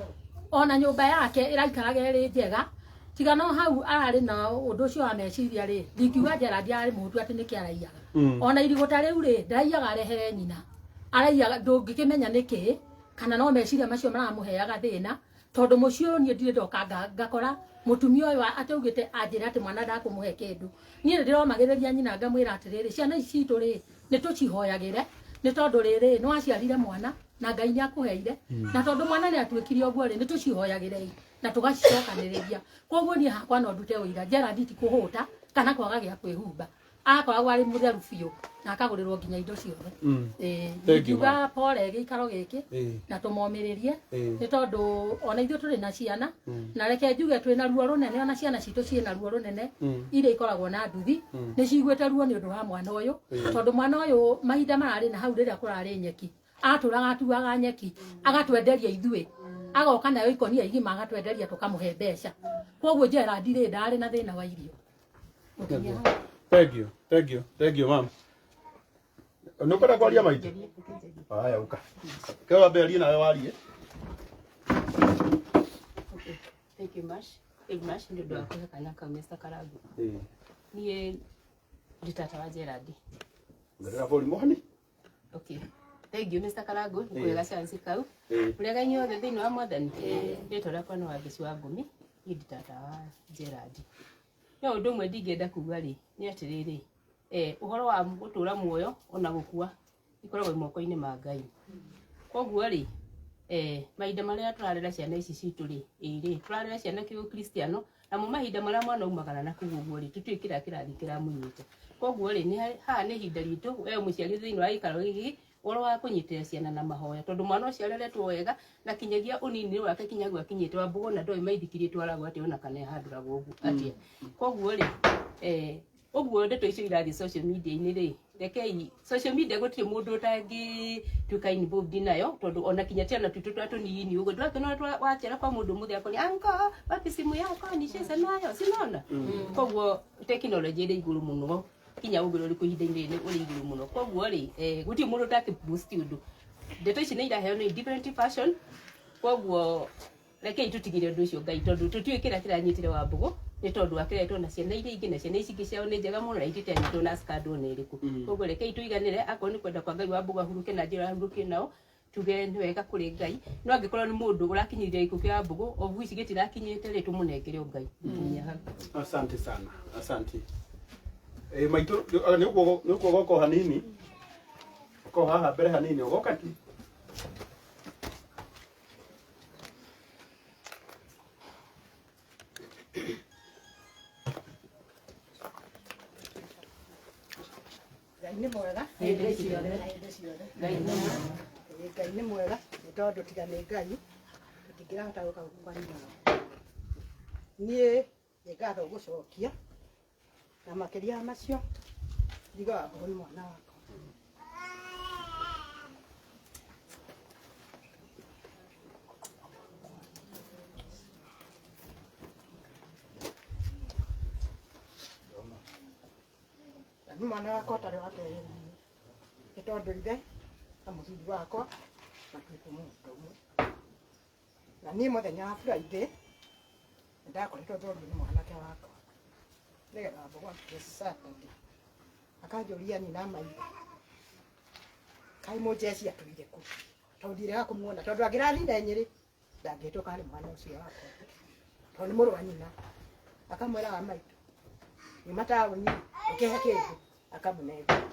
ona nyũmba yake ĩraikaraga ĩrĩ njega tiga no hau ararĩ na ũndũ ũcio wa meciria rĩ ndingiuga Gerald ararĩ mũhũtu atĩ nĩkĩ araiyaga ona irigũ ta rĩu rĩ ndaraiyaga arehere nyina araiyaga ndũngĩkĩmenya nĩkĩ kana no meciria macio maramũheaga thĩna tondũ mũciĩ ũyũ niĩ ndirĩ ndoka ngakora mũtumia ũyũ ataugĩte anjĩre atĩ mwana ndakũmũhe kĩndũ niĩ nĩ ndĩromagĩrĩria nyina ngamwĩra atĩrĩrĩ ciana ici citũ rĩ nĩ tũcihoyagĩre nĩ tondũ rĩrĩ nĩ waciarire mwana na Ngai nĩ akũheire na tondũ mwana nĩ atuĩkire ũguo rĩ nĩ tũcihoyagĩrei na tũgacicokanĩrĩria koguo niĩ hakwa no ndute ũira Gerald ti kũhũta kana kwaga gĩa kwĩhumba akoragwo arĩ mũtheru biũ na akagũrĩrwo nginya indo ciothe. Ngiuga pole gĩikaro gĩkĩ na tũmomĩrĩrie nĩ tondũ ona ithuĩ tũrĩ na ciana na reke njuge twĩna ruo rũnene ona ciana citũ ciĩna ruo rũnene iria ikoragwo na nduthi nĩ ciguĩte ruo nĩ ũndũ wa mwana ũyũ tondũ mwana ũyũ mahinda mararĩ na hau rĩrĩa kũrarĩ nyeki atũraga atuaga nyeki agatwenderia ithuĩ agoka nayo ikonia igima agatwenderia tũkamũhe mbeca koguo Gerald rĩ ndarĩ na thĩna wa irio. Thank you, thank you, thank you, ma'am. Nĩ ũkwenda kwaria maitũ? Haya, ũka. Ke wambe arie nawe warie. Thank you much. Thank you much nĩ ũndũ wa kũhe kanya kau Mr. Karangu. Niĩ ndĩ tata wa Gerald. Ngerera volume hani. Okay. Thank you Mr. Karangu nĩ kũhe gacance kau. Ũrĩa inyuothe thĩinĩ wa Mwathani. Rĩtwa rĩakwa nĩ Wangeci wa Ngũmi. Niĩ ndĩ tata wa Gerald. No ũndũ ũmwe ndingĩenda kuga rĩ nĩ atĩrĩrĩ ũhoro wa gũtũra muoyo ona gũkua ikoragwo moko-inĩ ma Ngai. Koguo rĩ mahinda marĩa tũrarera ciana ici citũ rĩ ĩrĩ tũrarera ciana kĩũkristiano namo mahinda marĩa mwana umagara na kũu ũguo rĩ tũtiũĩ kĩrĩa kĩrathiĩ kĩramũnyita. Koguo rĩ haha nĩ ihinda ritũ we mũciari thĩinĩ wa gĩikaro gĩkĩ ũhoro wa kũnyitĩrĩra ciana na mahoya tondũ mwana ũcio areretwo wega na kinyagia ũnini wake kinyagia akinyĩte wa mbũgũ na ndoĩ maithikiri ĩtwaragwo atĩa ona kana ĩhandũragwo ũguo atĩa. Koguo rĩ ũguo ndeto icio irathiĩ social media-inĩ rĩ rekei social media gũtirĩ mũndũ ũtangĩtuĩka involved nayo tondũ ona kinya twana twitũ twa tũnini ũguo ndũrakĩona wachera kwa mũndũ mũthĩ akoni anko wapi simu yako nicheze nayo sinaona. Koguo tekinoronjĩ ĩrĩ igũrũ mũno kinya ũgũrũ ũrĩkũ ihinda-inĩ rĩrĩ ũrĩ igũrũ mũno. Koguo rĩ gũtirĩ mũndũ ũtangĩ-boost ũndũ ndeto ici nĩ iraheanwo in different fashion. Koguo rekei tũtigĩre ũndũ ũcio Ngai tondũ tũtiũĩ kĩrĩa kĩranyitire Wambũgũ nĩ tondũ akĩretwo na ciana iria ingĩ na ciana ici ingĩ ciao nĩ njega mũno na itĩte anyitwo na scandal ona ĩrĩkũ. Koguo rekei tũiganĩre akorwo nĩ kwenda kwa Ngai Wambũgũ ahurũke na njĩra ahurũke nao tuge nĩ wega kũrĩ Ngai no angĩkorwo nĩ mũndũ ũrakinyĩria gĩkuũ kĩa Wambũgũ of which gĩtirakinyĩte rĩ tũmũnengere o Ngai. Asante sana, asante. Maitũ nĩ ũkuogoka hanini ũko haha mbere hanini ũgoka ti Ngai nĩ mwega hĩndĩ ciothe. Ngai nĩ mwega nĩ tondũ tiga nĩ Ngai tũtingĩrahota gũka gũkũ kwanyu. Niĩ nĩ ngatho gũcokia na makĩria ya macio ndiga Wambũgũ nĩ mwana wakwa. Nĩ mwana wakwa ũtarĩ wa kerĩ nĩ tondũ ithe na mũthuri wakwa matuĩtwo mũndũ ũmwe. Na niĩ mũthenya wa Friday nĩ ndakoretwo thũrio nĩ mwanake wakwa nĩgetha Wambũgũ atuĩke Saturday akanjũria nyina maitho kaĩ mũnjeci atũire kũ tondũ ndirega kũmuona tondũ angĩrathire Nyĩrĩ ndangĩhĩtũka harĩ mwana ũcio wakwa tondũ nĩ mũrũ wa nyina. Akamwĩra wa maitũ nyuma taũni ũkĩhe kĩndũ akamũnengera.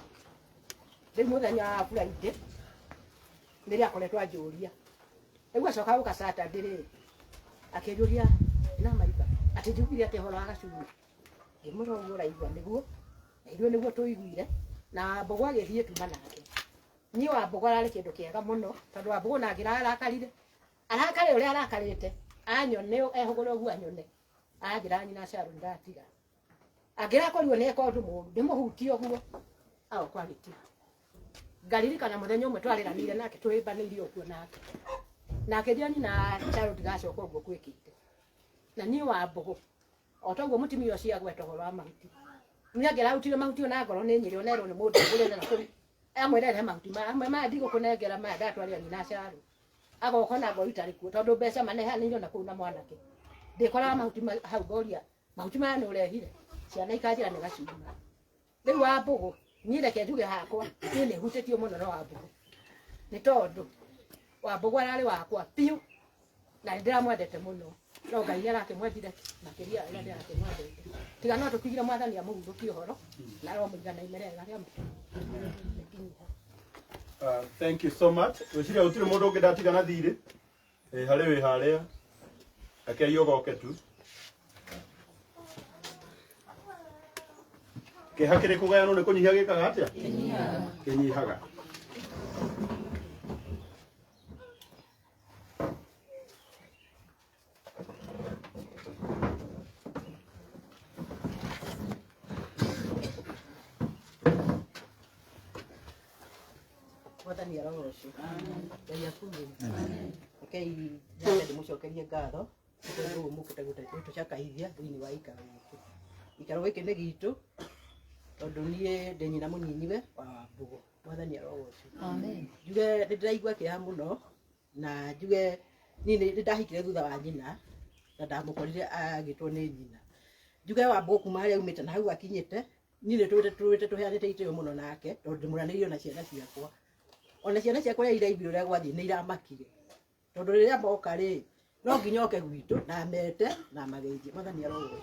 Rĩu mũthenya wa Friday nĩrĩo akoretwo anjũria rĩu acoka gũka Saturday rĩ akĩnjũria na maitho atĩ njugire atĩ ũhoro wa gacuma ngĩmwĩra ũguo ũraigua nĩguo na ithuĩ nĩguo tũiguire na Wambũgũ agĩthiĩ tuma nake Niĩ Wambũgũ ararĩ kĩndũ kĩega mũno tondũ Wambũgũ na angĩrarakarire arakare ũrĩa arakarĩte anyone ehũgũre ũguo anyone anjĩra nyina Sharon ndatiga angĩrakorirwo nĩ eka ũndũ mũũru ndĩmũhutie ũguo agoka agĩtiga. Ngaririkana mũthenya ũmwe twarĩranĩire nake twĩmbanĩire ũguo nake nake njĩra nyina Sharon ndigacoka ũguo gwĩkĩte. Na niĩ Wambũgũ o toguo mũtumia ũcio agweta ũhoro wa mahuti niĩ angĩrarutire mahuti ona ngorwo nĩ nyĩrĩ onerwo nĩ mũndũ ũgũrĩre na kũu amwĩre mahuti maya amwe maya ndigũkũnengera maya ndatwarĩra nyina Sharon agoka na ngoro itarĩ kuo tondũ mbeca manehanĩirio na kũu na mwanake ndĩkoraga mahuti hau ngoria mahuti maya nĩ ũrehire ciana ikanjĩra nĩ gacuma. Rĩu Wambũgũ niĩ reke njuge hakwa niĩ nĩ hutĩtio mũno no Wambũgũ nĩ tondũ Wambũgũ ararĩ wakwa biũ na nĩ ndĩramwendete mũno no Ngai nĩ arakĩmwendire makĩria ũrĩa ndĩrakĩmwendete. Tiga no tũkigire Mwathani amũhurũkie ũhoro na aromũigana imerera rĩa mũtwe. Thank you so much. Gwĩciria gũtirĩ mũndũ ũngĩ ndatiga na thirĩ. Harĩ wĩ harĩa. Rekei ũgoke tu. Kĩeha kĩrĩ kũgayanwo nĩ kũnyihia gĩkaga atĩa? Kĩnyihaga. Mwathani arogocwo. Ngai akumio. Rekei nyambe ndĩmũcokerie ngatho nĩ tondũ ũũ mũkĩte gũtũcakaithia thĩinĩ wa gĩikaro gĩkĩ. Gĩikaro gĩkĩ nĩ gitũ tondũ niĩ ndĩ nyina mũnyinyiwe wa Wambũgũ. Mwathani arogocwo. Njuge nĩ ndĩraigua kĩeha mũno na njuge niĩ nĩ ndahikire thutha wa nyina na ndamũkorire agĩtwo nĩ nyina. Njuge Wambũgũ kuma harĩa aumĩte na hau akinyĩte niĩ nĩ tũrĩte tũheanĩte itĩo mũno nake tondũ ndĩmũranĩirio na ciana ciakwa. Ona ciana ciakwa rĩrĩa iraiguire ũrĩa gwathiĩ nĩ iramakire tondũ rĩrĩa moka rĩ no nginya oke gwitũ na mete na mageithie. Mwathani arogocwo.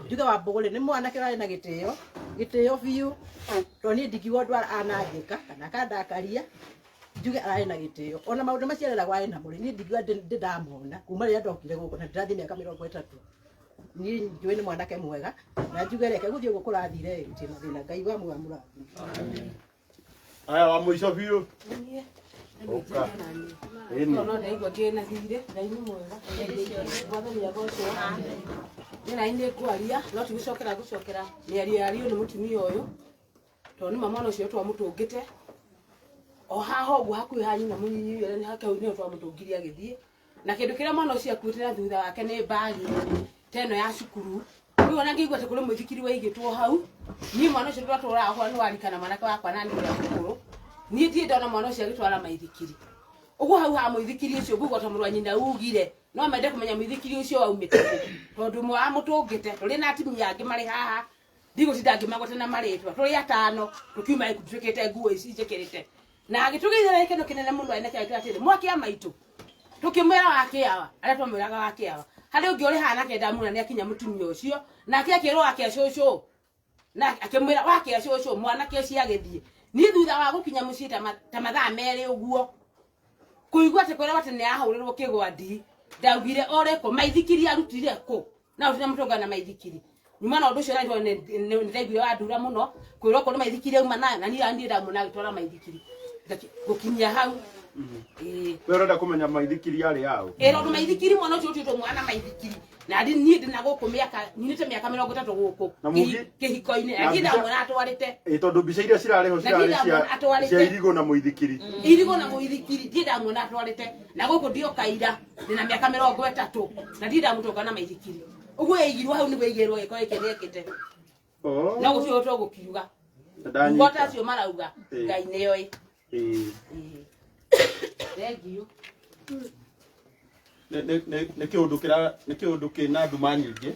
Njuge Wambũgũ rĩ nĩ mwanake ũrarĩ na gĩtĩo gĩtĩo biũ tondũ niĩ ndingiuga ũndũ ananjĩka kana akandakaria. Njuge ararĩ na gĩtĩo ona maũndũ macio areragwo arĩ namo rĩ niĩ ndingiuga ndĩ ndamona kuma rĩrĩa ndokire gũkũ na ndĩrathiĩ mĩaka 30. Niĩ njũĩ nĩ mwanake mwega na njuge reke gũthiĩ ũguo kũrathire gũtirĩ na thĩna. Ngai wa muoyo amũrathime. Aya wa mũico biũ. Ũka. Ĩni. No ndaigua ndĩ na thirĩ. Ngai nĩ mwega. Mwathani agocwo. Niĩ nani nĩ ngwaria no ti gũcokera gũcokera mĩario yario nĩ mũtumia ũyũ tondũ nĩ ma mwana ũcio twamũtũngĩte o haha ũguo hakuhĩ ha nyina mũnyinyi ũyũ hake hau nĩho twamũtũngirie agĩthiĩ na kĩndũ kĩrĩa mwana ũcio akuĩte na thutha wake nĩ mbagi ta ĩno ya cukuru. Rĩu ona ngĩigua atĩ kũrĩ mũithikiri waigĩtwo hau niĩ mwana ũcio twatũraga kwa nĩ warikana mwanake wakwa na niĩ ũrĩa mũkũrũ niĩ ndirĩ ndona mwana ũcio agĩtwara maithikiri ũguo hau ha mũithikiri ũcio ngũigua ta mũrũ wa nyina ugire no mende kũmenya mũithikiri ũcio waumĩte kũ tondũ mwamũtũngĩte tũrĩ na atumia angĩ marĩ haha ndigũtinda ngĩmagweta na marĩtwa tũrĩ atano tũkiuma gĩkundi twĩkĩrĩte nguo ici njĩkĩrĩte na agĩtũgeithia na gĩkeno kĩnene mũno ene kĩagĩtwĩra atĩrĩ mwakĩa maitũ tũkĩmwĩra wakĩawa arĩa twamwĩraga wakĩawa harĩ ũngĩ ũrĩ haha nake ndamwĩra nĩ akinya mũtumia ũcio nake akĩrwo wakĩa cũcũ na akĩmwĩra wakĩa cũcũ mwanake ũcio agĩthiĩ. Niĩ thutha wa gũkinya mũciĩ ta mathaa 2 ũguo kũigua atĩ kwĩrwo atĩ nĩ ahũrĩrwo kĩgwandi ndaugire ore kũ maithikiri arutire kũ na ũtina mũtũnga na maithikiri nyuma na ũndũ ũcio nĩ ndaiguire wandura mũno kwĩrwo kũrĩ maithikiri auma nayo na niĩ niĩ ndamuona agĩtwara maithikiri gũkinyia hau. We ũrenda kũmenya maithikiri yarĩ yaũ? Ĩ tondũ maithikiri mwana ũcio ũtuĩtwo mwana maithikiri na niĩ ndĩ na gũkũ mĩaka nyinĩte mĩaka 30 gũkũ kĩhiko-inĩ na niĩ ndamuona atwarĩte. Ĩ tondũ mbica iria cirarĩ ho cirarĩ cia irigũ na mũithikiri. Irigũ na mũithikiri ndirĩ ndamuona atwarĩte na gũkũ ndioka ira ndĩna mĩaka 30 na ndirĩ ndamũtũnga na maithikiri ũguo ĩigirwo hau nĩguo ĩigĩrwo gĩko gĩkĩ nĩekĩte. No gũtirĩ ũndũ tũgũkiuga. Ngota acio marauga Ngai nĩoĩ. Thengiũ. Nĩ kĩũndũ kĩra nĩ kĩũndũ kĩna nduma nyingĩ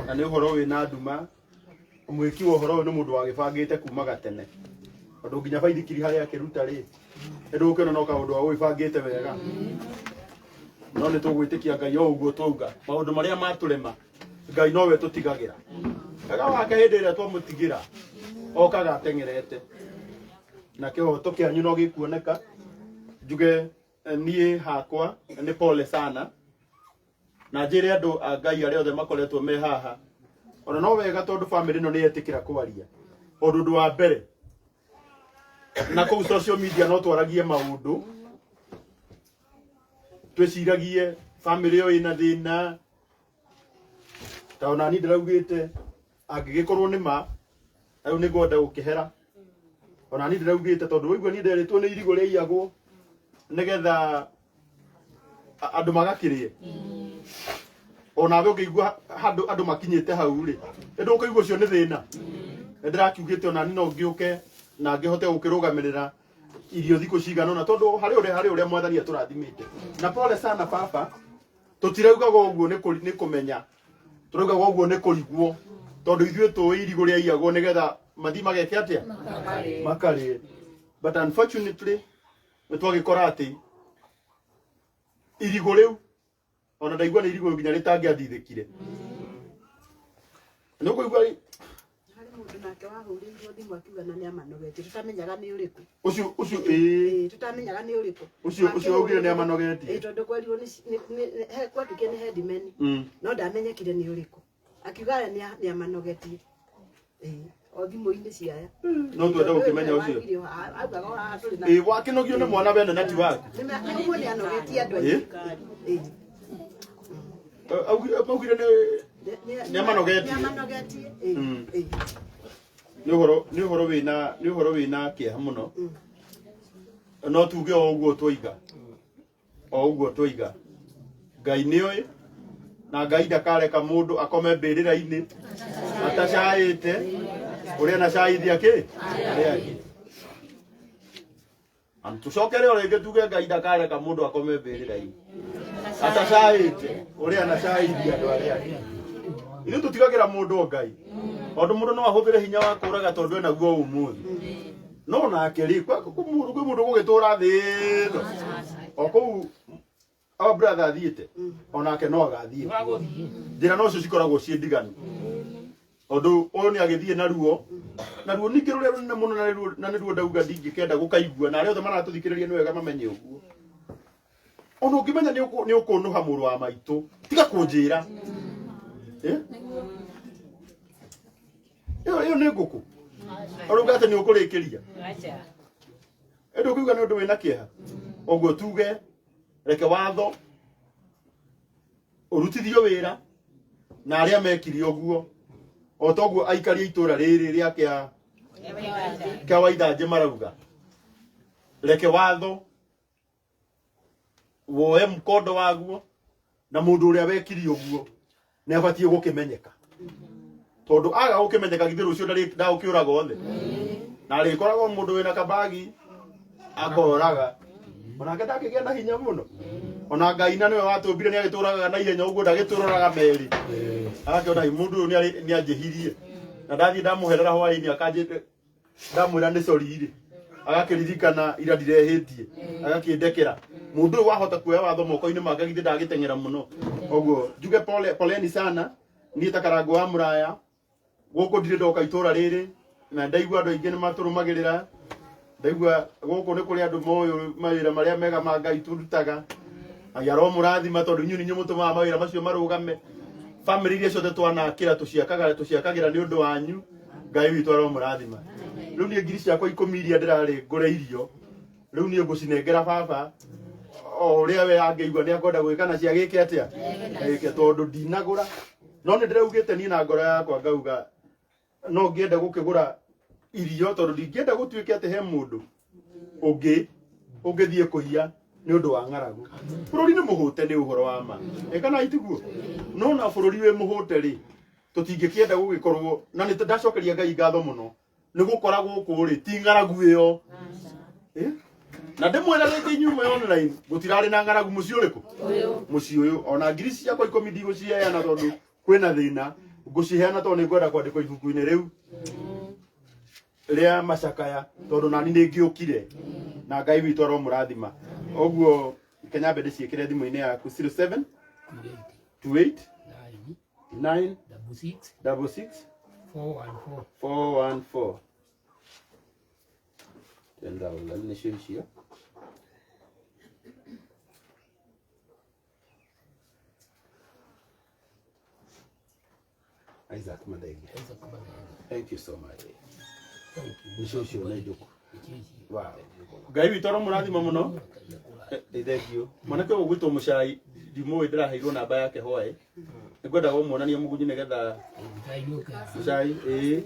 na nĩ ũhoro wĩna nduma mwĩki wa ũhoro ũyũ nĩ mũndũ wagĩbangĩte kuma gatene tondũ nginya baithikiri harĩa akĩruta rĩ nĩ ndũgũkĩona no kaũndũ agũgĩbangĩte wega no nĩ tũgwĩtĩkia Ngai o ũguo twauga maũndũ marĩa matũrema Ngai nowe tũtigagĩra wega wake hĩndĩ ĩrĩa twamũtigĩra okaga ateng'erete na kĩhoto kĩanyu no gĩkuoneka. Njuge niĩ hakwa nĩ pole sana na njĩre andũ a Ngai arĩa othe makoretwo me haha ona no wega tondũ famĩlĩ ĩno nĩ yetĩkĩra kwaria tondũ ũndũ wa mbere Na kũu social media no twaragie maũndũ, twĩciragie family ĩyo ĩna thĩna. Ta ona niĩ ndĩraugĩte angĩgĩkorwo nĩ ma rĩu nĩ ngwenda gũkĩhera. Ona niĩ ndĩraugĩte tondũ waigua niĩ nderĩtwo nĩ irigũ rĩaiyagwo nĩgetha andũ magakĩrĩe. Onawe ũngĩigua handũ andũ makinyĩte hau rĩ, ndũkũigua ũcio nĩ thĩna. Nĩ ndĩrakiugĩte ona niĩ no ngĩũke na ngĩhote gũkĩrũgamĩrĩra irio thikũ cigana ũna, tondũ harĩ ũrĩa mwathani atũrathimĩte. Na pole sana baba, tũtiraugaga ũguo nĩ kũmenya, tũraugaga ũguo nĩ kũrigwo, tondũ ithuĩ tũĩ irigũ rĩaiyagwo nĩgetha mathiĩ mageke atĩa, makarĩe. But unfortunately nĩ twagĩkora atĩ irigũ rĩu ona ndaigua nĩ irigũ nginya rĩtangĩathithĩkire. Nĩ ũkũigua harĩ mũndũ nake wahũrĩirwo thimũ akiuga na nĩamanogetie, tũtamenyaga nĩ ũrĩkũ. Ũcio ĩĩ, tũtamenyaga nĩ ũrĩkũ. Ũcio augire nĩamanogetie. Ĩĩ, tondũ kwerirwo nĩ kwatuĩkire nĩ headman, no ndamenyekire nĩ ũrĩkũ. Akiuga nĩamanogetie. Ĩĩ, o thimũ-inĩ ciaya. No twende gũkĩmenya ũcio. Augaga o haha tũrĩ na. Ĩĩ, wakĩnogio nĩ mwana wene na ti waku. Nĩguo nĩanogetie andũ aingĩ. Ĩĩ. Augire nĩamanogetie. Nĩamanogetie. Nĩ ũhoro wĩna kĩeha mũno. No tuge o ũguo twoiga. O ũguo twoiga. Ngai nĩoĩ, na Ngai ndakareka mũndũ akome mbĩrĩra-inĩ atacaĩte ũrĩa anacaithia kĩ arĩa angĩ. Tũcokere o rĩngĩ tuge Ngai ndakareka mũndũ akome mbĩrĩra-inĩ atacaĩte ũrĩa anacaithia andũ arĩa angĩ. Ithuĩ tũtigagĩra mũndũ o Ngai, tondũ mũndũ no ahũthĩre hinya wa kũraga tondũ enaguo ũmũthĩ. No nake rĩ, kwĩ mũndũ gũgĩtũra thĩ ĩno o kũu our brother athiĩte, onake no agathiĩ. Njĩra nocio cikoragwo ciĩ ndiganu, tondũ ũyũ nĩ agĩthiĩ na ruo, na ruo ningĩ rũrĩa rũnene mũno, na nĩruo ndauga ndingĩkenda gũkaigua, na arĩa othe maratũthikĩrĩria nĩ wega mamenye ũguo. Ona ũngĩmenya nĩ ũkũnũha mũrũ wa maitũ, tiga kũnjĩra. Ĩyo nĩ ngũkũ. Ũrauga atĩ nĩ ũkũrĩkĩria. Ĩndĩ ũkiuga nĩ ũndũ wĩna kĩeha. Ũguo tuge reke watho ũrutithio wĩra na arĩa mekire ũguo, o toguo aikari a itũra rĩrĩ rĩa kĩa Waithanjĩ marauga, reke watho woe mkondo waguo, na mũndũ ũrĩa wekire ũguo nĩ abatiĩ gũkĩmenyeka, tondũ aga gũkĩmenyeka githĩ rũciũ ndagũkĩũraga othe, na arĩkoragwo mũndũ wĩna kabagi akoraga onake ndangĩgĩa na hinya mũno. Ona Ngai na nĩwe watũmbire nĩ agĩtũragaga na ihenya ũguo, ndagĩtũroraga merĩ, agakĩona mũndũ ũyũ nĩ anjĩhirie, na ndathiĩ ndamũherera hwaĩ-inĩ akanjĩ ndamwĩra nĩ sorry rĩ, agakĩririkana ira ndirehĩtie, agakĩndekera. Mũndũ ũyũ wahota kuoya watho moko-inĩ make githĩ ndagĩteng'era mũno. Ũguo njuge pole, poleni sana. Niĩ ta Karangũ wa Mũraya gũkũ ndirĩ ndoka itũra rĩrĩ, na ndaigua andũ aingĩ nĩ matũrũmagĩrĩra. Ndaigua gũkũ nĩ kũrĩ andũ moĩ mawĩra marĩa mega ma Ngai tũrutaga. Ngai aromũrathima, tondũ inyuĩ nĩ inyuĩ mũtũmaga mawĩra macio marũgame. Family iria ciothe twanakĩra tũciakagĩra nĩ ũndũ wanyu. Ngai witũ aromũrathima. Rĩu niĩ ngiri ciakwa 10 iria ndĩrarĩ ngũre irio, rĩu niĩ ngũcinengera baba o ũrĩa we angĩigua nĩ akwenda gwĩka na ciagĩke atĩa, agĩke, tondũ ndinagũra. No nĩ ndĩraugĩte niĩ na ngoro yakwa ngauga no ngĩende gũkĩgũra irio, tondũ ndingĩenda gũtuĩke atĩ he mũndũ ũngĩ ũngĩthiĩ kũiya nĩ ũndũ wa ng'aragu. Bũrũri nĩ mũhũte nĩ ũhoro wa ma, ĩ kana itiguo? No na bũrũri wĩ mũhũte rĩ, tũtingĩkĩenda gũgĩkorwo na nĩ ndacokeria Ngai ngatho mũno nĩ gũkora gũkũ rĩ ti ng'aragu ĩyo. Na ndĩmwĩra rĩngĩ inyuĩ mwĩ online, gũtirarĩ na ng'aragu mũciĩ ũrĩkũ? Mũciĩ ũyũ. Ona ngiri ciakwa 10 ndigũciheana tondũ kwĩna thĩna, ngũciheana tondũ nĩ ngwenda kwandĩkwo ibuku-inĩ rĩu rĩa macakaya, tondũ nani nĩ ngĩũkire, na Ngai witũ aromũrathima. Ũguo Kenya mbende ciĩkĩre thimũ-inĩ yaku 07 28 9 66 66 414 414. 10,000 nĩcio icio. Isaac Mathenge. Thank you so much. Nĩcio icio na Njoku. Wow. Ngai witũ aromũrathima mũno. Nĩ thank you. Mwanake ũyũ ũgwĩtwo Mũcai ndimũĩ, ndĩraheirwo namba yake hwaĩ, nĩngwendaga ũmuonania mũgunyi nĩgetha Mũcai ĩĩ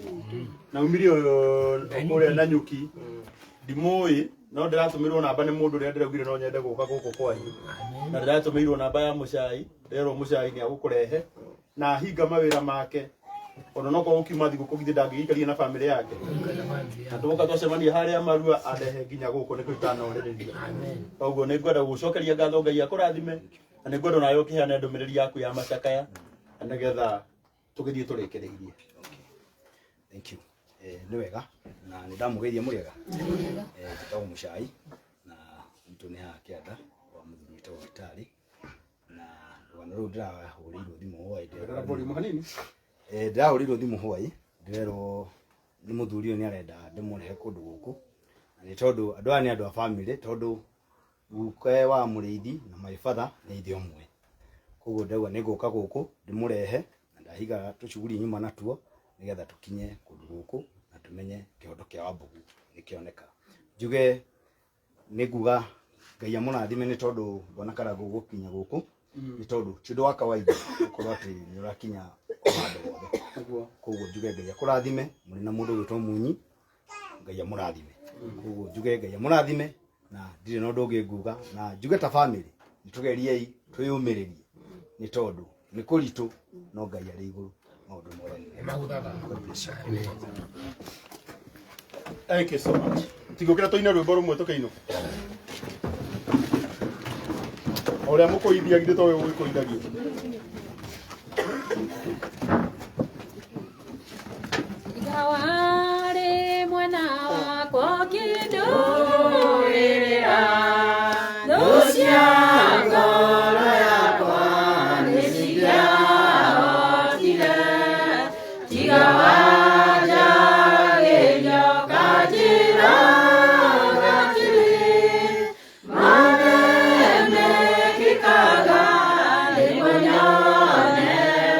na umire ũyũ kũrĩa Nanyuki, ndimũĩ no ndĩratũmĩrwo namba nĩ mũndũ ũrĩa ndĩraugire no nyende gũka gũkũ kwanyu, na ndĩratũmĩirwo namba ya Mũcai, nderwo Mũcai nĩ agũkũrehe na ahinga mawĩra make, ona no korwo gũkiuma thigũkũ githĩ ndangĩgĩikaria na bamĩrĩ yake, na tũgoka twacemania harĩa Marua andehe nginya gũkũ nĩkĩo itanorĩrĩria. Koguo nĩ ngwenda gũgũcokeria ngatho, Ngai akũrathime, na nĩ ngwenda onawe ũkĩheane ndũmĩrĩri yaku ya macakaya na nĩgetha tũgĩthiĩ tũrĩkĩrĩirie. Thank you. Nĩ wega na nĩ ndamũgeithia mũrĩega. Njĩtagwo Mũcai na witũ nĩ haha kĩanda wa mũthuri wĩtagwo Gĩtarĩ, na rũgano rũu ndĩrahũrĩirwo thimũ hwaĩ. Ongerera volume hanini. Ndĩrahũrĩirwo thimũ hwaĩ, ndĩrerwo nĩ mũthuri ũyũ nĩ arenda ndĩmũrehe kũndũ gũkũ, na nĩ tondũ andũ aya nĩ andũ a bamĩrĩ, tondũ guka wa mũrĩithi na my father nĩ ithe ũmwe. Koguo ndauga nĩ ngũka gũkũ ndĩmũrehe, na ndahiga tũcuguri nyuma natuo nĩgetha tũkinye kũndũ gũkũ na tũmenye kĩhoto kĩa Wambugu nĩkĩoneka. Njuge nĩ nguga Ngai amũrathime nĩ tondũ bwana Karangũ gũkinya gũkũ nĩ tondũ ti ũndũ wa kawaida gũkorwo atĩ nĩ ũrakinya o handũ hothe. Koguo njuge Ngai akũrathime mũrĩ na mũndũ ũgwĩtwo Munyi, Ngai amũrathime. Koguo njuge Ngai amũrathime na ndirĩ na ũndũ ũngĩ nguga, na njuge ta family nĩ tũgeriei twĩyũmĩrĩrie nĩ tondũ nĩ kũritũ no Ngai arĩ igũrũ maũndũ mothe nĩ mega. God bless you. Thank you so much. Tigũkĩra tũine rwĩmbo rũmwe tũkĩinũka. O ũrĩa mũkũithia githĩ towe ũgĩkũithagia. Igawarĩ mwena wakwa ũkĩndũrĩrĩra, thũ cia ngoro yakwa nĩcingĩahotire. Tiga wanjaragĩria ũkanjĩraga atĩrĩ, mothe mekĩkaga nĩguo nyone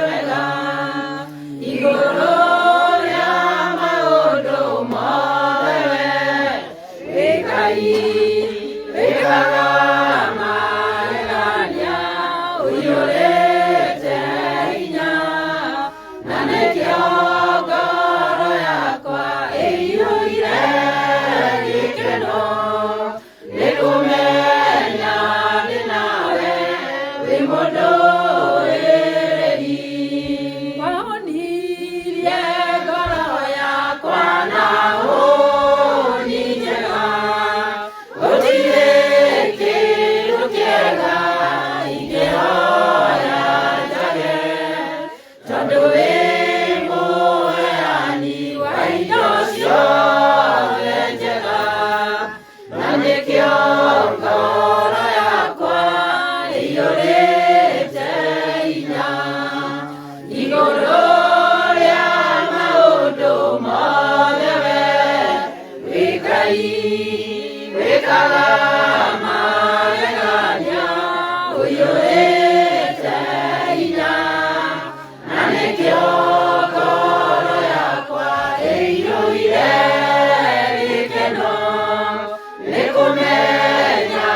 wega. Igũrũ rĩa maũndũ mothe we wĩ Ngai, wĩkaga magegania, ũiyũrĩte hinya, na nĩkĩo ngoro yakwa ĩiyũire gĩkeno, nĩ kũmenya ndĩ nawe wĩ mũndũrĩrĩri. Wahonirie ngoro yakwa na hũni njega, gũtirĩ kĩndũ kĩega ingĩhoya njage, tondũ wĩ mũheani wa indo ciothe njega, na nĩkĩo ngoro yakwa ĩiyũrĩte hinya. Igũrũ rĩa maũndũ mothe we wĩ Ngai, wĩkaga magegania, ũiyũrĩte hinya, na nĩkĩo ngoro yakwa ĩiyũire gĩkeno, nĩ kũmenya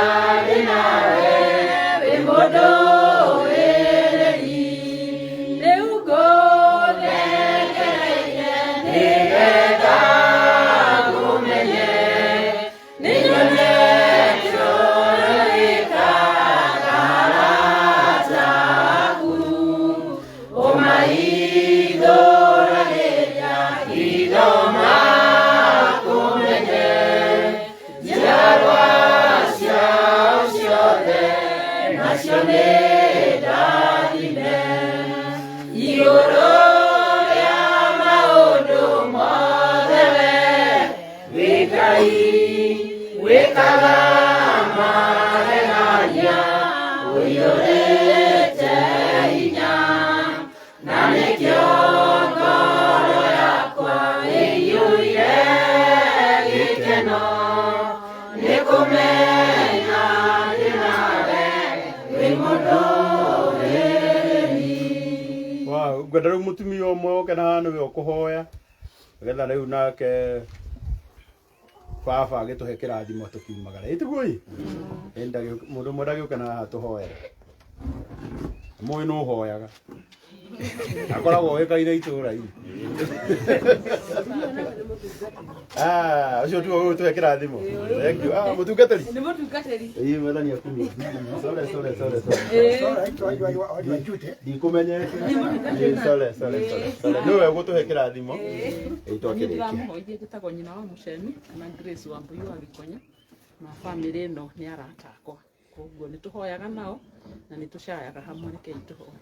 ndĩ nawe wĩ mũndũrĩrĩri. Rĩu ngũthengereire nĩgetha ngũmenye, nĩnyonete ũrĩa wĩkaga arata aku, ũmaithũragĩria hitho makũmenye, njiarwa ciao ciothe nacio nĩ ndathime. Igũrũ rĩa maũndũ mothe we wĩ Ngai, wĩkaga magegania, ũiyũrĩte hinya, na nĩkĩo ngoro yakwa ĩiyũire gĩkeno, nĩ kũmenya ndĩ nawe wĩ mũndũrĩrĩri. Wow, ngwenda rĩu mũtumia ũmwe oke na haha nĩwe ũkũhoya nĩgetha rĩu nake Baba agĩtũhe kĩrathimo tũkiumagara. Ĩtiguo ĩ? Mũndũ ũmwe ndagĩũke na haha tũhoere. Mũĩ nũ ũhoyaga. Akoragwo oĩkaine itũũra-inĩ. Ah, ũcio tiwe ũgũtũhe kĩrathimo. Thank you. Ah, mũtungatĩri. Nĩ mũtungatĩri. Ĩĩ mwathani akumio. Sorry, sorry, sorry, sorry. Ndikũmenyete. Ĩĩ, sorry, sorry, sorry, sorry. Nĩwe ũgũtũhe kĩrathimo. Ĩĩ Niĩ twakĩrĩkia. ndĩramũhoithia njĩtagwo nyina wa Mũcemi kana Grace Wambui wa Gĩkonya na bamĩrĩ ĩno nĩ arata akwa, koguo nĩ tũhoyaga nao na nĩ tũcayaga hamwe. Rekei tũhoe.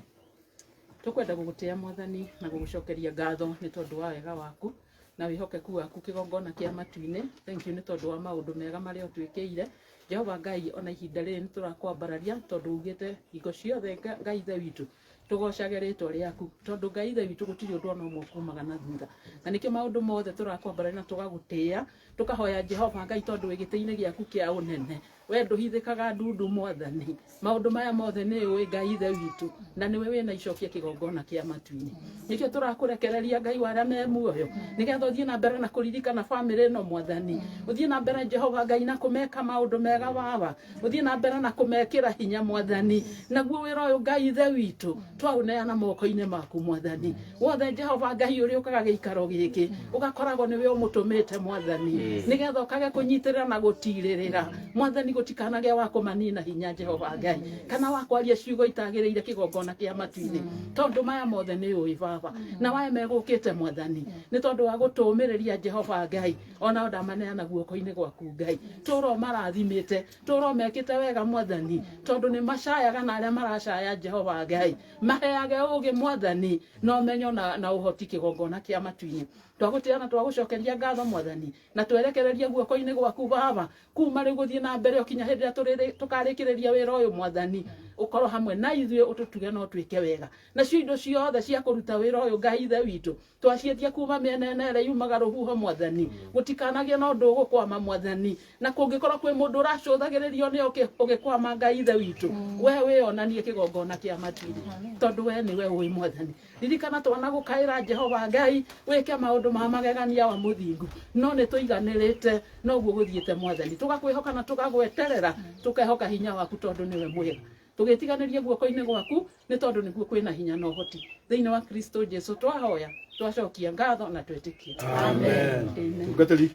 Tũkwenda gũgũtĩa Mwathani na gũgũcokeria ngatho nĩ tondũ wa wega waku na wĩhokeku waku kĩgongona kĩa matu-inĩ. Thank you nĩ tondũ wa maũndũ mega marĩa ũtwĩkĩire Jehova Ngai. Ona ihinda rĩrĩ nĩ tũrakwambararia tondũ ugĩte hingo ciothe Ngai Ithe witũ tũgocage rĩtwa rĩaku, tondũ Ngai Ithe witũ gũtirĩ ũndũ ona ũmwe kumaga na thutha, na nĩkĩo maũndũ mothe tũrakwambararia na tũgagũtĩĩa, tũkahoya Jehova Ngai tondũ wĩ gĩtĩ-inĩ gĩaku kĩa ũnene, we ndũhithĩkaga ndundu. Mwathani, maũndũ maya mothe nĩ ũĩ Ngai Ithe witũ, na nĩwe wĩna icokia kĩgongona kĩa matu-inĩ. Nĩkĩo tũrakũrekereria Ngai wa arĩa me muoyo, nĩgetha ũthiĩ na mbere na kũririkana bamĩrĩ ĩno. Mwathani, ũthiĩ na mbere Jehova Ngai na kũmeka maũndũ mega wawa, ũthiĩ na mbere na kũmekĩra hinya Mwathani. Naguo wĩra ũyũ Ngai Ithe witũ twaũneana moko-inĩ maku Mwathani. Wothe Jehova Ngai ũrĩa ũkaga gĩikaro gĩkĩ ũgakoragwo nĩwe ũmũtũmĩte Mwathani, nĩgetha ũkage kũnyitĩrĩra na gũtirĩrĩra Mwathani, gũtikanagĩa wa kũmanina hinya Jehova Ngai kana wa kwaria ciugo itagĩrĩire kĩgongona kĩa matu-inĩ, tondũ maya mothe nĩ ũĩ Baba. Na waya megũkĩte Mwathani nĩ tondũ wa gũtũmĩrĩria Jehova Ngai, onao ndamaneana guoko-inĩ gwaku Ngai, tũra ũmarathimĩte, tũra ũmekĩte wega Mwathani, tondũ nĩ macayaga na arĩa maracaya Jehova Ngai maheage ũgĩ Mwathani na ũmenyo na ũhoti kĩgongona kĩa matu-inĩ. Twagũtĩa na twagũcokeria ngatho Mwathani, na twerekereria guoko-inĩ gwaku Baba kuma rĩu gũthiĩ na mbere o kinya hĩndĩ ĩrĩa tũkarĩkĩrĩria wĩra ũyũ. Mwathani, ũkorwo hamwe na ithuĩ, ũtũtuge na ũtwĩke wega. Nacio indo ciothe cia kũruta wĩra ũyũ Ngai Ithe witũ twaciĩtia kuma mĩena ĩna ĩrĩa yumaga rũhuho Mwathani, gũtikanagĩe na ũndũ ũgũkwama Mwathani. Na kũngĩkorwo kwĩ mũndũ ũracũthagĩrĩrio nĩ ũgĩkwama, Ngai Ithe witũ we wĩonanie kĩgongona kĩa matu-inĩ, tondũ we nĩwe ũĩ. Mwathani, ririkana twana gũkaĩra Jehova Ngai wĩke maũndũ ma magegania wa mũthingu, no nĩ tũiganĩrĩte noguo gũthiĩte Mwathani, tũgakwĩhoka na tũgagweterera, tũkehoka hinya waku tondũ nĩwe mwega. Tũgĩtiganĩria guoko-inĩ gwaku nĩ tondũ nĩguo kwĩna hinya na ũhoti. Thĩinĩ wa Kristo Jesu twahoya, twacokia ngatho na twetĩkia. Amen. Amen. Tungatĩri.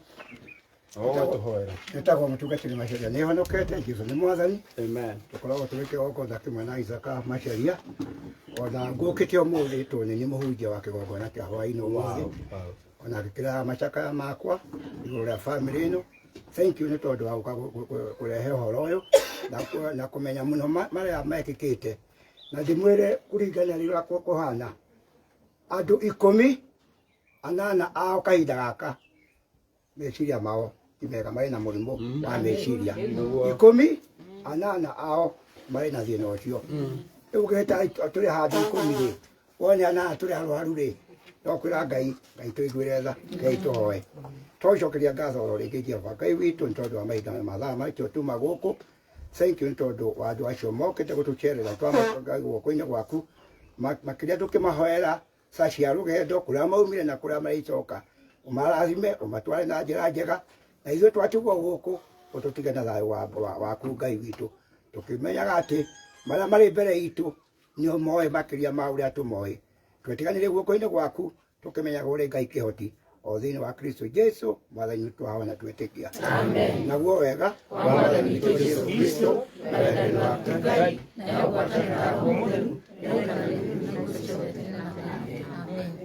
Tũhoera. Njĩtagwo mũtungatĩri Macharia, nĩ honokete, Jesu nĩ Mwathani. Amen. Tũkoragwo tũrĩ kĩgongona kĩmwe na Isaka Macharia, ona ngũkĩte ũmũthĩ tondũ nĩ niĩ mũhunjia wa kĩgongona kĩa hwaĩ-inĩ ũmũthĩ, ona ngĩkĩraga macakaya makwa igũrũ rĩa bamĩrĩ ĩno. Thank you nĩ tondũ wa gũka kũrehe ũhoro ũyũ na kũmenya mũno marĩa mekĩkĩte, na ndĩmwĩre kũringana na ũrĩa kũhana, andũ 18 ao kahinda gaka meciria mao ti mega, marĩ na mũrimũ wa meciria. 18 ao marĩ na thĩna ũcio. Rĩu ũngĩhĩta tũrĩ handũ 10 rĩ, wone anana tũrĩ arwaru rĩ, no kwĩra Ngai, Ngai tũiguĩre tha. Ngai tũhoe twacokeria ngatho oro rĩngĩ Jehova Ngai witũ nĩ tondũ wa mahinda na mathaa maitũ tuma gũkũ. Thank you nĩ tondũ wa andũ acio mokĩte gũtũcerera, twamaga guoko-inĩ gwaku, makĩria tũkĩmahoera ca cia rũgendo kũrĩa maumire na kũrĩa marĩcoka, ũmarathime, ũmatware na njĩra njega, na ithuĩ twatigwo gũkũ ũtũtige na thayũ waku Ngai witũ, tũkĩmenyaga atĩ marĩa marĩ mbere itũ nĩ moĩ makĩria ma ũrĩa tũmoĩ. Twetiganĩrie guoko-inĩ gwaku tũkĩmenyaga ũrĩ Ngai kĩhoti, o thĩinĩ wa Kristo Jesu Mwathani witũ ahona twĩtĩkia. Amen. Naguo wega wa Mwathani witũ Jesu Kristo na wendani wa Ngai na ũgwatanĩro wa Roho Mũtheru.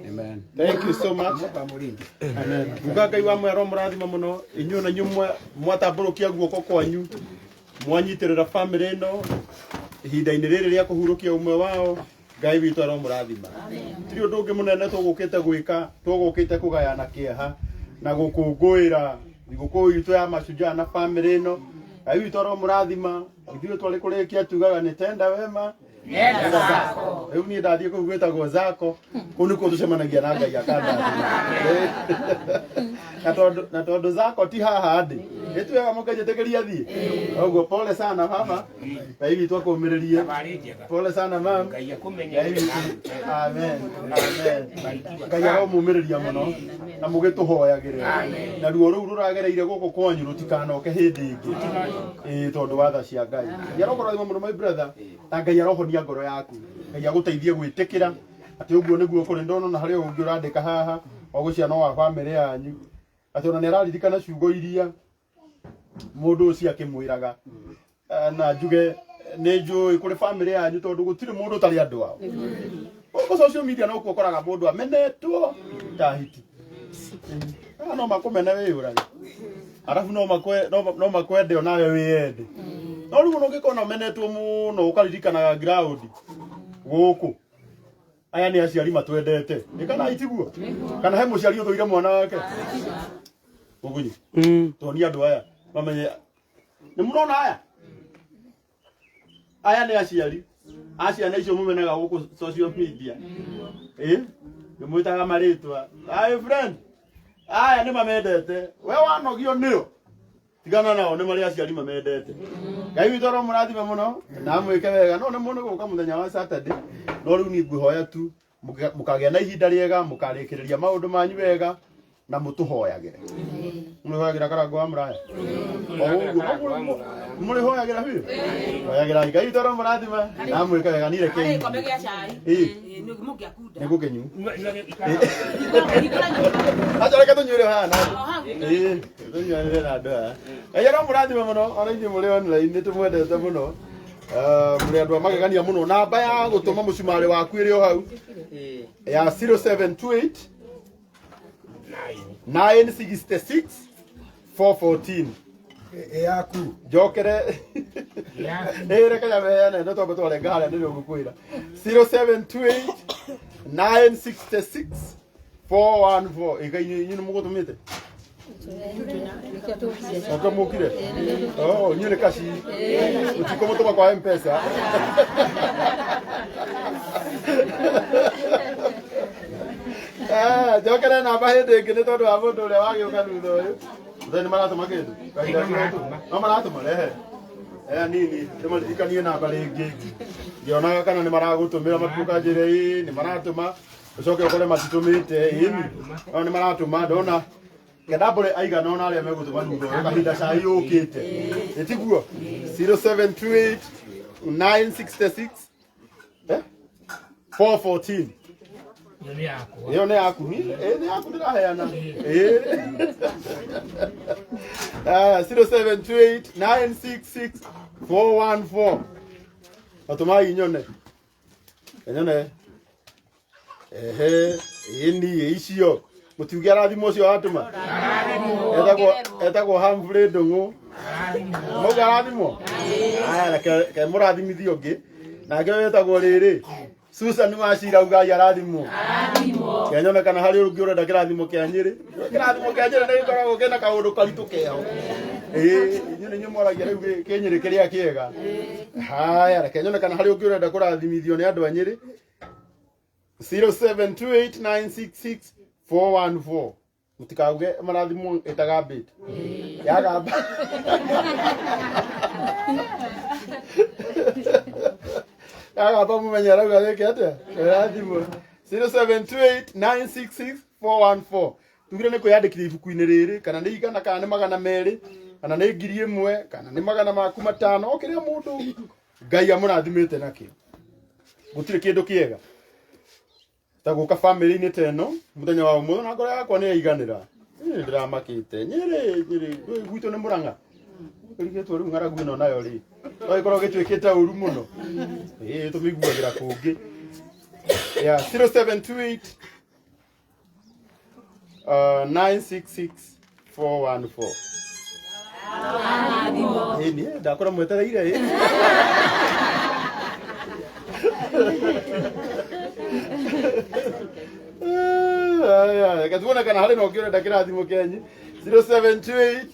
Amen. Thank you so much. Amen. Nguga Ngai wa mwero mũrathima mũno inyuĩ na inyuĩ mwatambũrũkia guoko kwanyu mwanyitĩrĩra famĩlĩ ĩno ihinda-inĩ rĩrĩ rĩa kũhurũkia ũmwe wao. Ngai witũ aromũrathima. Tiri ũndũ ũngĩ mũnene tũgũkĩte gwĩka, tũgũkĩte kũgayana kĩeha na gũkũngũĩra thigũkũ itũ ya mashujaa na famĩlĩ ĩno. Ngai witũ aromũrathima. Ithuĩ twarĩ kũrĩkia tugaga nĩ tenda wema. Nenda Sacco. Rĩu niĩ ndathiĩ kũu gwĩtagwo Sacco, kũu nĩkuo tũcemanagia na Ngai akandathima. Na tondũ Sacco ti haha ndĩ, nĩ twega mũkĩnjĩtĩkĩria thiĩ. Ũguo pole sana baba, Ngai witũ akũmĩrĩrie. Pole sana mam. Ngai akũmenye. Ngai witũ. Amen. Amen. Ngai aromũmĩrĩria mũno na mũgĩtũhoyagĩre. Na ruo rũu rũragereire gũkũ kwanyu rũtikanoke hĩndĩ ĩngĩ. Ĩĩ tondũ wa tha cia Ngai. Ngai arokũrathima mũno my brother. Na Ngai arohonia ngoro yaku. Ngai agũteithie gwĩtĩkĩra atĩ ũguo nĩguo kũrĩ. Ndona ona harĩ ũngĩ ũrandĩka haha o gũciana wa bamĩrĩ yanyu atĩ ona nĩ araririkana ciugo iria mũndũ ũcio akĩmwĩraga. Na njuge nĩ njũĩ kũrĩ bamĩrĩ yanyu tondũ gũtirĩ mũndũ ũtarĩ andũ ao. Gũkũ social media no kuo ũkoraga mũndũ amenetwo ta hiti. No makũmene wĩyũrage. Arabu no makwende onawe wĩyende. No rĩu ona ũngĩkona ũmenetwo mũno ũkaririkanaga ground gũkũ. Aya nĩ aciari matwendete. Nĩ kana itiguo? Kana he mũciari ũthũire mwana wake? Mũgunyi. Tuonie andũ aya mamenye nĩ mũrona aya? Aya nĩ aciari a ciana icio mũmenaga gũkũ social media. Nĩ mwĩtaga marĩtwa. Hi friend. Aya nĩ mamendete. We wanogio nĩo. Tigana nao nĩ marĩ aciari mamendete. Ngai witũ aromũrathime mũno na amwĩke wega. No nĩ mũno gũka mũthenya wa Saturday. No rĩu niĩ ngwĩhoya tu mũkagĩa na ihinda rĩega, mũkarĩkĩrĩria maũndũ manyu wega na mũtũhoyagĩre. Mũrĩhoyagĩra Karango wa Mũraya? O ũguo mũrĩhoyagĩra biũ? Hoyagĩra Ngai witũ aromũrathima na amwĩke wega. Niĩ reke Gĩkombe gĩa cai. Ĩĩ. Nĩ mũngĩakunda. Nĩ gũkĩnyua. Acha reke tũnyuĩre haha na Ĩĩ, tũnyuanĩre na andũ aya. Ngai aromũrathima mũno ona inyuĩ mũrĩ online nĩ tũmwendete mũno. Mũrĩ andũ a magegania mũno. Namba ya gũtũma mũcumarĩ waku ĩrĩ o hau ya 0728 966 414. Yaku. Njokere. Ĩĩ reke nyameheane no twambe twarenga harĩa nĩrĩo ngũkwĩra. 0728 966 414. Ĩka inyuĩ nĩ mũgũtũmĩte? Nake mũkire? Oh, inyuĩ nĩ kaci. Mũtikũmũtũma kwa M-Pesa. Njokere namba hĩndĩ ĩngĩ nĩ tondũ wa mũndũ ũrĩa wagĩũka thutha ũyũ. Mũthenya nĩ maratũma kĩndũ? Kahinda No maratũma rehe. Aya nini ndĩmaririkanie namba rĩngĩ. Ngĩonaga kana nĩ maragũtũmĩra matuĩka njĩre ĩĩ nĩ maratũma ũcoke ũkore matitũmĩte ĩni. No nĩ maratũma ndona kenda mbũre aigana ona arĩa megũtũma thutha ũyũ kahinda cai yũkĩte. Ĩtiguo 0728 966 414. Ĩyo nĩ yakwa. Ĩyo nĩ yaku. Ĩĩ nĩ yaku ndĩraheana. Ĩĩ. Aya 0728 966 414. Atũmai nyone. Nyone. Ehe, ĩni icio. Mũtiuge arathimwo ũcio watũma. Etagwo Humphrey Ndung'u. Mauga arathimwo? Aya reke mũrathimithio ũngĩ. Nake wetagwo rĩrĩ. Susan Wachira ugai arathimwo. Kenyone kana harĩ ũngĩ ũrenda kĩrathimo kĩa Nyĩrĩ. Kĩrathimo kĩa Nyĩrĩ nĩ gĩkoragwo kĩna kaũndũ karitũ keho. Ĩĩ, inyuĩ nĩ inyuĩ mwaragia rĩu kĩ Nyĩrĩ kĩrĩa kĩega. Haya, reke nyone kana harĩ ũngĩ ũrenda kũrathimithio nĩ andũ a Nyĩrĩ. 0728966414. Mũtikauge marathimwo ĩtagambĩte. Yagamba. Yagamba mũmenye arauga gĩkĩ atĩa? Ĩrathimwo. 0728966414. Tugire nĩ kwĩyandĩkithia ibuku-inĩ rĩrĩ kana nĩ igana kana nĩ 200 kana nĩ 1000 kana nĩ 500 o kĩrĩa mũndũ Ngai amũrathimĩte nakĩo. Gũtirĩ kĩndũ kĩega ta gũka bamĩrĩ-inĩ ta ĩno mũthenya wa ũmũthĩ na ngoro yakwa nĩ yaiganĩra. Niĩ ndĩramakĩte Nyĩrĩ Nyĩrĩ gwitũ nĩ Mũrang'a. Rĩgĩtwo rĩu ng'aragu ĩno nayo rĩ no ĩkorwo gĩtuĩkĩte ũru mũno. Ĩĩ tũmĩiguagĩra kũngĩ. Yeah, 0728 966 414. Ĩĩ niĩ ndakora mwetereire ĩ. Aya, reke tuone kana harĩ na ũngĩ ũrenda kĩrathimo kĩanyu. 0728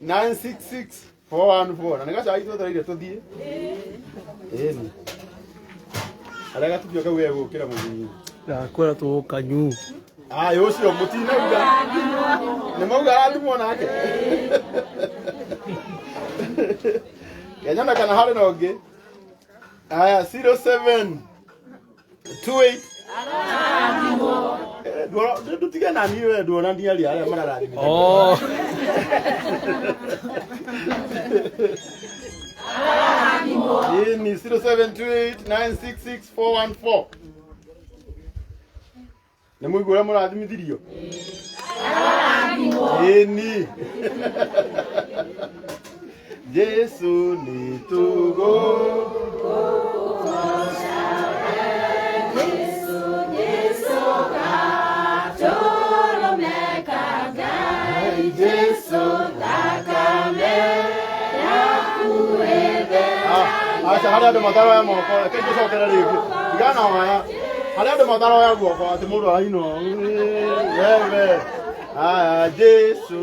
966 414. Na nĩ gacai twetereire tũthiĩ. Ĩni. Arĩa gatubio kau gegũkĩra mũthii. Ndakwĩra tũgũkanyu. Aya ũcio mũtinauga. Nĩ mauga arathimwo nake. Kenyona kana harĩ na ũngĩ. Aya 07 28 ndutige na niĩ we nduona ndiaria arĩa mararathimithania. Oh. Hii ni 0728966414. Nĩ mũigua ũrĩa mũrathimithirio? Ĩni. Jesu nĩ tũgũ. Aca harĩa andũ mataroya moko reke ngũcokere rĩngĩ tigana waya harĩa andũ mataroya guoko atĩ mũndũ arainwo wewe aya Jesu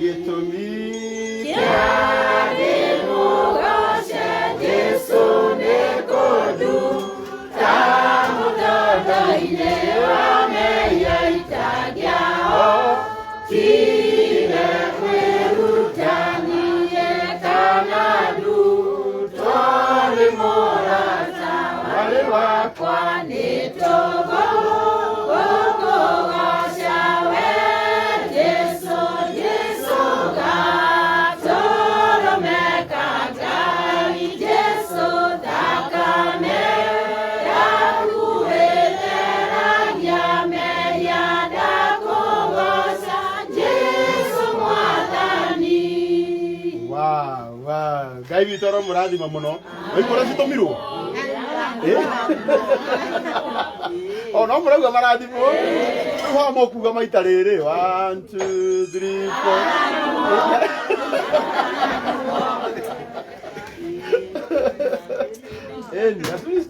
gĩtũmi warĩ wakwa Wow, wow. Ngai witũ aromũrathima mũno. Waigua ũrĩa citũmirwo? O no mũrauga marathimwo? Rĩu haha mũkuga maita rĩrĩ. 1 2 3 4. Ĩni, at least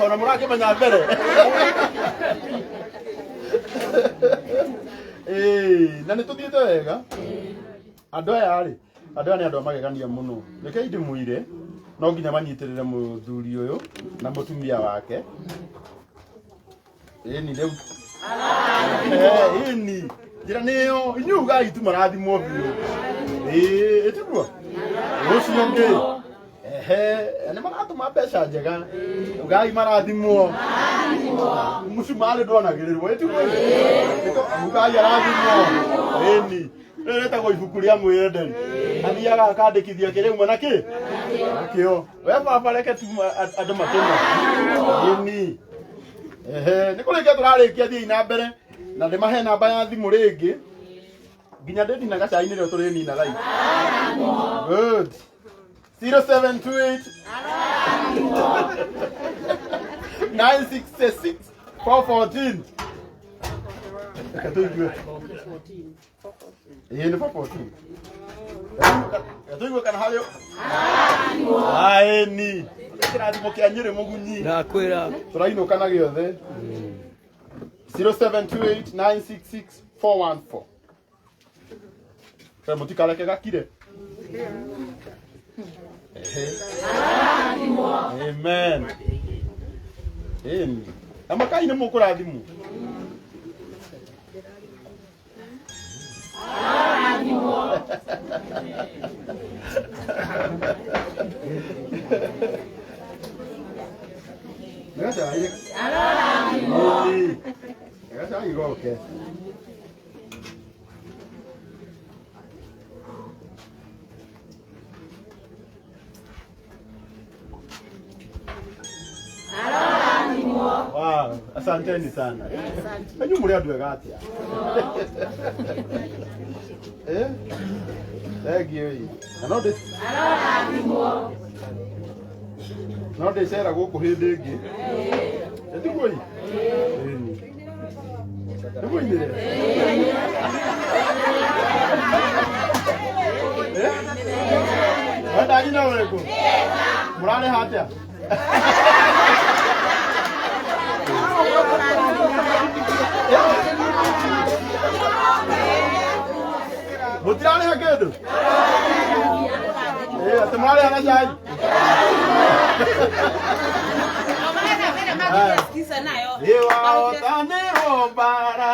ona mũrakĩmenya mbere. Na nĩ tũthiĩte wega. Andũ aya rĩ, andũ aya nĩ andũ a magegania mũno. Rekei ndĩmwĩre, no nginya manyitĩrĩre mũthuri ũyũ na mũtumia wake. Ĩni rĩu. Ĩni. Njĩra nĩyo, inyuĩ ugai tu marathimwo biũ. Ĩĩ, ĩtiguo? Ũcio ũngĩ. Ehe, nĩ maratũma mbeca njega. Ugai marathimwo. Mũcumarĩ ndwanagĩrĩrwo, ĩtiguo? Ugai arathimwo. Ĩni. Rĩrĩ rĩtagwo ibuku rĩa mwĩyenderi. Athiaga akandĩkithia kĩrĩa uma nakĩ? Nakĩo. We baba reke tu andũ matũme. Ĩni. Ehe, nĩ kũrĩkia tũrarĩkia thiĩi na mbere na ndĩmahe namba ya thimũ rĩngĩ nginya ndĩnina gacai nĩrĩo tũrĩninaga ithuĩ. Good. 0728 966 414. Reke tũigue. Ĩĩ nĩ 414. Reke tũigue kana harĩ Aĩni. Kĩrathimo kĩa Nyĩrĩ Mũgunyi. Ndakwĩra. Tũrainũka na gĩothe. 0728 966 414. Kaĩ mũtikareke gakire. Ehe. Amen. Ĩni. Na makai nĩ mũkũrathimwo. Nĩ gacai. Ĩni. Nĩ gacai goke. Wow, asanteni sana. Nanyu mũrĩ andũ ega atĩa? Eh? Thengiũ ĩ. Na no ndĩ no ndĩcera gũkũ hĩndĩ ĩngĩ. Ĩtiguo ĩ? Ĩni. Nĩmũinĩre? Wanyu na ũrĩkũ? Mũrarĩha atĩa? Mũtirarĩha kĩndũ? Ĩ, atĩ mũrarĩha na cai? Nĩwahotanĩrwo mbara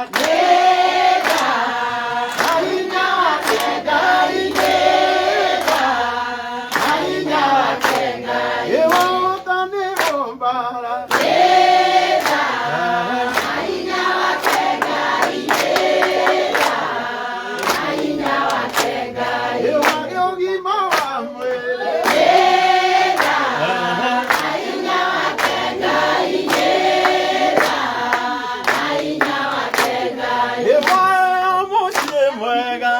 Nĩwahotanĩrwo mbara Nĩwagĩa ũgima wa mwĩrĩ. Nĩwaheo mũciĩ mwega.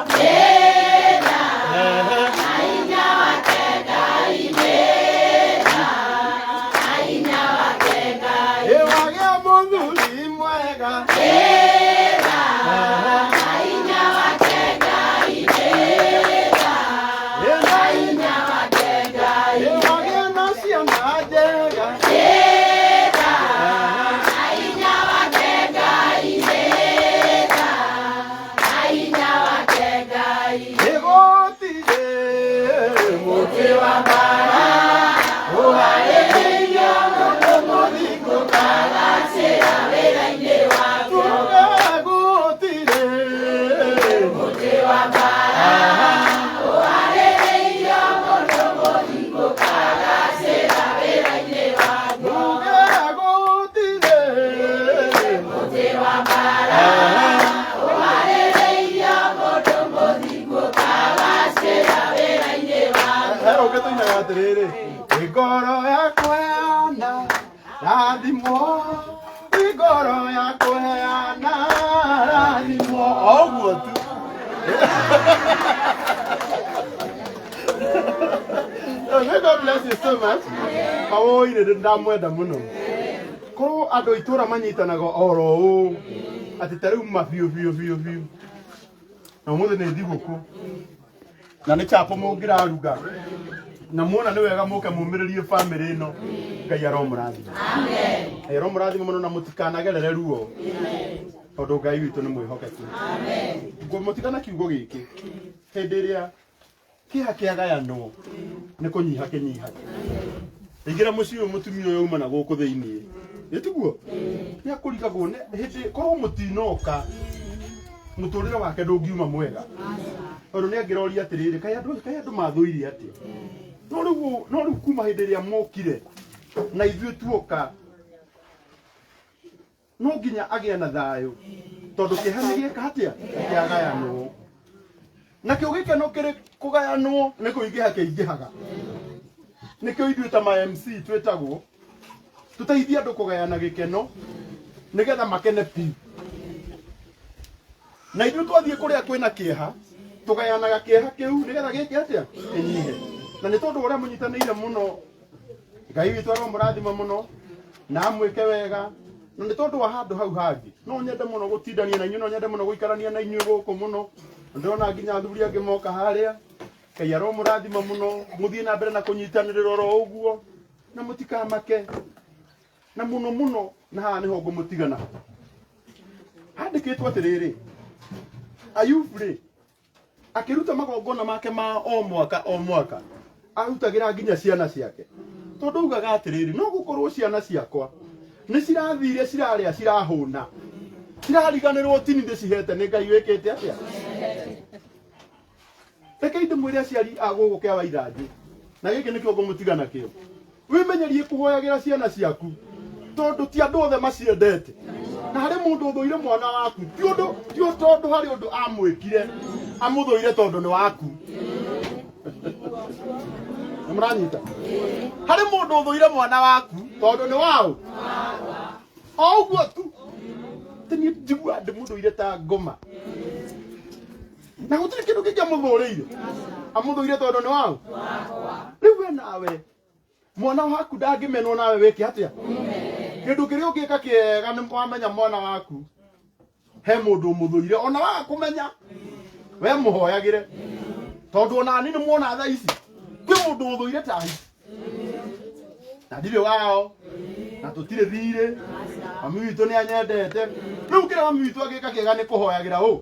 Nĩwagĩa mũthuri mwega. Nĩwagĩa na ciana njega. Nĩgũtirĩ mũtĩ wa mbara ũharĩrĩirio mũndũ mũthingu kagacĩra wĩra-inĩ waku. Gũtirĩ mũtĩ wa mbara ũharĩrĩirio mũndũ mũthingu kagacĩra wĩra-inĩ waku. Gũtirĩ mũtĩ wa mbara ũharĩrĩirio mũndũ mũthingu kagacĩra wĩra-inĩ waku. Hero ũngĩ tũinaga atĩrĩrĩ, "Ĩ ngoro ya kũheana rathimwo, ĩ ngoro ya kũheana rathimwo." O ũguo tu. May God bless you so much. Mawoi nĩ ndamwenda mũno. Korwo andũ a itũra manyitanaga oro ũũ atĩ ta rĩu ma biũ biũ biũ biũ. Na ũmũthĩ nĩ thigũkũ na nĩ chapo mũngĩraruga na muona nĩ wega mũke mumĩrĩrie famĩlĩ ĩno. Ngai aromũrathima. Ngai aromũrathima mũno na mũtikanagerere ruo tondũ Ngai witũ nĩ mwĩhokeku. Ngũmũtigana kiugo gĩkĩ hĩndĩ ĩrĩa kĩeha kĩagayanwo nĩ kũnyiha kĩnyihaga. Ingĩra mũciĩ ũyũ mũtumia ũyũ auma na gũkũ thĩiniĩ ĩ tiguo nĩ akũrigagwo nĩ hĩndĩ korwo mũtinoka mũtũrĩre wake ndũngiuma mwega tondũ nĩ angĩroria atĩrĩrĩ, kaĩ andũ kaĩ andũ mathũire atĩa? No rĩu no rĩu kuma hĩndĩ ĩrĩa mokire na ithuĩ tuoka no nginya agĩe na thayũ tondũ kĩeha nĩ gĩeka atĩa? Kĩagayanwo. Nakĩo gĩkeno kĩrĩ kũgayanwo nĩ kũingĩha kĩingĩhaga. Nĩkĩo ithuĩ ta ma MC twĩtagwo tũteithie andũ kũgayana gĩkeno nĩgetha makene piũ. Na ithuĩ twathiĩ kũrĩa kwĩna kĩeha tũgayanaga kĩeha kĩu nĩgetha gĩke atĩa? Kĩnyihe. Na nĩ tondũ wa ũrĩa mũnyitanĩire mũno, Ngai witũ aromũrathima mũno na amwĩke wega. Na nĩ tondũ wa handũ hau hangĩ no nyende mũno gũtindania na inyuĩ, no nyende mũno gũikarania na inyuĩ gũkũ mũno. Ndĩrona nginya athuri angĩ moka harĩa. Ngai aromũrathima mũno, mũthiĩ na mbere na kũnyitanĩrĩra oro ũguo na mũtikamake. Na mũno mũno na haha nĩho ngũmũtigana. Handĩkĩtwo atĩrĩrĩ, Ayubu rĩ akĩruta magongona make ma o mwaka o mwaka arutagĩra nginya ciana ciake, tondũ augaga atĩrĩrĩ, no gũkorwo ciana ciakwa nĩ cirathire cirarĩa cirahũna cirariganĩrwo tini ndĩcihete nĩ Ngai wĩkĩte atĩa. Rekei ndĩmwĩre aciari a gũkũ kĩa Waithanjĩ, na gĩkĩ nĩkĩo ngũmũtiga nakĩo, wĩmenyerie kũhoyagĩra ciana ciaku tondũ ti andũ othe maciendete. Na harĩ mũndũ ũthũire mwana waku ti ũndũ ti tondũ harĩ ũndũ amwĩkire, amũthũire tondũ nĩ waku. Nĩ mũranyita? Harĩ mũndũ ũthũire mwana waku tondũ nĩ waũ o ũguo tu. Ti niĩ njiguaga ndĩmũthũire ta ngoma na gũtirĩ kĩndũ kĩngĩ amũthũrĩire, amũthũire tondũ nĩ waũ. Rĩu we nawe mwana waku ndangĩmenwo nawe wĩke atĩa? Kĩndũ kĩrĩa ũngĩka kĩega nĩ wamenya mwana waku he mũndũ ũmũthũire ona waga kũmenya, we mũhoyagĩre tondũ ona niĩ nĩ muona thaa ici Kwĩ mũndũ ũthũire tahi na ndirĩ wao na tũtirĩ thirĩ, mami witũ nĩ anyendete. Rĩu kĩrĩa mami witũ angĩka kĩega nĩ kũhoyagĩra ũ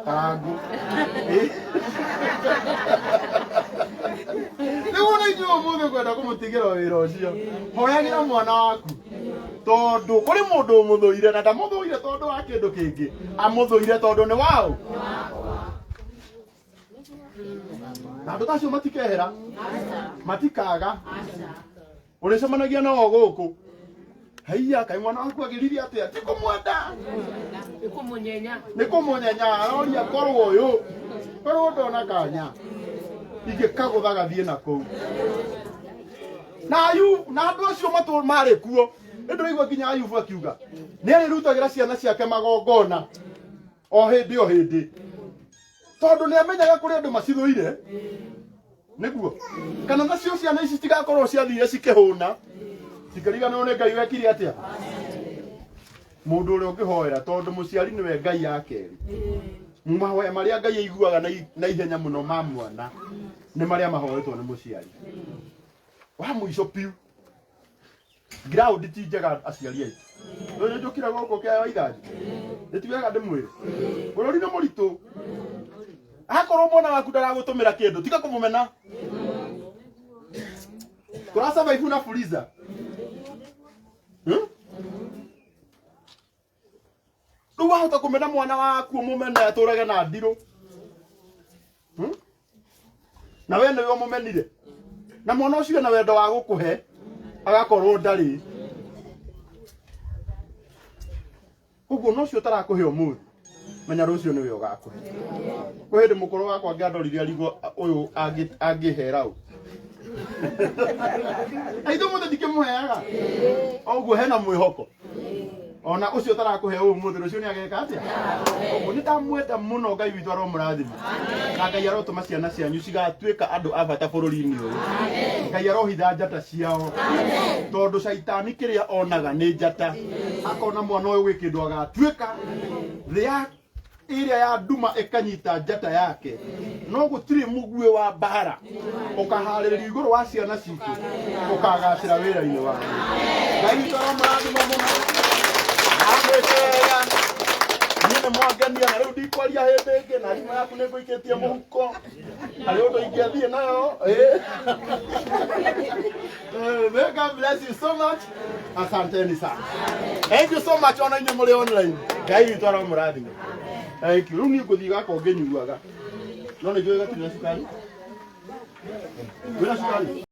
Karangũ. Rĩu ona inyuĩ ũmũthĩ kwenda kũmũtigĩra wĩra ũcio, hoyagĩra mwana waku, tondũ kũrĩ mũndũ ũmũthũire na ndamũthũire tondũ wa kĩndũ kĩngĩ, amũthũire tondũ nĩ waũ. Na andũ ta acio matikehera, matikaga, ũrĩcemanagia nao gũkũ. Haiya, kaĩ mwana waku agĩrire atĩa? Ti kũmwenda, nĩ kũmũnyenya, nĩ kũmũnyenya. Aroria korwo ũyũ, korwo ndona kanya ingĩkagũtha gathiĩ na kũu. Na Ayubu na andũ acio matũ marĩ kuo, nĩ ndĩraigua nginya Ayubu akiuga nĩ arĩrutagĩra ciana ciake magongona o hĩndĩ o hĩndĩ, tondũ nĩ amenyaga kũrĩ andũ macithũire nĩguo kana nacio ciana ici citigakorwo ciathire cikĩhũna cikĩriganĩrwo nĩ Ngai wekire atĩa. Mũndũ ũrĩa ũngĩhoera, tondũ mũciari nĩwe Ngai ya kerĩ, mahoya marĩa Ngai aiguaga na ihenya mũno ma mwana nĩ marĩa mahoetwo nĩ mũciari. Wa mũico piu, ground ti njega aciari aitũ. Rĩu nĩ njũkire gũkũ kĩayo ithanjĩ, nĩ ti wega ndĩmwĩre bũrũri nĩ mũritũ. Akorwo mwana waku ndaragũtũmĩra kĩndũ, tiga kũmũmena. Tũrasurvive na fuliza. Rĩu wahota kũmena mwana waku, ũmũmene atũrage na ndirũ. Na we nĩwe ũmũmenire, na mwana ũcio na wendo wa gũkũhe agakorwo ndarĩ koguo no ũcio ũtarakũhe ũmũthĩ, menya rũciũ nĩwe ũgakũhe. Kwĩ hĩndĩ mũkũrũ wakwa angĩandorire arigwo ũyũ angĩhera ũ aitũ mũthĩ ndikĩmũheaga ũguo, hena mwĩhoko ona ũcio ũtarakũhe ũmũthĩ, rũciũ nĩ ageka atĩa. Ũguo nĩ ndamwenda mũno. Ngai witũ aromũrathima, na Ngai arotũma ciana cianyu cigatuĩka andũ a bata bũrũri-inĩ ũyũ. Ngai arohitha njata ciao, tondũ caitani kĩrĩa onaga nĩ njata, akona mwana ũyũ gwĩ kĩndũ agatuĩka. Thĩ ya ĩrĩa ya nduma ĩkanyita njata yake, no gũtirĩ mũguĩ wa mbara ũkaharĩrĩrio igũrũ wa ciana citũ ũkagacĩra wĩra-inĩ wao. Ngai witũ aromũrathima mũno, namwĩke wega. Niĩ nĩ mwangenia, na rĩu ndikwaria hĩndĩ ĩngĩ, na thimũ yaku nĩ ngũikĩtie mũhuko, harĩ ũndũ ingĩathiĩ nayo. May God bless you so much. Asanteni sana. Thank you so much ona inyuĩ mũrĩ online. Ngai witũ aromũrathima. Thank you. Rĩu niĩ ngũthiĩ gakwa ngĩnyuaga. No nĩ njũĩ gatirĩ na cukari. Wĩna cukari?